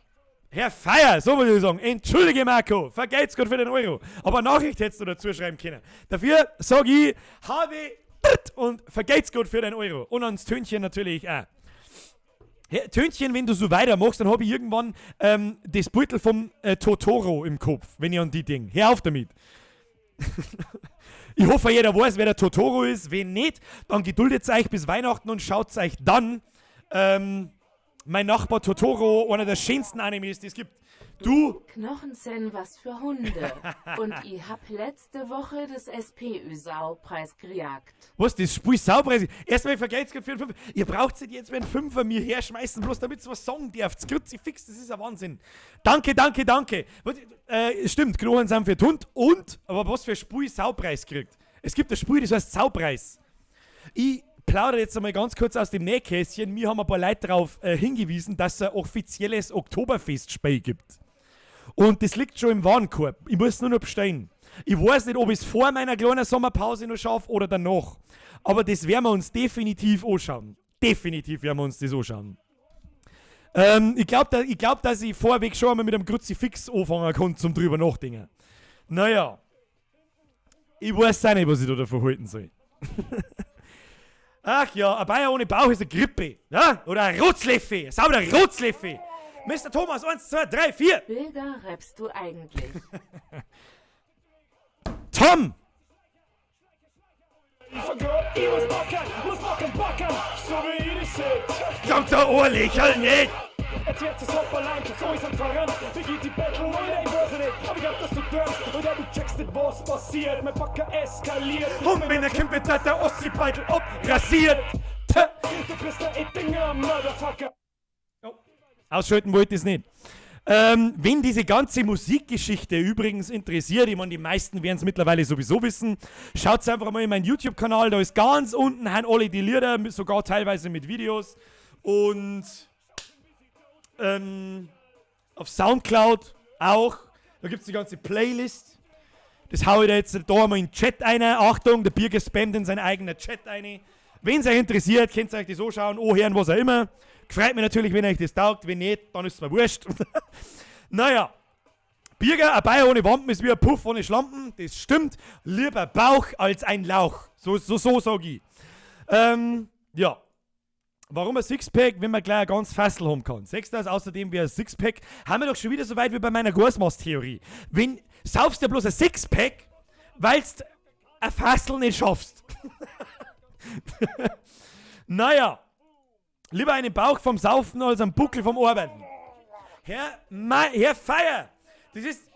Herr Feier, so muss ich sagen. Entschuldige, Marco. Vergelt's Gott für den Euro. Aber Nachricht hättest du dazu schreiben können. Dafür sag ich, habe und vergelt's Gott für den Euro. Und ans Tönchen natürlich auch. Herr Tönchen, wenn du so weitermachst, dann hab ich irgendwann das Beutel vom Totoro im Kopf, wenn ich an die Ding. Hör auf damit. Ich hoffe, jeder weiß, wer der Totoro ist. Wenn nicht, dann geduldet euch bis Weihnachten und schaut euch dann Mein Nachbar Totoro, einer der schönsten Animes, die es gibt. Du! Knochenzen, was für Hunde. Und ich hab letzte Woche das SPÖ-Saupreis gejagt. Was, das Spiel Saupreis? Erstmal vergelt's grad für einen Fünfer. Ihr braucht nicht jetzt einen Fünfer mir herschmeißen, bloß damit ihr was sagen dürft. Kruzifix, das ist ein Wahnsinn. Danke, danke, danke. Was, stimmt, Knochen sind für Hund und, aber was für Spiel Saupreis kriegt. Es gibt ein Spiel, das heißt Saupreis. Ich plaudere jetzt einmal ganz kurz aus dem Nähkästchen. Mir haben ein paar Leute darauf hingewiesen, dass es ein offizielles Oktoberfestspiel gibt. Und das liegt schon im Warenkorb. Ich muss es nur noch bestellen. Ich weiß nicht, ob ich es vor meiner kleinen Sommerpause noch schaffe oder danach. Aber das werden wir uns definitiv anschauen. Definitiv werden wir uns das anschauen. Ich glaub, dass ich vorweg schon einmal mit einem Kruzifix anfangen kann, zum drüber nachdenken. Naja. Ich weiß auch nicht, was ich da davon halten soll. Ach ja, ein Bayer ohne Bauch ist eine Grippe. Ja? Oder ein Rotzleffe. Sauber Rotzleffe. Mr. Thomas, 1, 2, 3, 4. Bilder rappst du eigentlich? Tom! Kommt der Ohrlächeln nicht! Jetzt wird's das Hopperlein, so ist voran. Wie geht die Battle, Leute, ich weiß nicht. Aber ich glaub, dass du dürfst, oder du checkst nicht, was passiert. Mein Backer eskaliert. Und wenn er kommt, wird der Ossi-Beutel abrasiert. Du bist der Ettinger, Motherfucker. Oh. Ausschalten wollte ich's nicht. Wenn diese ganze Musikgeschichte übrigens interessiert, ich meine, die meisten werden's mittlerweile sowieso wissen, schaut's einfach mal in meinen YouTube-Kanal, da ist ganz unten haben alle die Lieder, sogar teilweise mit Videos. Und auf Soundcloud auch, da gibt's die ganze Playlist. Das hau ich da jetzt da mal in den Chat rein. Achtung, der Birger spammt in seinen eigenen Chat rein. Wenn's euch interessiert, könnt ihr euch das anschauen, anhören, was auch immer. Freut mich natürlich, wenn euch das taugt. Wenn nicht, dann ist es mir wurscht. Naja. Birger, ein Bayer ohne Wampen ist wie ein Puff ohne Schlampen. Das stimmt. Lieber Bauch als ein Lauch. So sag ich. Ja. Warum ein Sixpack, wenn man gleich ein ganz Fassel haben kann? Siehst du das? Außerdem wie ein Sixpack haben wir doch schon wieder so weit wie bei meiner Gasmaß-Theorie. Wenn saufst du bloß ein Sixpack, weil's ein Fassel nicht schaffst. Naja. Lieber einen Bauch vom Saufen als einen Buckel vom Arbeiten. Herr Feier, das ist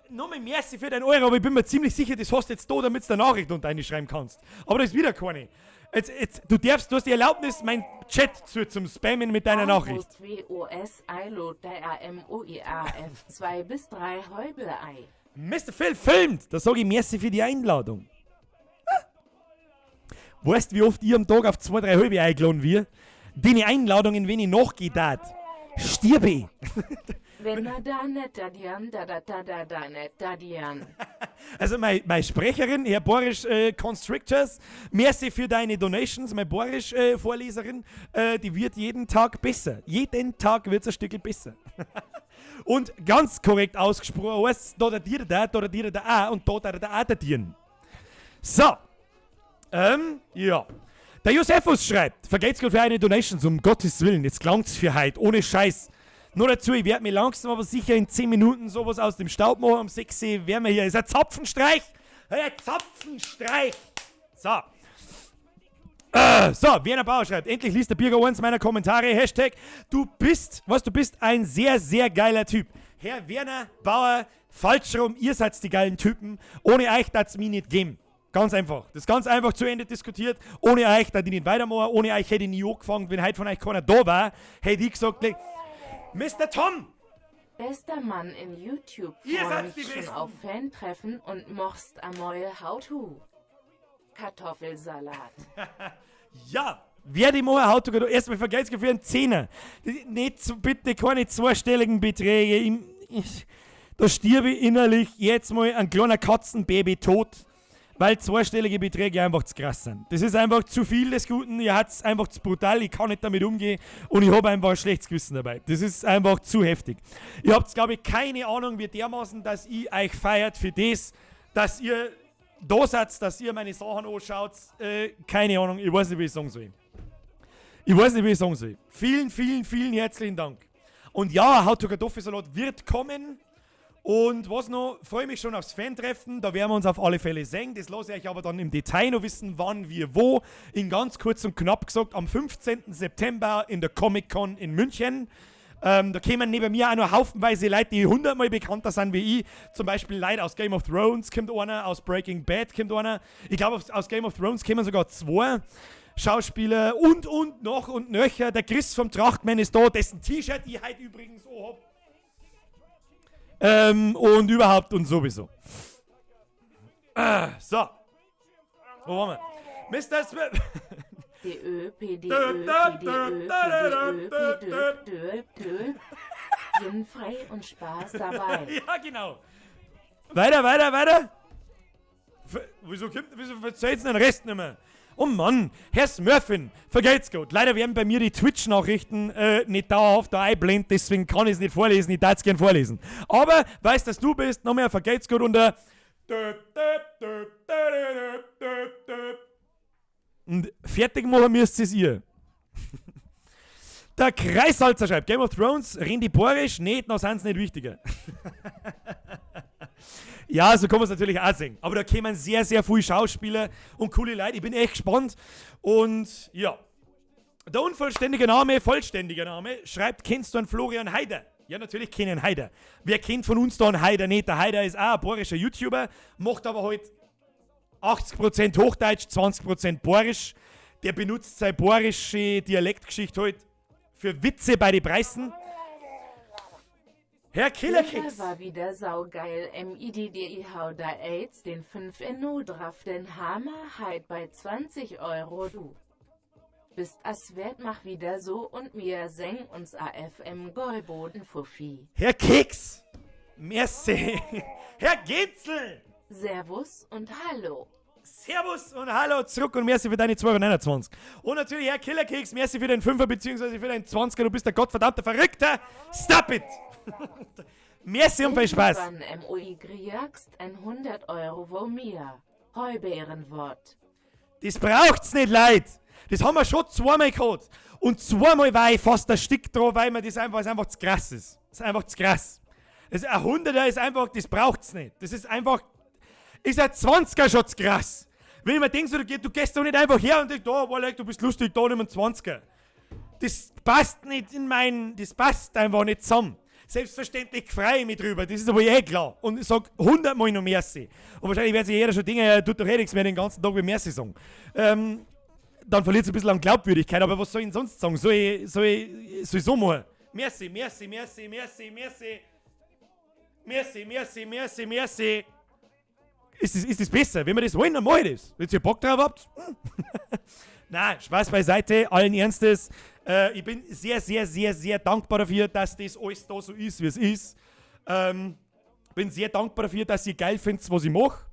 nochmal merci für dein Euro, aber ich bin mir ziemlich sicher, das hast du jetzt da, damit du eine Nachricht unter reinschreiben kannst. Aber da ist wieder keine. Jetzt, du hast die Erlaubnis, mein Chat zum Spammen mit deiner Nachricht. W O S I L O D A M O I A F 2 bis 3 Häubelei. Mr. Phil filmt! Da sag ich merci für die Einladung. Weißt du, wie oft ich am Tag auf 2, 3 halbe eingeladen wird? Deine Einladungen, wenn ich nachgehe, dat. Stirb ich. Wenn er da nicht da dian, da da da da da nicht da dian. Also meine Sprecherin, Herr Boris Constrictors, merci für deine Donations, meine Boris Vorleserin, die wird jeden Tag besser. Jeden Tag wird's ein Stückel besser. Und ganz korrekt ausgesprochen heißt's da da dir da, da da dir da a und da da da a da dirn. So. Ja. Der Josephus schreibt, vergelt's Gott für eine Donations, um Gottes Willen, jetzt klang's für heut, ohne Scheiß. Nur dazu, ich werd mir langsam aber sicher in 10 Minuten sowas aus dem Staub machen, um 6 Uhr werden wir hier. Ist ein Zapfenstreich! Ein Zapfenstreich! So. So, Werner Bauer schreibt, endlich liest der Birger eins meiner Kommentare, Hashtag, du bist, was, du bist ein sehr, sehr geiler Typ. Herr Werner Bauer, falsch rum, ihr seid die geilen Typen, ohne euch darf's mich nicht geben. Ganz einfach. Das ist ganz einfach zu Ende diskutiert. Ohne euch, da ich nicht weitermachen, ohne euch hätte ich nie angefangen, wenn heute von euch keiner da war, hätte ich gesagt, Mister Tom! Bester Mann in YouTube, Ihr freu seid mich die schon Besten. auf Fan-Treffen und mochst am How-To. Kartoffelsalat. Ja, wer die Moher How-To, erstmal vergelt's für einen Zehner. Nicht zu, bitte keine zweistelligen Beträge. Da stirbe ich innerlich jetzt mal ein kleiner Katzenbaby tot, weil zweistellige Beträge einfach zu krass sind. Das ist einfach zu viel des Guten, ihr habt's einfach zu brutal, ich kann nicht damit umgehen und ich hab einfach ein schlechtes Gewissen dabei. Das ist einfach zu heftig. Ihr habt, glaub ich, keine Ahnung, wie dermaßen, dass ich euch feiert für das, dass ihr da seid, dass ihr meine Sachen anschaut. Keine Ahnung, ich weiß nicht, wie ich sagen soll. Ich weiß nicht, wie ich sagen soll. Vielen, vielen, vielen herzlichen Dank. Und ja, How to Kartoffelsalat wird kommen. Und was noch, freue mich schon aufs Fan-Treffen, da werden wir uns auf alle Fälle sehen. Das lasse ich euch aber dann im Detail noch wissen, wann, wir, wo. In ganz kurz und knapp gesagt, am 15. September in der Comic-Con in München. Da kämen neben mir auch noch haufenweise Leute, die 100-mal bekannter sind wie ich. Zum Beispiel Leute aus Game of Thrones kommt einer, aus Breaking Bad kommt einer. Ich glaube, aus Game of Thrones kämen sogar 2 Schauspieler und noch und nöcher. Der Chris vom Trachtman ist da, dessen T-Shirt ich heute übrigens auch hab. Und überhaupt und sowieso. So. Wo waren wir? Mister Smith. D Ö P D Ö P D Ö P D Ö P D Ö D Ö D Ö. Sinnfrei und Spaß dabei. Ja, genau. Weiter, weiter, weiter. Wieso verzeiht's denn den Rest nicht mehr? Oh Mann, Herr Smurfin, vergelt's Gott. Leider werden bei mir die Twitch-Nachrichten nicht dauerhaft da einblenden, deswegen kann ich's nicht vorlesen, ich darf's gern vorlesen. Aber, weißt, dass du bist, noch mehr vergelt's Gott unter Und fertig machen müsst ihr's ihr. Der Kreissalzer schreibt, Game of Thrones, Randy Borisch, nicht, noch sind's nicht wichtiger. Ja, so kann man's natürlich auch sehen. Aber da kämen sehr, sehr viele Schauspieler und coole Leute. Ich bin echt gespannt. Und ja. Der unvollständige Name, vollständiger Name, schreibt, kennst du einen Florian Haider? Ja, natürlich kenn ich einen Haider. Wer kennt von uns da einen Haider nicht? Der Haider ist auch ein bayerischer YouTuber, macht aber halt 80% Hochdeutsch, 20% Bayerisch. Der benutzt seine bayerische Dialektgeschichte halt für Witze bei den Preisen. Herr Killerkeks. Der war wieder saugeil. M I D D I H da AIDS den 5 N O drauf den Hammer halt bei 20 Euro du. Bist as wert, mach wieder so und mir seng uns AFM Gäuboden Fuffi. Herr Keks! Merci! Herr Genzel! Servus und hallo. Servus und hallo zurück und merci für deine 2,29. Und natürlich Herr Killerkeks, merci für den 5er beziehungsweise für deinen 20er. Du bist der gottverdammte Verrückter. Stop it! Merci und viel Spaß. Irgendwann M O I kriegst ein 100 Euro wo mir. Heubärenwort. Das braucht's nicht, Leute. Das haben wir schon zweimal gehabt. Und zweimal war ich fast erstickt dran, weil mir das einfach, es einfach zu krass ist. Das ist einfach zu krass. Das, ein 100er ist einfach, das braucht's nicht. Das ist einfach, ist ein 20er schon zu krass. Wenn ich mir denke, so, du gehst doch nicht einfach her und denkst, da, oh, du bist lustig, da nimm einen 20er. Das passt nicht in mein, das passt einfach nicht zusammen. Selbstverständlich freue ich mich drüber, das ist aber eh klar. Und ich sag 100-mal noch Merci. Und wahrscheinlich wird sich jeder schon denken, ja, tut doch eh nichts mehr den ganzen Tag wie Merci sagen. Dann verliert es ein bisschen an Glaubwürdigkeit, aber was soll ich denn sonst sagen? Soll ich so machen? Merci, merci, merci, merci, merci. Merci, merci, merci, merci. Ist das besser? Wenn wir das wollen, dann mach ich das. Wenn ihr Bock drauf habt. Nein, Spaß beiseite, allen Ernstes. Ich bin sehr, sehr, sehr, sehr dankbar dafür, dass das alles da so ist, wie es ist. Bin sehr dankbar dafür, dass ihr geil findet, was ich mache.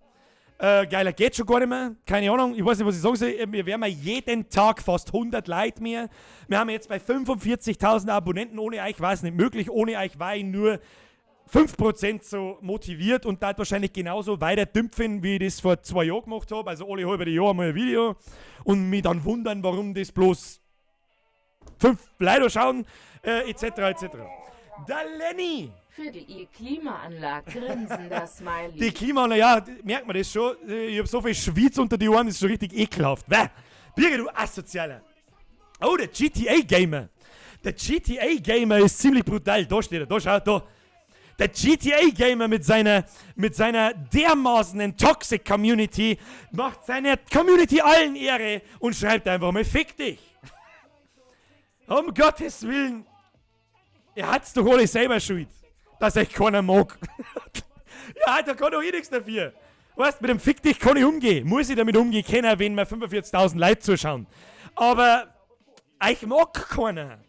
Geiler geht schon gar nicht mehr. Keine Ahnung, ich weiß nicht, was ich sagen soll. Wir werden jeden Tag fast 100 Leute mehr. Wir haben jetzt bei 45.000 Abonnenten. Ohne euch war es nicht möglich. Ohne euch war ich nur 5% so motiviert und da wahrscheinlich genauso weiter dümpfen, wie ich das vor 2 Jahren gemacht habe. Also alle halbe Jahr mal ein Video. Und mich dann wundern, warum das bloß 5 Leute schauen, et cetera, et cetera. Der Lenny! Für die Klimaanlage grinsender Smiley. Die Klimaanlage, ja, merkt man das schon. Ich hab so viel Schweiz unter die Ohren, das ist schon richtig ekelhaft. Bäh. Birgit, du Asozialer. Oh, der GTA Gamer. Der GTA Gamer ist ziemlich brutal. Da steht er, da schau, da. Der GTA Gamer mit seiner dermaßenen Toxic Community macht seiner Community allen Ehre und schreibt einfach mal Fick dich. Um Gottes Willen. Ihr habt's doch alle selber schuld, dass euch keiner mag. Ja, da kann doch eh nichts dafür. Weißt, mit dem Fick dich kann ich umgehen. Muss ich damit umgehen können, wenn mir 45.000 Leute zuschauen. Aber euch mag keiner.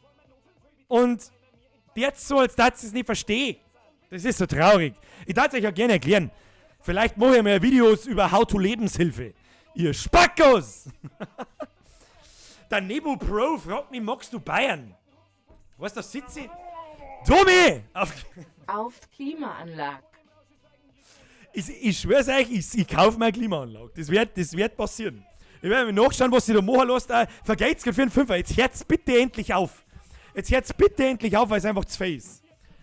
Und jetzt so, als dass ich es nicht verstehe. Das ist so traurig. Ich darf es euch ja gerne erklären. Vielleicht mache ich mal Videos über How to Lebenshilfe. Ihr Spackos! Der Nebo Pro fragt mich, magst du Bayern? Weißt du, da sitze ich. Tommy! Auf, Auf Klimaanlage. Ich schwör's euch, ich kaufe mir eine Klimaanlage. Das wird passieren. Ich werde mir nachschauen, was sie da machen lässt. Vergeht's grad für einen Fünfer. Jetzt hört's bitte endlich auf. Jetzt hört's bitte endlich auf, weil's einfach zu viel ist.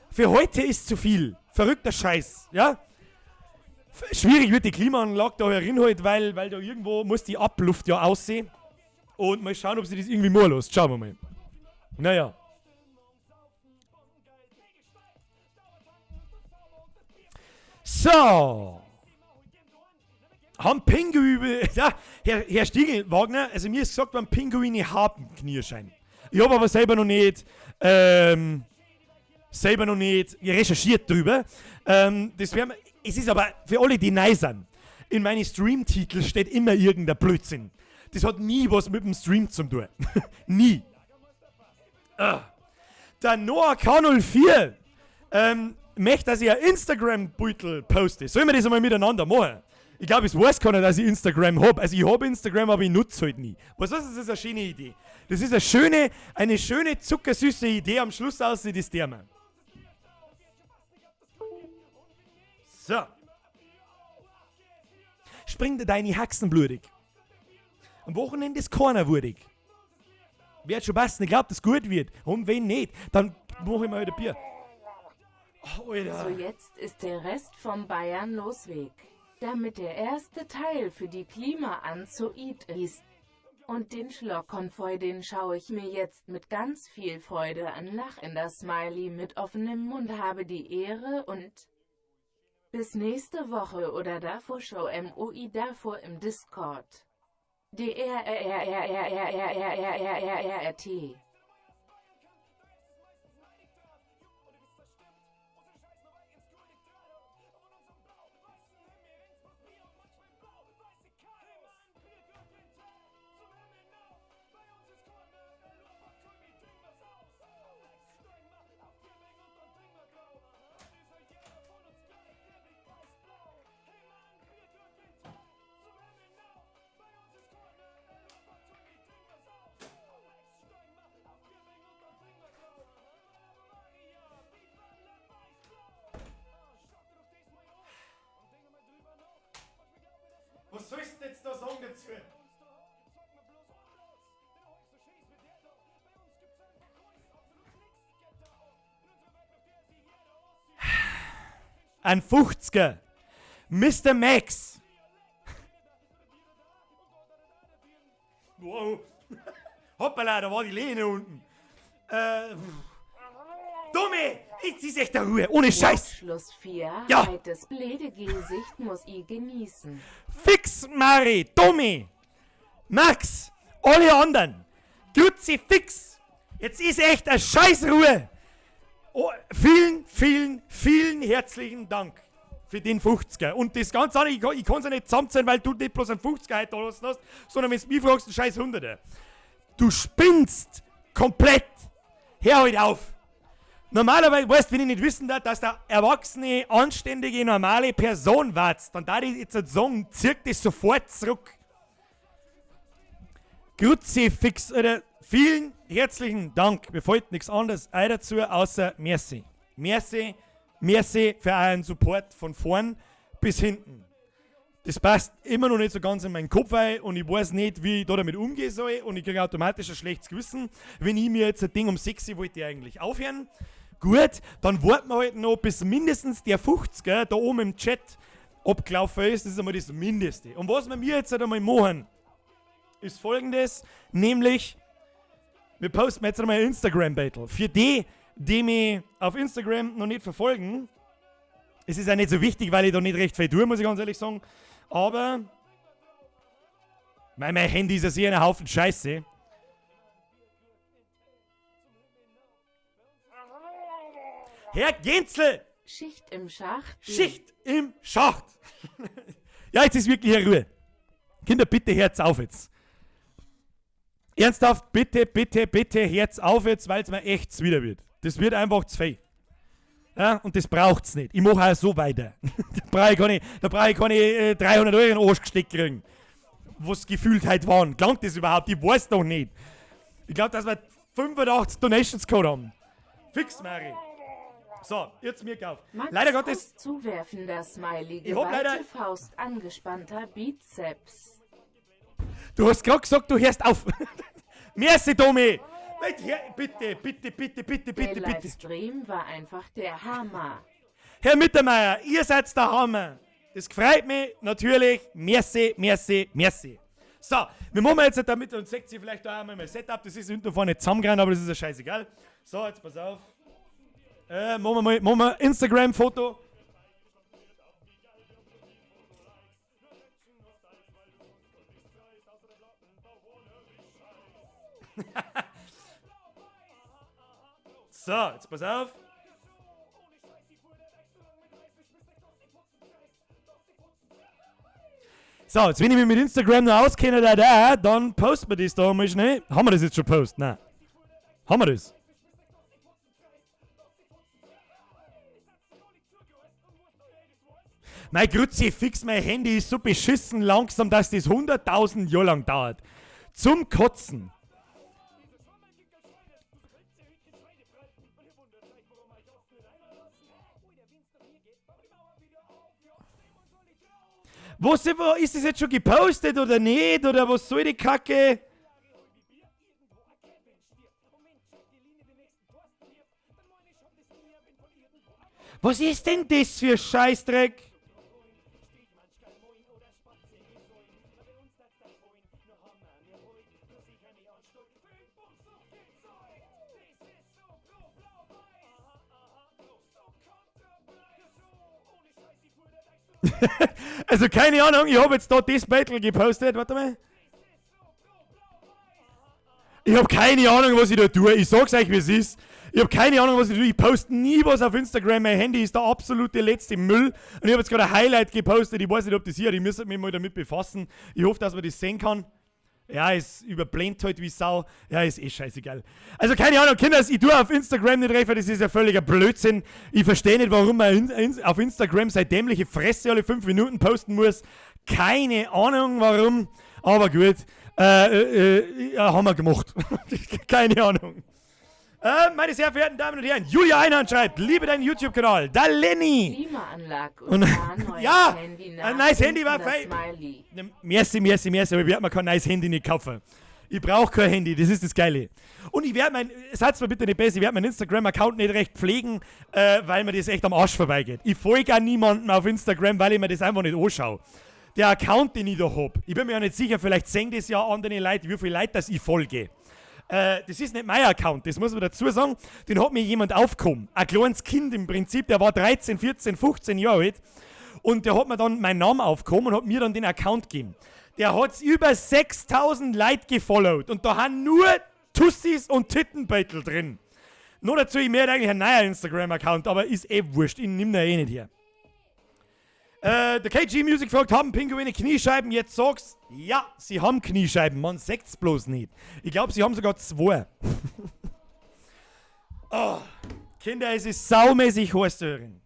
Für heute ist zu viel. Verrückter Scheiß, ja? Schwierig wird die Klimaanlage da herinholt, weil da irgendwo muss die Abluft ja aussehen. Und mal schauen, ob sie das irgendwie machen lässt. Schauen wir mal. Naja. So. Haben Pinguine... Ja, Herr Stiegelwagner, also mir ist gesagt worden, Pinguine haben Knierschein. Ich hab aber selber noch nicht selber noch nicht recherchiert drüber. Das wär, es ist aber für alle, die neu sind, in meinen Stream-Titel steht immer irgendein Blödsinn. Das hat nie was mit dem Stream zu tun. Nie. Der Noah K null vier möchte, dass ich ein Instagram-Beutel poste. Sollen wir das einmal miteinander machen? Ich glaub, es weiß keiner, dass ich Instagram hab. Also ich hab Instagram, aber ich nutze halt nie. Was heißt, das ist eine schöne Idee. Das ist eine schöne, zuckersüße Idee. Am Schluss aussieht das Thema. So. Spring dir deine Haxen blutig. Am Wochenende ist keiner würdig. Wird schon passen, ich glaub, dass gut wird. Und wenn nicht, dann mach ich mir halt ein Bier. Oh, Alter. So, jetzt ist der Rest vom Bayern-Losweg. Damit der erste Teil für die Klimaanzoid ist. Und den Schlockkonvoi, den schaue ich mir jetzt mit ganz viel Freude an. Lachender Smiley mit offenem Mund, habe die Ehre und bis nächste Woche oder davor Show MOI davor im Discord. D R R R R R R R R R R R R R T. Was sollst du denn jetzt da sagen dazu? Ein 50er. Mister Max. Wow. Hoppala, da war die Lehne unten. Dumme! Jetzt ist echt der Ruhe, ohne Scheiß! Schluss 4, Ja. Halt das blöde Gesicht muss ich genießen. Fix, Mari, Dummi! Max, alle anderen! Kruzifix! Jetzt ist echt eine Scheißruhe! Oh, vielen, vielen, vielen herzlichen Dank für den 50er. Und das ganz andere, ich kann's ja nicht zusammenzählen, weil du nicht bloß einen 50er heute da lassen hast, sondern wenn du mich fragst, einen scheiß 100er. Du spinnst komplett! Hör halt auf! Normalerweise, weißt, wenn ich nicht wissen darf, dass der erwachsene, anständige, normale Person warst, dann darf ich jetzt sagen, zirk das sofort zurück. Kruzifix, Alter. Vielen herzlichen Dank. Mir fällt nichts anderes ein dazu, außer merci. Merci, merci für euren Support von vorn bis hinten. Das passt immer noch nicht so ganz in meinen Kopf rein und ich weiß nicht, wie ich da damit umgehen soll und ich kriege automatisch ein schlechtes Gewissen. Wenn ich mir jetzt ein Ding um 6 Uhr wollte ich eigentlich aufhören. Gut, dann warten wir halt noch, bis mindestens der 50er da oben im Chat abgelaufen ist. Das ist einmal das Mindeste. Und was wir mir jetzt halt einmal machen, ist folgendes, nämlich wir posten jetzt einmal ein Instagram-Battle. Für die, die mich auf Instagram noch nicht verfolgen, es ist auch nicht so wichtig, weil ich da nicht recht viel tue, muss ich ganz ehrlich sagen. Aber mein Handy ist ja sicher ein Haufen Scheiße. Herr Genzel! Schicht im Schacht. Schicht im Schacht! Ja, jetzt ist wirklich hier Ruhe. Kinder, bitte Herz auf jetzt. Ernsthaft, bitte, bitte, bitte Herz auf jetzt, weil's mir echt zuwider wird. Das wird einfach zu viel. Ja, und das braucht's nicht. Ich mach auch so weiter. Da brauch ich keine, da brauch ich keine 300 Euro in den Arsch gesteckt kriegen. Was gefühlt halt waren. Klangt das überhaupt? Ich weiß doch nicht. Ich glaub, dass wir 85 Donations gehabt haben. Fix, Mari. So, jetzt mir auf. Max Leider Gottes. Kuss zuwerfender Smiley, Ich hab leider geballte Faust, angespannter Bizeps. Du hast grad gesagt, du hörst auf. Merci, Domi. Bitte, bitte, bitte, bitte, bitte, Der bitte. Livestream war einfach der Hammer. Herr Mittermeier, ihr seid der Hammer. Das freut mich natürlich. Merci, merci, merci. So, wir machen jetzt damit und seht ihr vielleicht da einmal mein Setup. Das ist hinten vorne zusammengerannt, aber das ist ja scheißegal. So, jetzt pass auf. Machen wir mal, machen wir Instagram-Foto. So, jetzt pass auf. So, jetzt wenn ich mich mit Instagram noch auskenne, dann posten wir das da mal schnell. Haben wir das jetzt schon gepostet? Nein. Haben wir das? Mein Kruzifix, mein Handy ist so beschissen langsam, dass das 100.000 Jahre lang dauert. Zum Kotzen. Was, ist das jetzt schon gepostet oder nicht? Oder was soll die Kacke? Was ist denn das für Scheißdreck? Also keine Ahnung, ich hab jetzt da das Battle gepostet, warte mal. Ich hab keine Ahnung, was ich da tue. Ich sag's euch, wie es ist. Ich hab keine Ahnung, was ich tue. Ich poste nie was auf Instagram. Mein Handy ist der absolute letzte Müll. Und ich hab jetzt gerade ein Highlight gepostet. Ich weiß nicht, ob das hier hat. Ich müsste mich mal damit befassen. Ich hoffe, dass man das sehen kann. Ja, es überblendet halt wie Sau. Ja, ist eh scheißegal. Also keine Ahnung, Kinder, ich tue auf Instagram nicht recht, weil das ist ja völliger Blödsinn. Ich verstehe nicht, warum man auf Instagram seine dämliche Fresse alle 5 Minuten posten muss. Keine Ahnung, warum. Aber gut. Ja, haben wir gemacht. Keine Ahnung. Meine sehr verehrten Damen und Herren, Julia Einhorn schreibt, liebe deinen YouTube-Kanal, da Lenny. Klimaanlage Und und ein neues ja, Handy ein neues Handy war nachdenken, fein. das Smiley. Ne, merci, merci, merci, aber ich werd mir kein neues Handy nicht kaufen. Ich brauch kein Handy, das ist das Geile. Und ich werd mein, seid's mir bitte nicht besser, ich werd meinen Instagram-Account nicht recht pflegen, weil mir das echt am Arsch vorbeigeht. Ich folge auch niemandem auf Instagram, weil ich mir das einfach nicht anschaue. Der Account, den ich da hab, ich bin mir ja nicht sicher, vielleicht sehen das ja andere Leute, wie viele Leute das ich folge. Das ist nicht mein Account, das muss man dazu sagen. Den hat mir jemand aufgehoben. Ein kleines Kind im Prinzip, der war 13, 14, 15 Jahre alt. Und der hat mir dann meinen Namen aufgehoben und hat mir dann den Account gegeben. Der hat's über 6000 Leute gefollowt. Und da haben nur Tussis und Tittenbeutel drin. Nur dazu, ich mir eigentlich ein neuer Instagram-Account, aber ist eh wurscht, ich nehm da eh nicht her. Der KG Music fragt, haben Pinguine Kniescheiben? Jetzt sag's, ja, sie haben Kniescheiben, man sieht's bloß nicht. Ich glaub, sie haben sogar 2. Oh, Kinder, es ist saumäßig heiß da drin.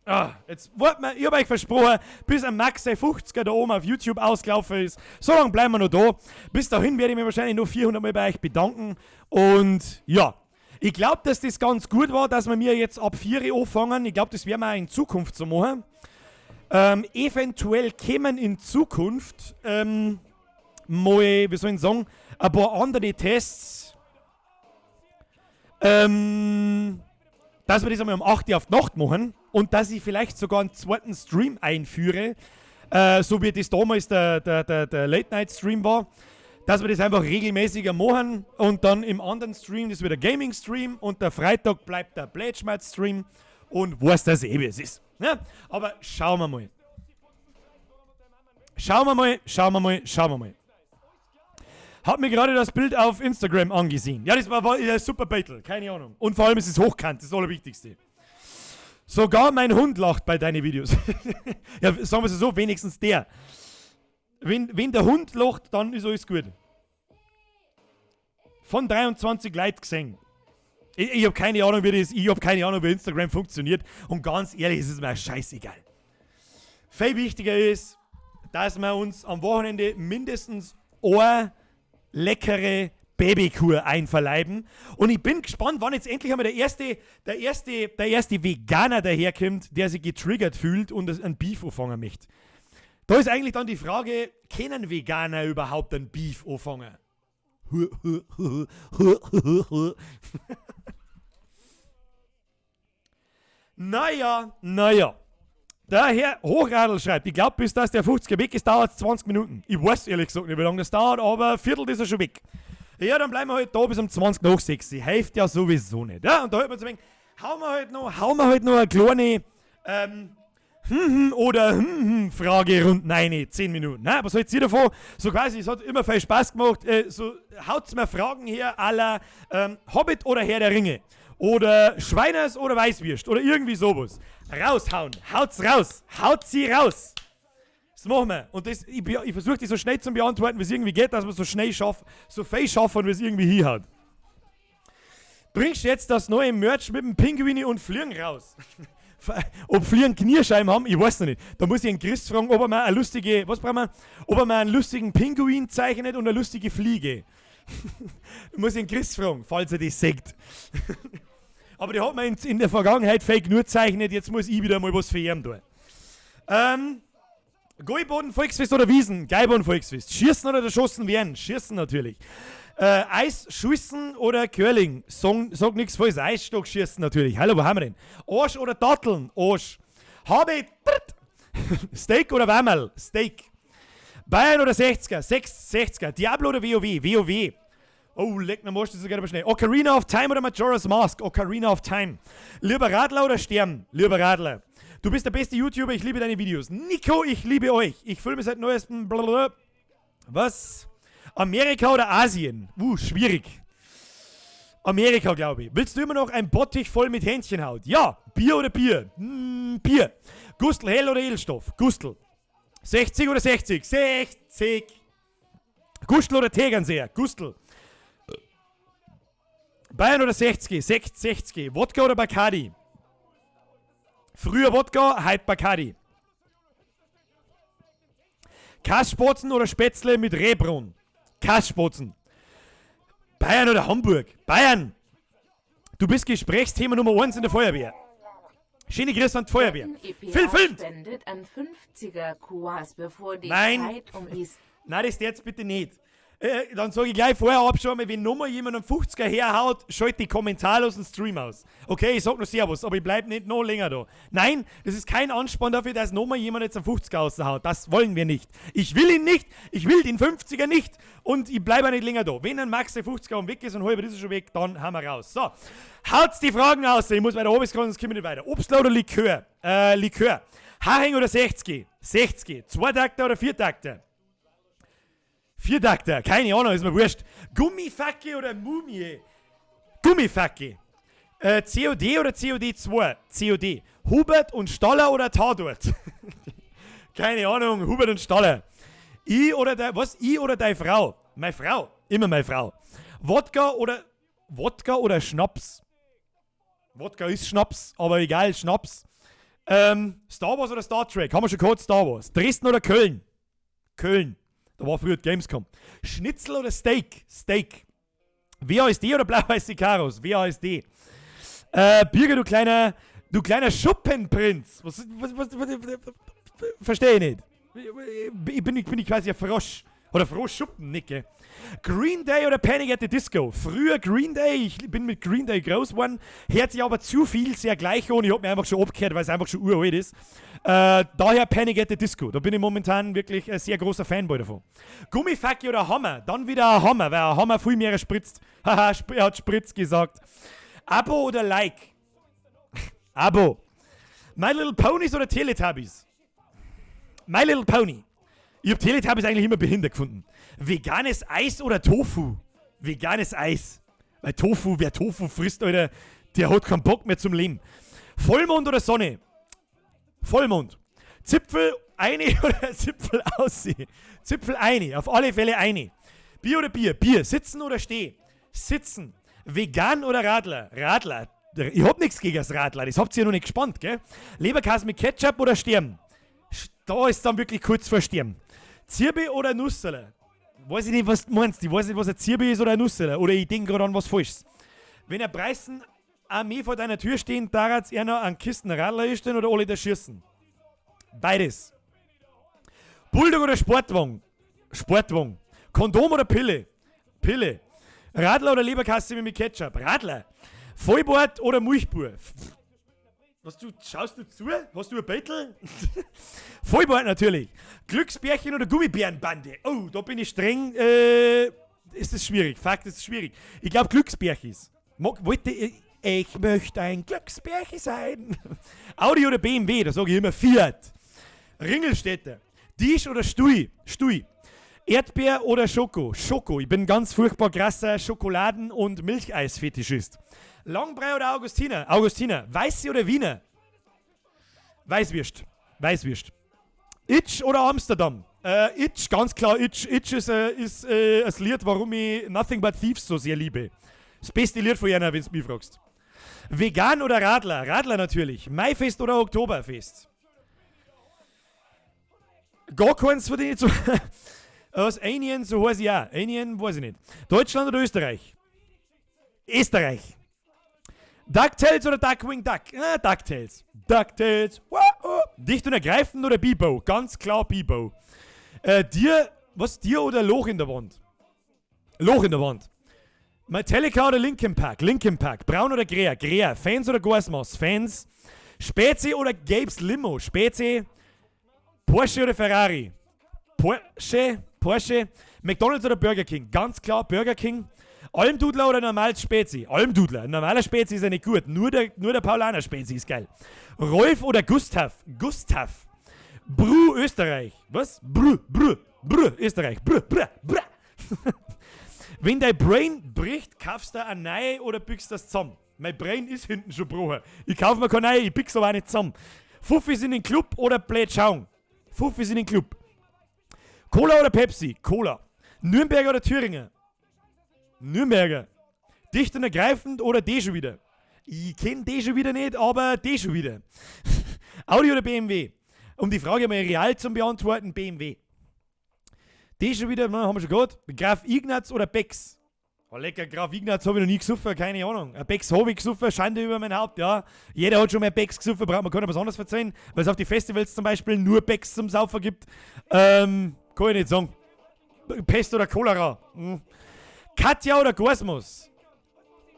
Ah, jetzt wart mal, ich hab euch versprochen, bis am Max sein 50er da oben auf YouTube ausgelaufen ist. So lange bleiben wir noch da. Bis dahin werde ich mich wahrscheinlich noch 400 Mal bei euch bedanken. Und ja, ich glaub, dass das ganz gut war, dass wir mir jetzt ab 4 Uhr anfangen. Ich glaub, das werden wir auch in Zukunft so machen. Eventuell kämen in Zukunft mal, wie soll ich sagen, ein paar andere Tests. Dass wir das einmal um 8 Uhr auf die Nacht machen und dass ich vielleicht sogar einen zweiten Stream einführe, so wie das damals der Late-Night-Stream war, dass wir das einfach regelmäßiger machen und dann im anderen Stream, das wird der Gaming-Stream und der Freitag bleibt der Plätschmerz-Stream und weiß das eh, wie es ist. Ne? Aber schauen wir mal. Schauen wir mal, schauen wir mal, schauen wir mal. Hab mir gerade das Bild auf Instagram angesehen. Ja, das war ein super Battle, keine Ahnung. Und vor allem ist es hochkant, das ist das Allerwichtigste. Sogar mein Hund lacht bei deinen Videos. Ja, sagen wir es so, wenigstens der. Wenn der Hund lacht, dann ist alles gut. Von 23 Leuten gesehen. Ich hab keine Ahnung, wie das, ich hab keine Ahnung, wie Instagram funktioniert. Und ganz ehrlich, es ist mir scheißegal. Viel wichtiger ist, dass wir uns am Wochenende mindestens eine leckere Babykur einverleiben. Und ich bin gespannt, wann jetzt endlich einmal der erste Veganer daherkommt, der sich getriggert fühlt und einen Beef anfangen möchte. Da ist eigentlich dann die Frage, können Veganer überhaupt einen Beef anfangen? Naja, naja. Der Herr Hochradl schreibt, ich glaub, bis das der 50er weg ist, dauert's 20 Minuten. Ich weiß ehrlich gesagt nicht, wie lange das dauert, aber Viertel ist er schon weg. Ja, dann bleiben wir halt da bis um 20 nach 6. Hilft ja sowieso nicht. Ja, und da hört man sich denken, hauen wir halt noch eine kleine oder Frage rund rein, 10 Minuten. Na, was haltet ihr davon? So quasi, es hat immer viel Spaß gemacht. So, haut's mir Fragen her à la Hobbit oder Herr der Ringe. Oder Schweiners oder Weißwürst oder irgendwie sowas. Raushauen. Haut's raus. Haut sie raus. Das machen wir. Und das, ich versuche die so schnell zu beantworten, wie es irgendwie geht, dass wir so schnell schaffen, so viel schaffen, wie es irgendwie hinhaut. Bringst du jetzt das neue Merch mit dem Pinguini und Fliegen raus? Ob Fliegen Kniescheiben haben, ich weiß noch nicht. Da muss ich einen Chris fragen, ob er mal eine lustige, was brauchen wir? Ob er mal einen lustigen Pinguin zeichnet und eine lustige Fliege. Da muss ich einen Chris fragen, falls er das sagt. Aber die hat man in der Vergangenheit fake nur zeichnet, jetzt muss ich wieder mal was für ihn tun. Gäuboden, Volksfest oder Wiesen? Gäuboden, Volksfest. Schießen oder erschossen werden? Schießen natürlich. Eis schießen oder Curling? Sag nix falsch. Eisstock schießen natürlich. Hallo, wo haben wir denn? Arsch oder Datteln? Arsch. Habe Tritt. Steak oder Wammerl? Steak. Bayern oder 60er? 60er. Diablo oder WoW? WoW. Oh, leck mir Arsch, das geht aber schnell. Ocarina of Time oder Majora's Mask? Ocarina of Time. Lieber Radler oder Stern? Lieber Radler. Du bist der beste YouTuber, ich liebe deine Videos. Nico, ich liebe euch. Ich fühle mich seit neuestem blablabla. Was? Amerika oder Asien? Schwierig. Amerika, glaube ich. Willst du immer noch ein Bottich voll mit Hähnchenhaut? Ja. Bier oder Bier? Bier. Gustl hell oder Edelstoff? Gustl. 60 oder 60? 60. Gustl oder Tegernseer? Gustl. Bayern oder 60? 60. Wodka oder Bacardi? Früher Wodka, heute Bacardi. Kasspatzen oder Spätzle mit Rehbrunn? Kasspatzen. Bayern oder Hamburg? Bayern! Du bist Gesprächsthema Nummer 1 in der Feuerwehr. Schöne Grüße an die Feuerwehr. Wetten, EPA Phil filmt! spendet an 50er Kuas, bevor die Nein. Zeit um ist. Nein, das jetzt bitte nicht. Dann sag ich gleich vorher ab schon mal, wenn nochmal jemand einen 50er herhaut, schalt die kommentarlosen Stream aus. Okay, ich sag nur Servus, aber ich bleib nicht noch länger da. Nein, das ist kein Ansporn dafür, dass nochmal jemand jetzt einen 50er raushaut. Das wollen wir nicht. Ich will ihn nicht, ich will den 50er nicht und ich bleib auch nicht länger da. Wenn ein Max der 50er um weg ist und halber ist er schon weg, dann haben wir raus. So, haut's die Fragen aus. Ich muss weiter oben scrollen, sonst komme ich nicht weiter. Obstler oder Likör? Likör. Hering oder 60? 60. Zweitakter oder Viertakter? Viertakter, keine Ahnung, ist mir wurscht. Gummifacke oder Mumie? Gummifacke. COD oder COD2? COD. Hubert und Staller oder Tatort? Keine Ahnung, Hubert und Staller. Ich oder de, was? Ich oder deine Frau? Meine Frau. Immer meine Frau. Wodka oder, Wodka oder Schnaps? Wodka ist Schnaps, aber egal, Schnaps. Star Wars oder Star Trek? Haben wir schon gehört, Star Wars. Dresden oder Köln? Köln. Da war früher die Gamescom. Schnitzel oder Steak? Steak. WASD oder blau-weiße Karos? WASD. Birger, du kleiner Schuppenprinz. Was, verstehe ich nicht. Ich bin quasi ein Frosch. Oder Froschschuppen, nicht, gell? Green Day oder Panic at the Disco? Früher Green Day, ich bin mit Green Day groß geworden, hört sich aber zu viel sehr gleich an und ich hab mir einfach schon abgehört, weil es einfach schon uralt ist. Daher Panic at the Disco. Da bin ich momentan wirklich ein sehr großer Fanboy davon. Gummifacke oder Hammer? Dann wieder ein Hammer, weil ein Hammer viel mehr spritzt. Haha, er hat Spritz gesagt. Abo oder Like? Abo. My Little Ponies oder Teletubbies? My Little Pony. Ich hab Teletubbies eigentlich immer behindert gefunden. Veganes Eis oder Tofu? Veganes Eis. Weil Tofu, wer Tofu frisst, Alter, der hat keinen Bock mehr zum Leben. Vollmond oder Sonne? Vollmond. Zipfel eine oder Zipfel aussi? Zipfel eine, auf alle Fälle eine. Bier oder Bier? Bier. Sitzen oder stehen? Sitzen. Vegan oder Radler? Radler. Ich hab nichts gegen das Radler, das habt ihr ja noch nicht gespannt, gell? Leberkäse mit Ketchup oder Sterben? Da ist dann wirklich kurz vor Sterben. Zirbe oder Nusserl? Weiß ich nicht, was du meinst. Ich weiß nicht, was ein Zirbe ist oder ein Nusserl. Oder ich denke gerade an was Falsches. Wenn ein Preußen Armee vor deiner Tür stehen, darf er noch an Kisten Radler stehen oder alle da schießen? Beides. Bulldog oder Sportwagen? Sportwagen. Kondom oder Pille? Pille. Radler oder Leberkasse mit Ketchup? Radler. Vollbart oder Milchbur? Was du, schaust du zu? Hast du ein Bettel? Vollbart natürlich. Glücksbärchen oder Gummibärenbande? Oh, da bin ich streng. Ist das schwierig? Fakt, ist schwierig. Ich glaube Glücksbärchis. Mag, wollte ich, ich möchte ein Glücksbärchi sein. Audi oder BMW? Da sage ich immer Fiat. Ringelstädter. Tisch oder Stuhl? Stuhl. Erdbeer oder Schoko? Schoko. Ich bin ganz furchtbar krasser Schokoladen- und Milcheis-Fetischist. Langbrei oder Augustiner? Augustiner. Weiße oder Wiener? Weißwürst. Weißwürst. Itch oder Amsterdam? Itch, ganz klar Itch. Itch ist das Lied, warum ich Nothing But Thieves so sehr liebe. Das beste Lied von ihnen, wenn du mich fragst. Vegan oder Radler? Radler natürlich. Maifest oder Oktoberfest? Gar keins von denen zu. Was? Alien, so heiß ich auch. Alien, weiß ich nicht. Deutschland oder Österreich? Österreich. DuckTales oder Darkwing Duck? DuckTales. DuckTales. Wow. Dicht und ergreifend oder Bibo? Ganz klar Bibo. Dir, was? Dir oder Loch in der Wand? Loch in der Wand. Metallica oder Linkin Park? Linkin Park. Braun oder Grea? Grea. Fans oder Goaßmaß? Fans. Spezi oder Gabes Limo? Spezi. Porsche oder Ferrari? Porsche. Porsche. McDonald's oder Burger King? Ganz klar Burger King. Almdudler oder normales Spezi? Almdudler. Ein normaler Spezi ist ja nicht gut. Nur der Paulaner Spezi ist geil. Rolf oder Gustav? Gustav. Bru Österreich. Was? Bru, Bru, Bru Österreich. Bru, Bru, Bru. Wenn dein Brain bricht, kaufst du eine neue oder biegst das zusammen? Mein Brain ist hinten schon gebrochen. Ich kauf mir keine neue, ich bieg's aber auch nicht zusammen. Fuffis in den Club oder blöd schauen? Fuffis in den Club. Cola oder Pepsi? Cola. Nürnberger oder Thüringer? Nürnberger. Dicht und ergreifend oder die schon wieder? Ich kenn die schon wieder nicht, aber die schon wieder. Audi oder BMW? Um die Frage mal real zu beantworten, BMW. Die schon wieder, haben wir schon gehabt. Graf Ignaz oder Becks? Oh, lecker, Graf Ignaz habe ich noch nie gesoffen, keine Ahnung. Ein Becks habe ich gesoffen, Schande über mein Haupt, ja. Jeder hat schon mal Becks gesoffen, braucht man keiner was anderes erzählen, weil es auf die Festivals zum Beispiel nur Becks zum Saufen gibt. Kann ich nicht sagen. Pest oder Cholera? Katja oder Goaßmaß?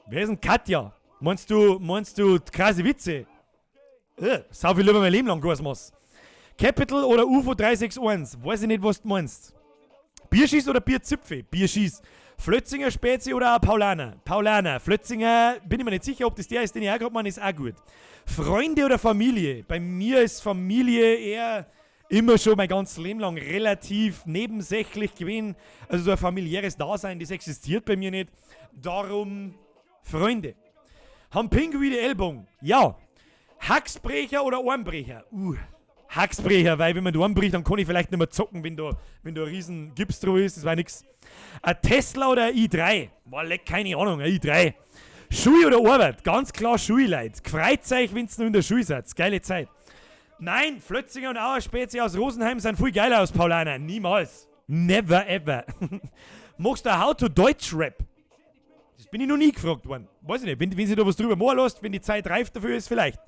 Wer ist denn Katja? Meinst du krasse Witze? Sauf ich lieber mein Leben lang Goaßmaß. Capital oder UFO 361? Weiß ich nicht, was du meinst. Bierschieß oder Bierzipfel? Bierschieß. Flötzinger Spezi oder auch Paulaner? Paulaner. Flötzinger, bin ich mir nicht sicher, ob das der ist, den ich auch gerade meine, ist auch gut. Freunde oder Familie? Bei mir ist Familie eher immer schon mein ganzes Leben lang relativ nebensächlich gewesen. Also so ein familiäres Dasein, das existiert bei mir nicht. Darum Freunde. Haben Pinguine Ellbogen? Ja. Hacksbrecher oder Armbrecher? Hacksbrecher, weil wenn man den Arm bricht, dann kann ich vielleicht nicht mehr zocken, wenn da ein riesen Gips drüber ist, das war nix. Ein Tesla oder ein i3? Boah, leck, keine Ahnung, ein i3. Schule oder Arbeit? Ganz klar Schule, Leute. Gefreut euch, wenn's noch in der Schule seid. Geile Zeit. Nein, Flötzinger und Auer Spezi aus Rosenheim sind viel geiler als Paulaner. Niemals. Never ever. Machst du How to Deutsch Rap? Das bin ich noch nie gefragt worden. Weiß ich nicht. Wenn sich da was drüber machen lässt, wenn die Zeit reif dafür ist, vielleicht.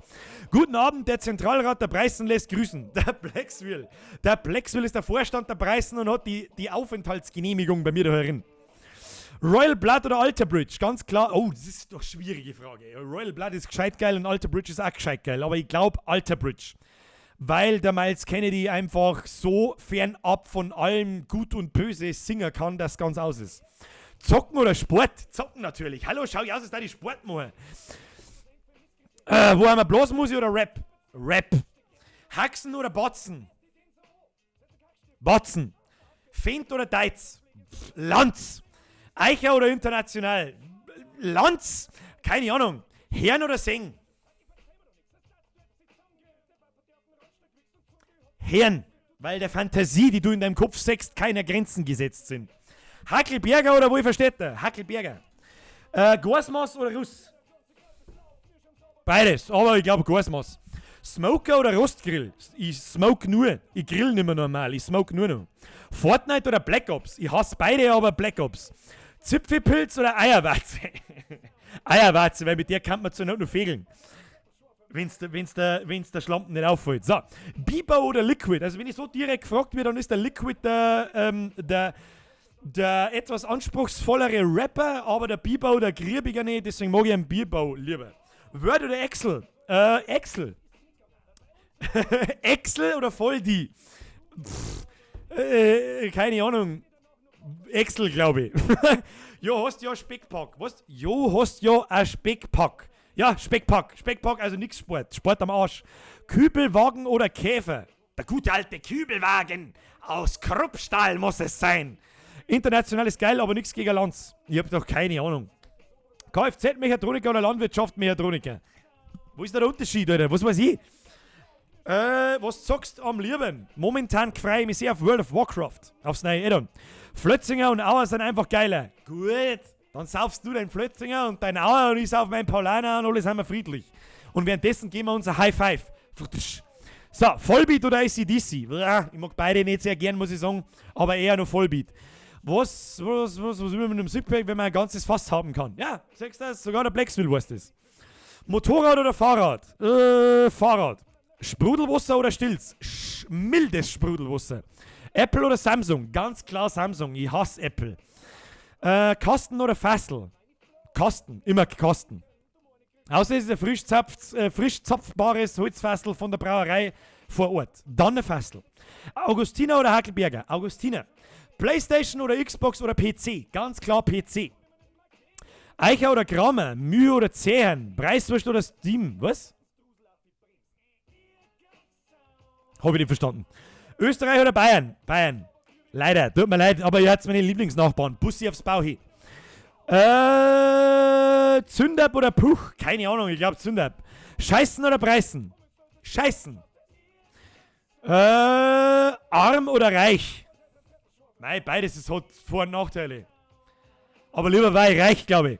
Guten Abend, der Zentralrat der Preußen lässt grüßen. Der Blacksville. Der Blacksville ist der Vorstand der Preußen und hat die Aufenthaltsgenehmigung bei mir da herin. Royal Blood oder Alter Bridge? Ganz klar. Oh, das ist doch eine schwierige Frage. Royal Blood ist gescheit geil und Alter Bridge ist auch gescheit geil. Aber ich glaub Alter Bridge. Weil der Myles Kennedy einfach so fernab von allem Gut und Böse singen kann, dass es ganz aus ist. Zocken oder Sport? Zocken natürlich. Hallo, schau ich aus, als da die Sport mache. Wo haben wir? Blasmusik oder Rap? Rap. Haxen oder Batzen? Batzen. Fendt oder Deutz? Lanz. Eicher oder international? Lanz. Keine Ahnung. Herrn oder Seng? Herrn. Weil der Fantasie, die du in deinem Kopf sägst, keine Grenzen gesetzt sind. Hackelberger oder Wolferstädter? Hackelberger. Gorsmas oder Russ? Beides, aber ich glaub Gorsmas. Smoker oder Rostgrill? Ich smoke nur. Ich grill nicht mehr normal, ich smoke nur noch. Fortnite oder Black Ops? Ich hasse beide, aber Black Ops. Zipfelpilz oder Eierwarze? Eierwarze, weil mit der kann man zur Not noch fegeln. Wenn's der Schlampen nicht auffällt. So, Biber oder Liquid? Also wenn ich so direkt gefragt werde, dann ist der Liquid der etwas anspruchsvollere Rapper, aber der Biber der Griebiger nicht, deswegen mag ich einen Biber lieber. Word oder Excel? Excel. Excel oder Voldi? Keine Ahnung. Excel, glaub ich. Jo, hast ja Speckpack. Was? Jo, hast ja ein Speckpack. Ja, Speckpack. Speckpack, also nix Sport. Sport am Arsch. Kübelwagen oder Käfer? Der gute alte Kübelwagen. Aus Kruppstahl muss es sein. International ist geil, aber nix gegen Lanz. Ich hab doch keine Ahnung. Kfz-Mechatroniker oder Landwirtschaft-Mechatroniker? Wo ist da der Unterschied, Alter? Was weiß ich? Was zockst am lieben? Momentan freue ich mich sehr auf World of Warcraft. Aufs neue Addon. Flötzinger und Auer sind einfach geiler. Gut. Dann saufst du deinen Flötzinger und dein Auer und ich sauf meinen Paulaner und alle sind wir friedlich. Und währenddessen geben wir uns ein High Five. So, Vollbeat oder AC/DC? Ich mag beide nicht sehr gern, muss ich sagen, aber eher noch Vollbeat. Was will man mit einem Sixpack, wenn man ein ganzes Fass haben kann? Ja, sagst du das? Sogar der Blacksville weiß das. Motorrad oder Fahrrad? Fahrrad. Sprudelwasser oder Stills? Mildes Sprudelwasser. Apple oder Samsung? Ganz klar Samsung. Ich hasse Apple. Kasten oder Fassel? Kasten. Immer Kasten. Außer es ist ein frisch zapfbares Holzfassel von der Brauerei vor Ort. Dann ein Fassel. Augustiner oder Hackelberger? Augustiner. PlayStation oder Xbox oder PC? Ganz klar PC. Eicher oder Kramer? Mühe oder Zehen? Preiswurst oder Steam? Was? Hab ich nicht verstanden. Österreich oder Bayern? Bayern. Leider, tut mir leid, aber ihr habt meine Lieblingsnachbarn. Bussi aufs Bauchi. Zündab oder Puch? Keine Ahnung, ich glaub Zündab. Scheißen oder Preißen? Scheißen. Arm oder reich? Nein, beides hat Vor- und Nachteile. Aber lieber war ich reich, glaub ich.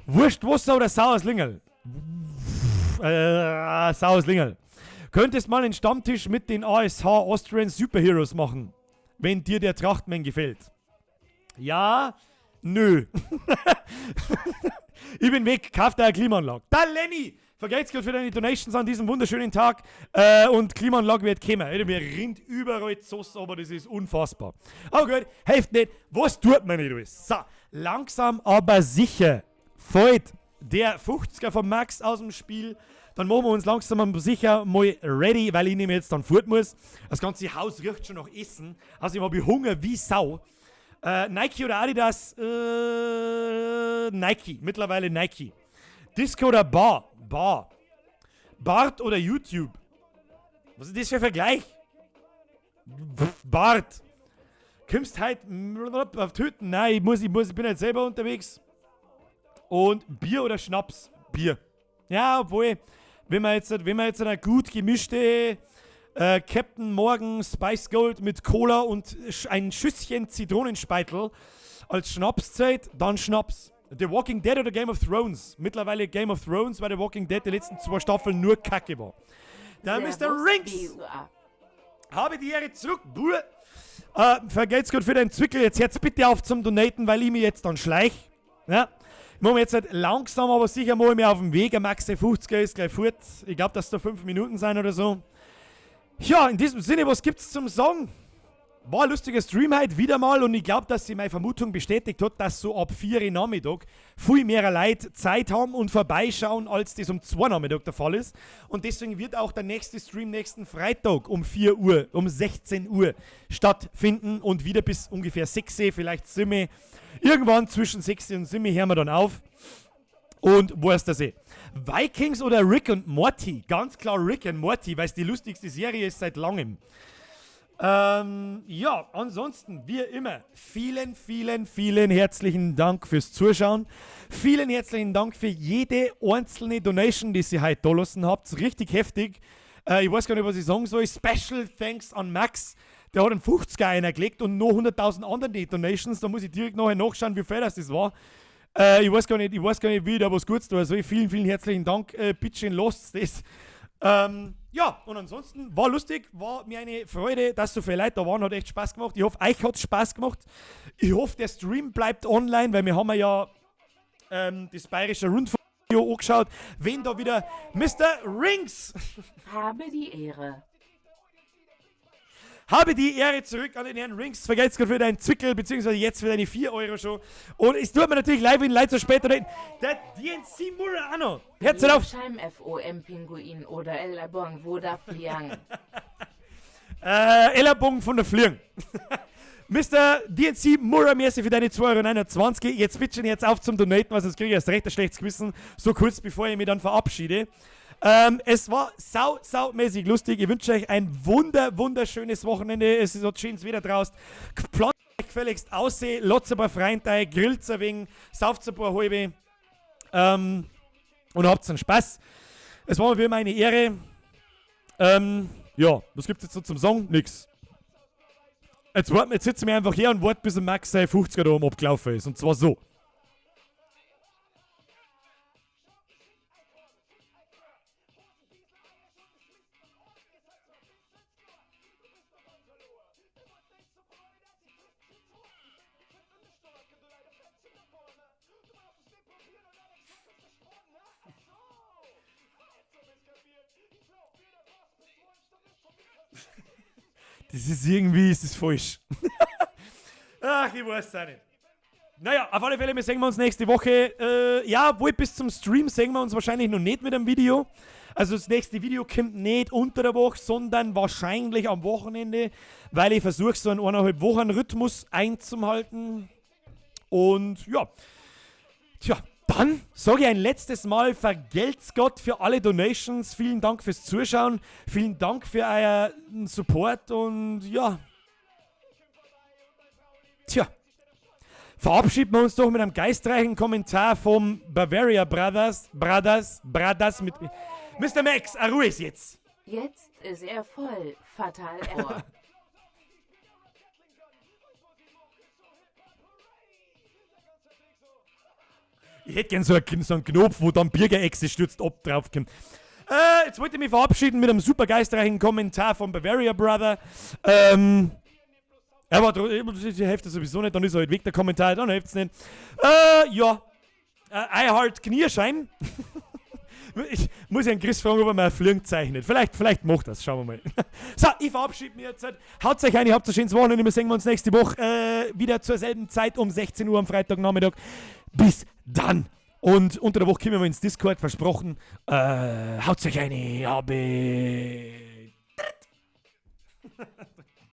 Wurstwasser oder saures Lingerl? Saures Lingerl. Könntest mal einen Stammtisch mit den ASH Austrian Superheroes machen, wenn dir der Trachtmann gefällt? Ja, nö. Ich bin weg, kauf dir eine Klimaanlage. Da, Lenny! Vergelt's Gott für deine Donations an diesem wunderschönen Tag. Und Klimaanlage wird kommen. Alter, mir rinnt überall die Sauce, aber das ist unfassbar. Aber gut, hilft nicht. Was tut man nicht alles? So, langsam aber sicher fällt der 50er von Max aus dem Spiel. Dann machen wir uns langsam aber sicher mal ready, weil ich nämlich jetzt dann fort muss. Das ganze Haus riecht schon nach Essen. Außerdem hab ich Hunger wie Sau. Nike oder Adidas? Nike. Mittlerweile Nike. Disco oder Bar? Bar. Bart oder YouTube? Was ist das für ein Vergleich? Bart. Kommst halt auf die Hütten? Nein, ich bin halt selber unterwegs. Und Bier oder Schnaps? Bier. Ja, obwohl, wenn man jetzt eine gut gemischte Captain Morgan Spice Gold mit Cola und ein Schüsschen Zitronenspeitel als Schnapszeit, dann Schnaps. The Walking Dead oder Game of Thrones? Mittlerweile Game of Thrones, weil The Walking Dead die letzten zwei Staffeln nur Kacke war. Der Mr. Rings! Habe die Ehre zurück, Bur. Vergelt's Gott für deinen Zwickel. Jetzt hört's bitte auf zum Donaten, weil ich mich jetzt dann schleich. Ja. Ich mache mir jetzt halt langsam, aber sicher mal mehr auf dem Weg. Ein Max 50er ist gleich fort. Ich glaube, dass da 5 Minuten sein oder so. Ja, in diesem Sinne, was gibt's zum Sagen? War ein lustiger Stream heute wieder mal und ich glaube, dass sich meine Vermutung bestätigt hat, dass so ab 4 Uhr Nachmittag viel mehr Leute Zeit haben und vorbeischauen, als das um 2 Nachmittag der Fall ist. Und deswegen wird auch der nächste Stream nächsten Freitag um 4 Uhr, um 16 Uhr stattfinden und wieder bis ungefähr 6 Uhr, vielleicht 7 Uhr. Irgendwann zwischen 6 und 7 Uhr hören wir dann auf. Und wo ist das eh? Vikings oder Rick und Morty? Ganz klar Rick and Morty, weil es die lustigste Serie ist seit langem. Ja, ansonsten, wie immer, vielen, vielen, vielen herzlichen Dank fürs Zuschauen. Vielen herzlichen Dank für jede einzelne Donation, die ihr heute da lassen habt. Richtig heftig. Ich weiß gar nicht, was ich sagen soll. Special Thanks an Max. Der hat einen 50er eingelegt und noch 100.000 andere Donations. Da muss ich direkt nachher nachschauen, wie viel das war. Ich weiß gar nicht, wie ich da was Gutes tue. Also vielen, vielen herzlichen Dank. Bitte schön, lasst das. Ja, und ansonsten war lustig, war mir eine Freude, dass so viele Leute da waren, hat echt Spaß gemacht. Ich hoffe, euch hat es Spaß gemacht. Ich hoffe, der Stream bleibt online, weil wir haben ja das Bayerische Rundfunk-Video angeschaut. Wenn da wieder Mr. Rings! Habe die Ehre. Habe die Ehre zurück an den Herrn Rings. Vergelt's Gott für deinen Zwickel, beziehungsweise jetzt für deine 4 Euro schon. Und es tut mir natürlich leid, wenn Leute so spät reden. Der DNC Murray auch noch. Hört's auf. Scheim FOM Pinguin oder Ellabong Voda Fliang. Ellabong von der Fliang. Mr. DNC Murray, merci für deine 2,29 Euro. Jetzt bitte jetzt auf zum Donaten, weil sonst kriege ich erst recht ein schlechtes Gewissen. So kurz bevor ich mich dann verabschiede. Es war sau-mäßig lustig. Ich wünsche euch ein wunderschönes Wochenende. Es ist so schönes Wetter draußen. Plant euch gefälligst aussehen, lasst ein paar Freunde, grillt ein wenig, sauft ein paar halbe und habt einen Spaß. Es war mir wie immer eine Ehre. Ja, was gibt's jetzt so zum Sagen? Nix. Jetzt sitzen wir einfach hier und warten, bis der Max sein 50er da oben abgelaufen ist. Und zwar so. Das ist irgendwie, ist das falsch. Ach, ich weiß es auch nicht. Naja, auf alle Fälle, wir sehen uns nächste Woche. Ja, wohl bis zum Stream sehen wir uns wahrscheinlich noch nicht mit einem Video. Also das nächste Video kommt nicht unter der Woche, sondern wahrscheinlich am Wochenende, weil ich versuche, so einen 1,5 Wochen Rhythmus einzuhalten. Und ja, tja, dann sage ich ein letztes Mal, vergelt's Gott für alle Donations. Vielen Dank fürs Zuschauen. Vielen Dank für euren Support und ja. Tja. Verabschieden wir uns doch mit einem geistreichen Kommentar vom Bavaria Brothers mit Mr. Max, Ruhe ist jetzt. Jetzt ist er voll fatal Error. Ich hätte gern so einen Knopf, wo dann Birgerechse stürzt ab drauf kommt. Jetzt wollte ich mich verabschieden mit einem super geistreichen Kommentar vom Bavaria Brother. Aber die Hälfte sowieso nicht, dann ist er halt weg, der Kommentar, dann hilft's nicht. Ja. I heart Knierschein. Ich muss ja einen Chris fragen, ob er mir ein Fliegen zeichnet. Vielleicht macht das, schauen wir mal. So, ich verabschiede mich jetzt. Haut euch ein, ihr habt ein schönes Wochenende. Wir sehen uns nächste Woche wieder zur selben Zeit um 16 Uhr am Freitagnachmittag. Bis dann. Und unter der Woche kommen wir ins Discord, versprochen. Haut euch ein, habe.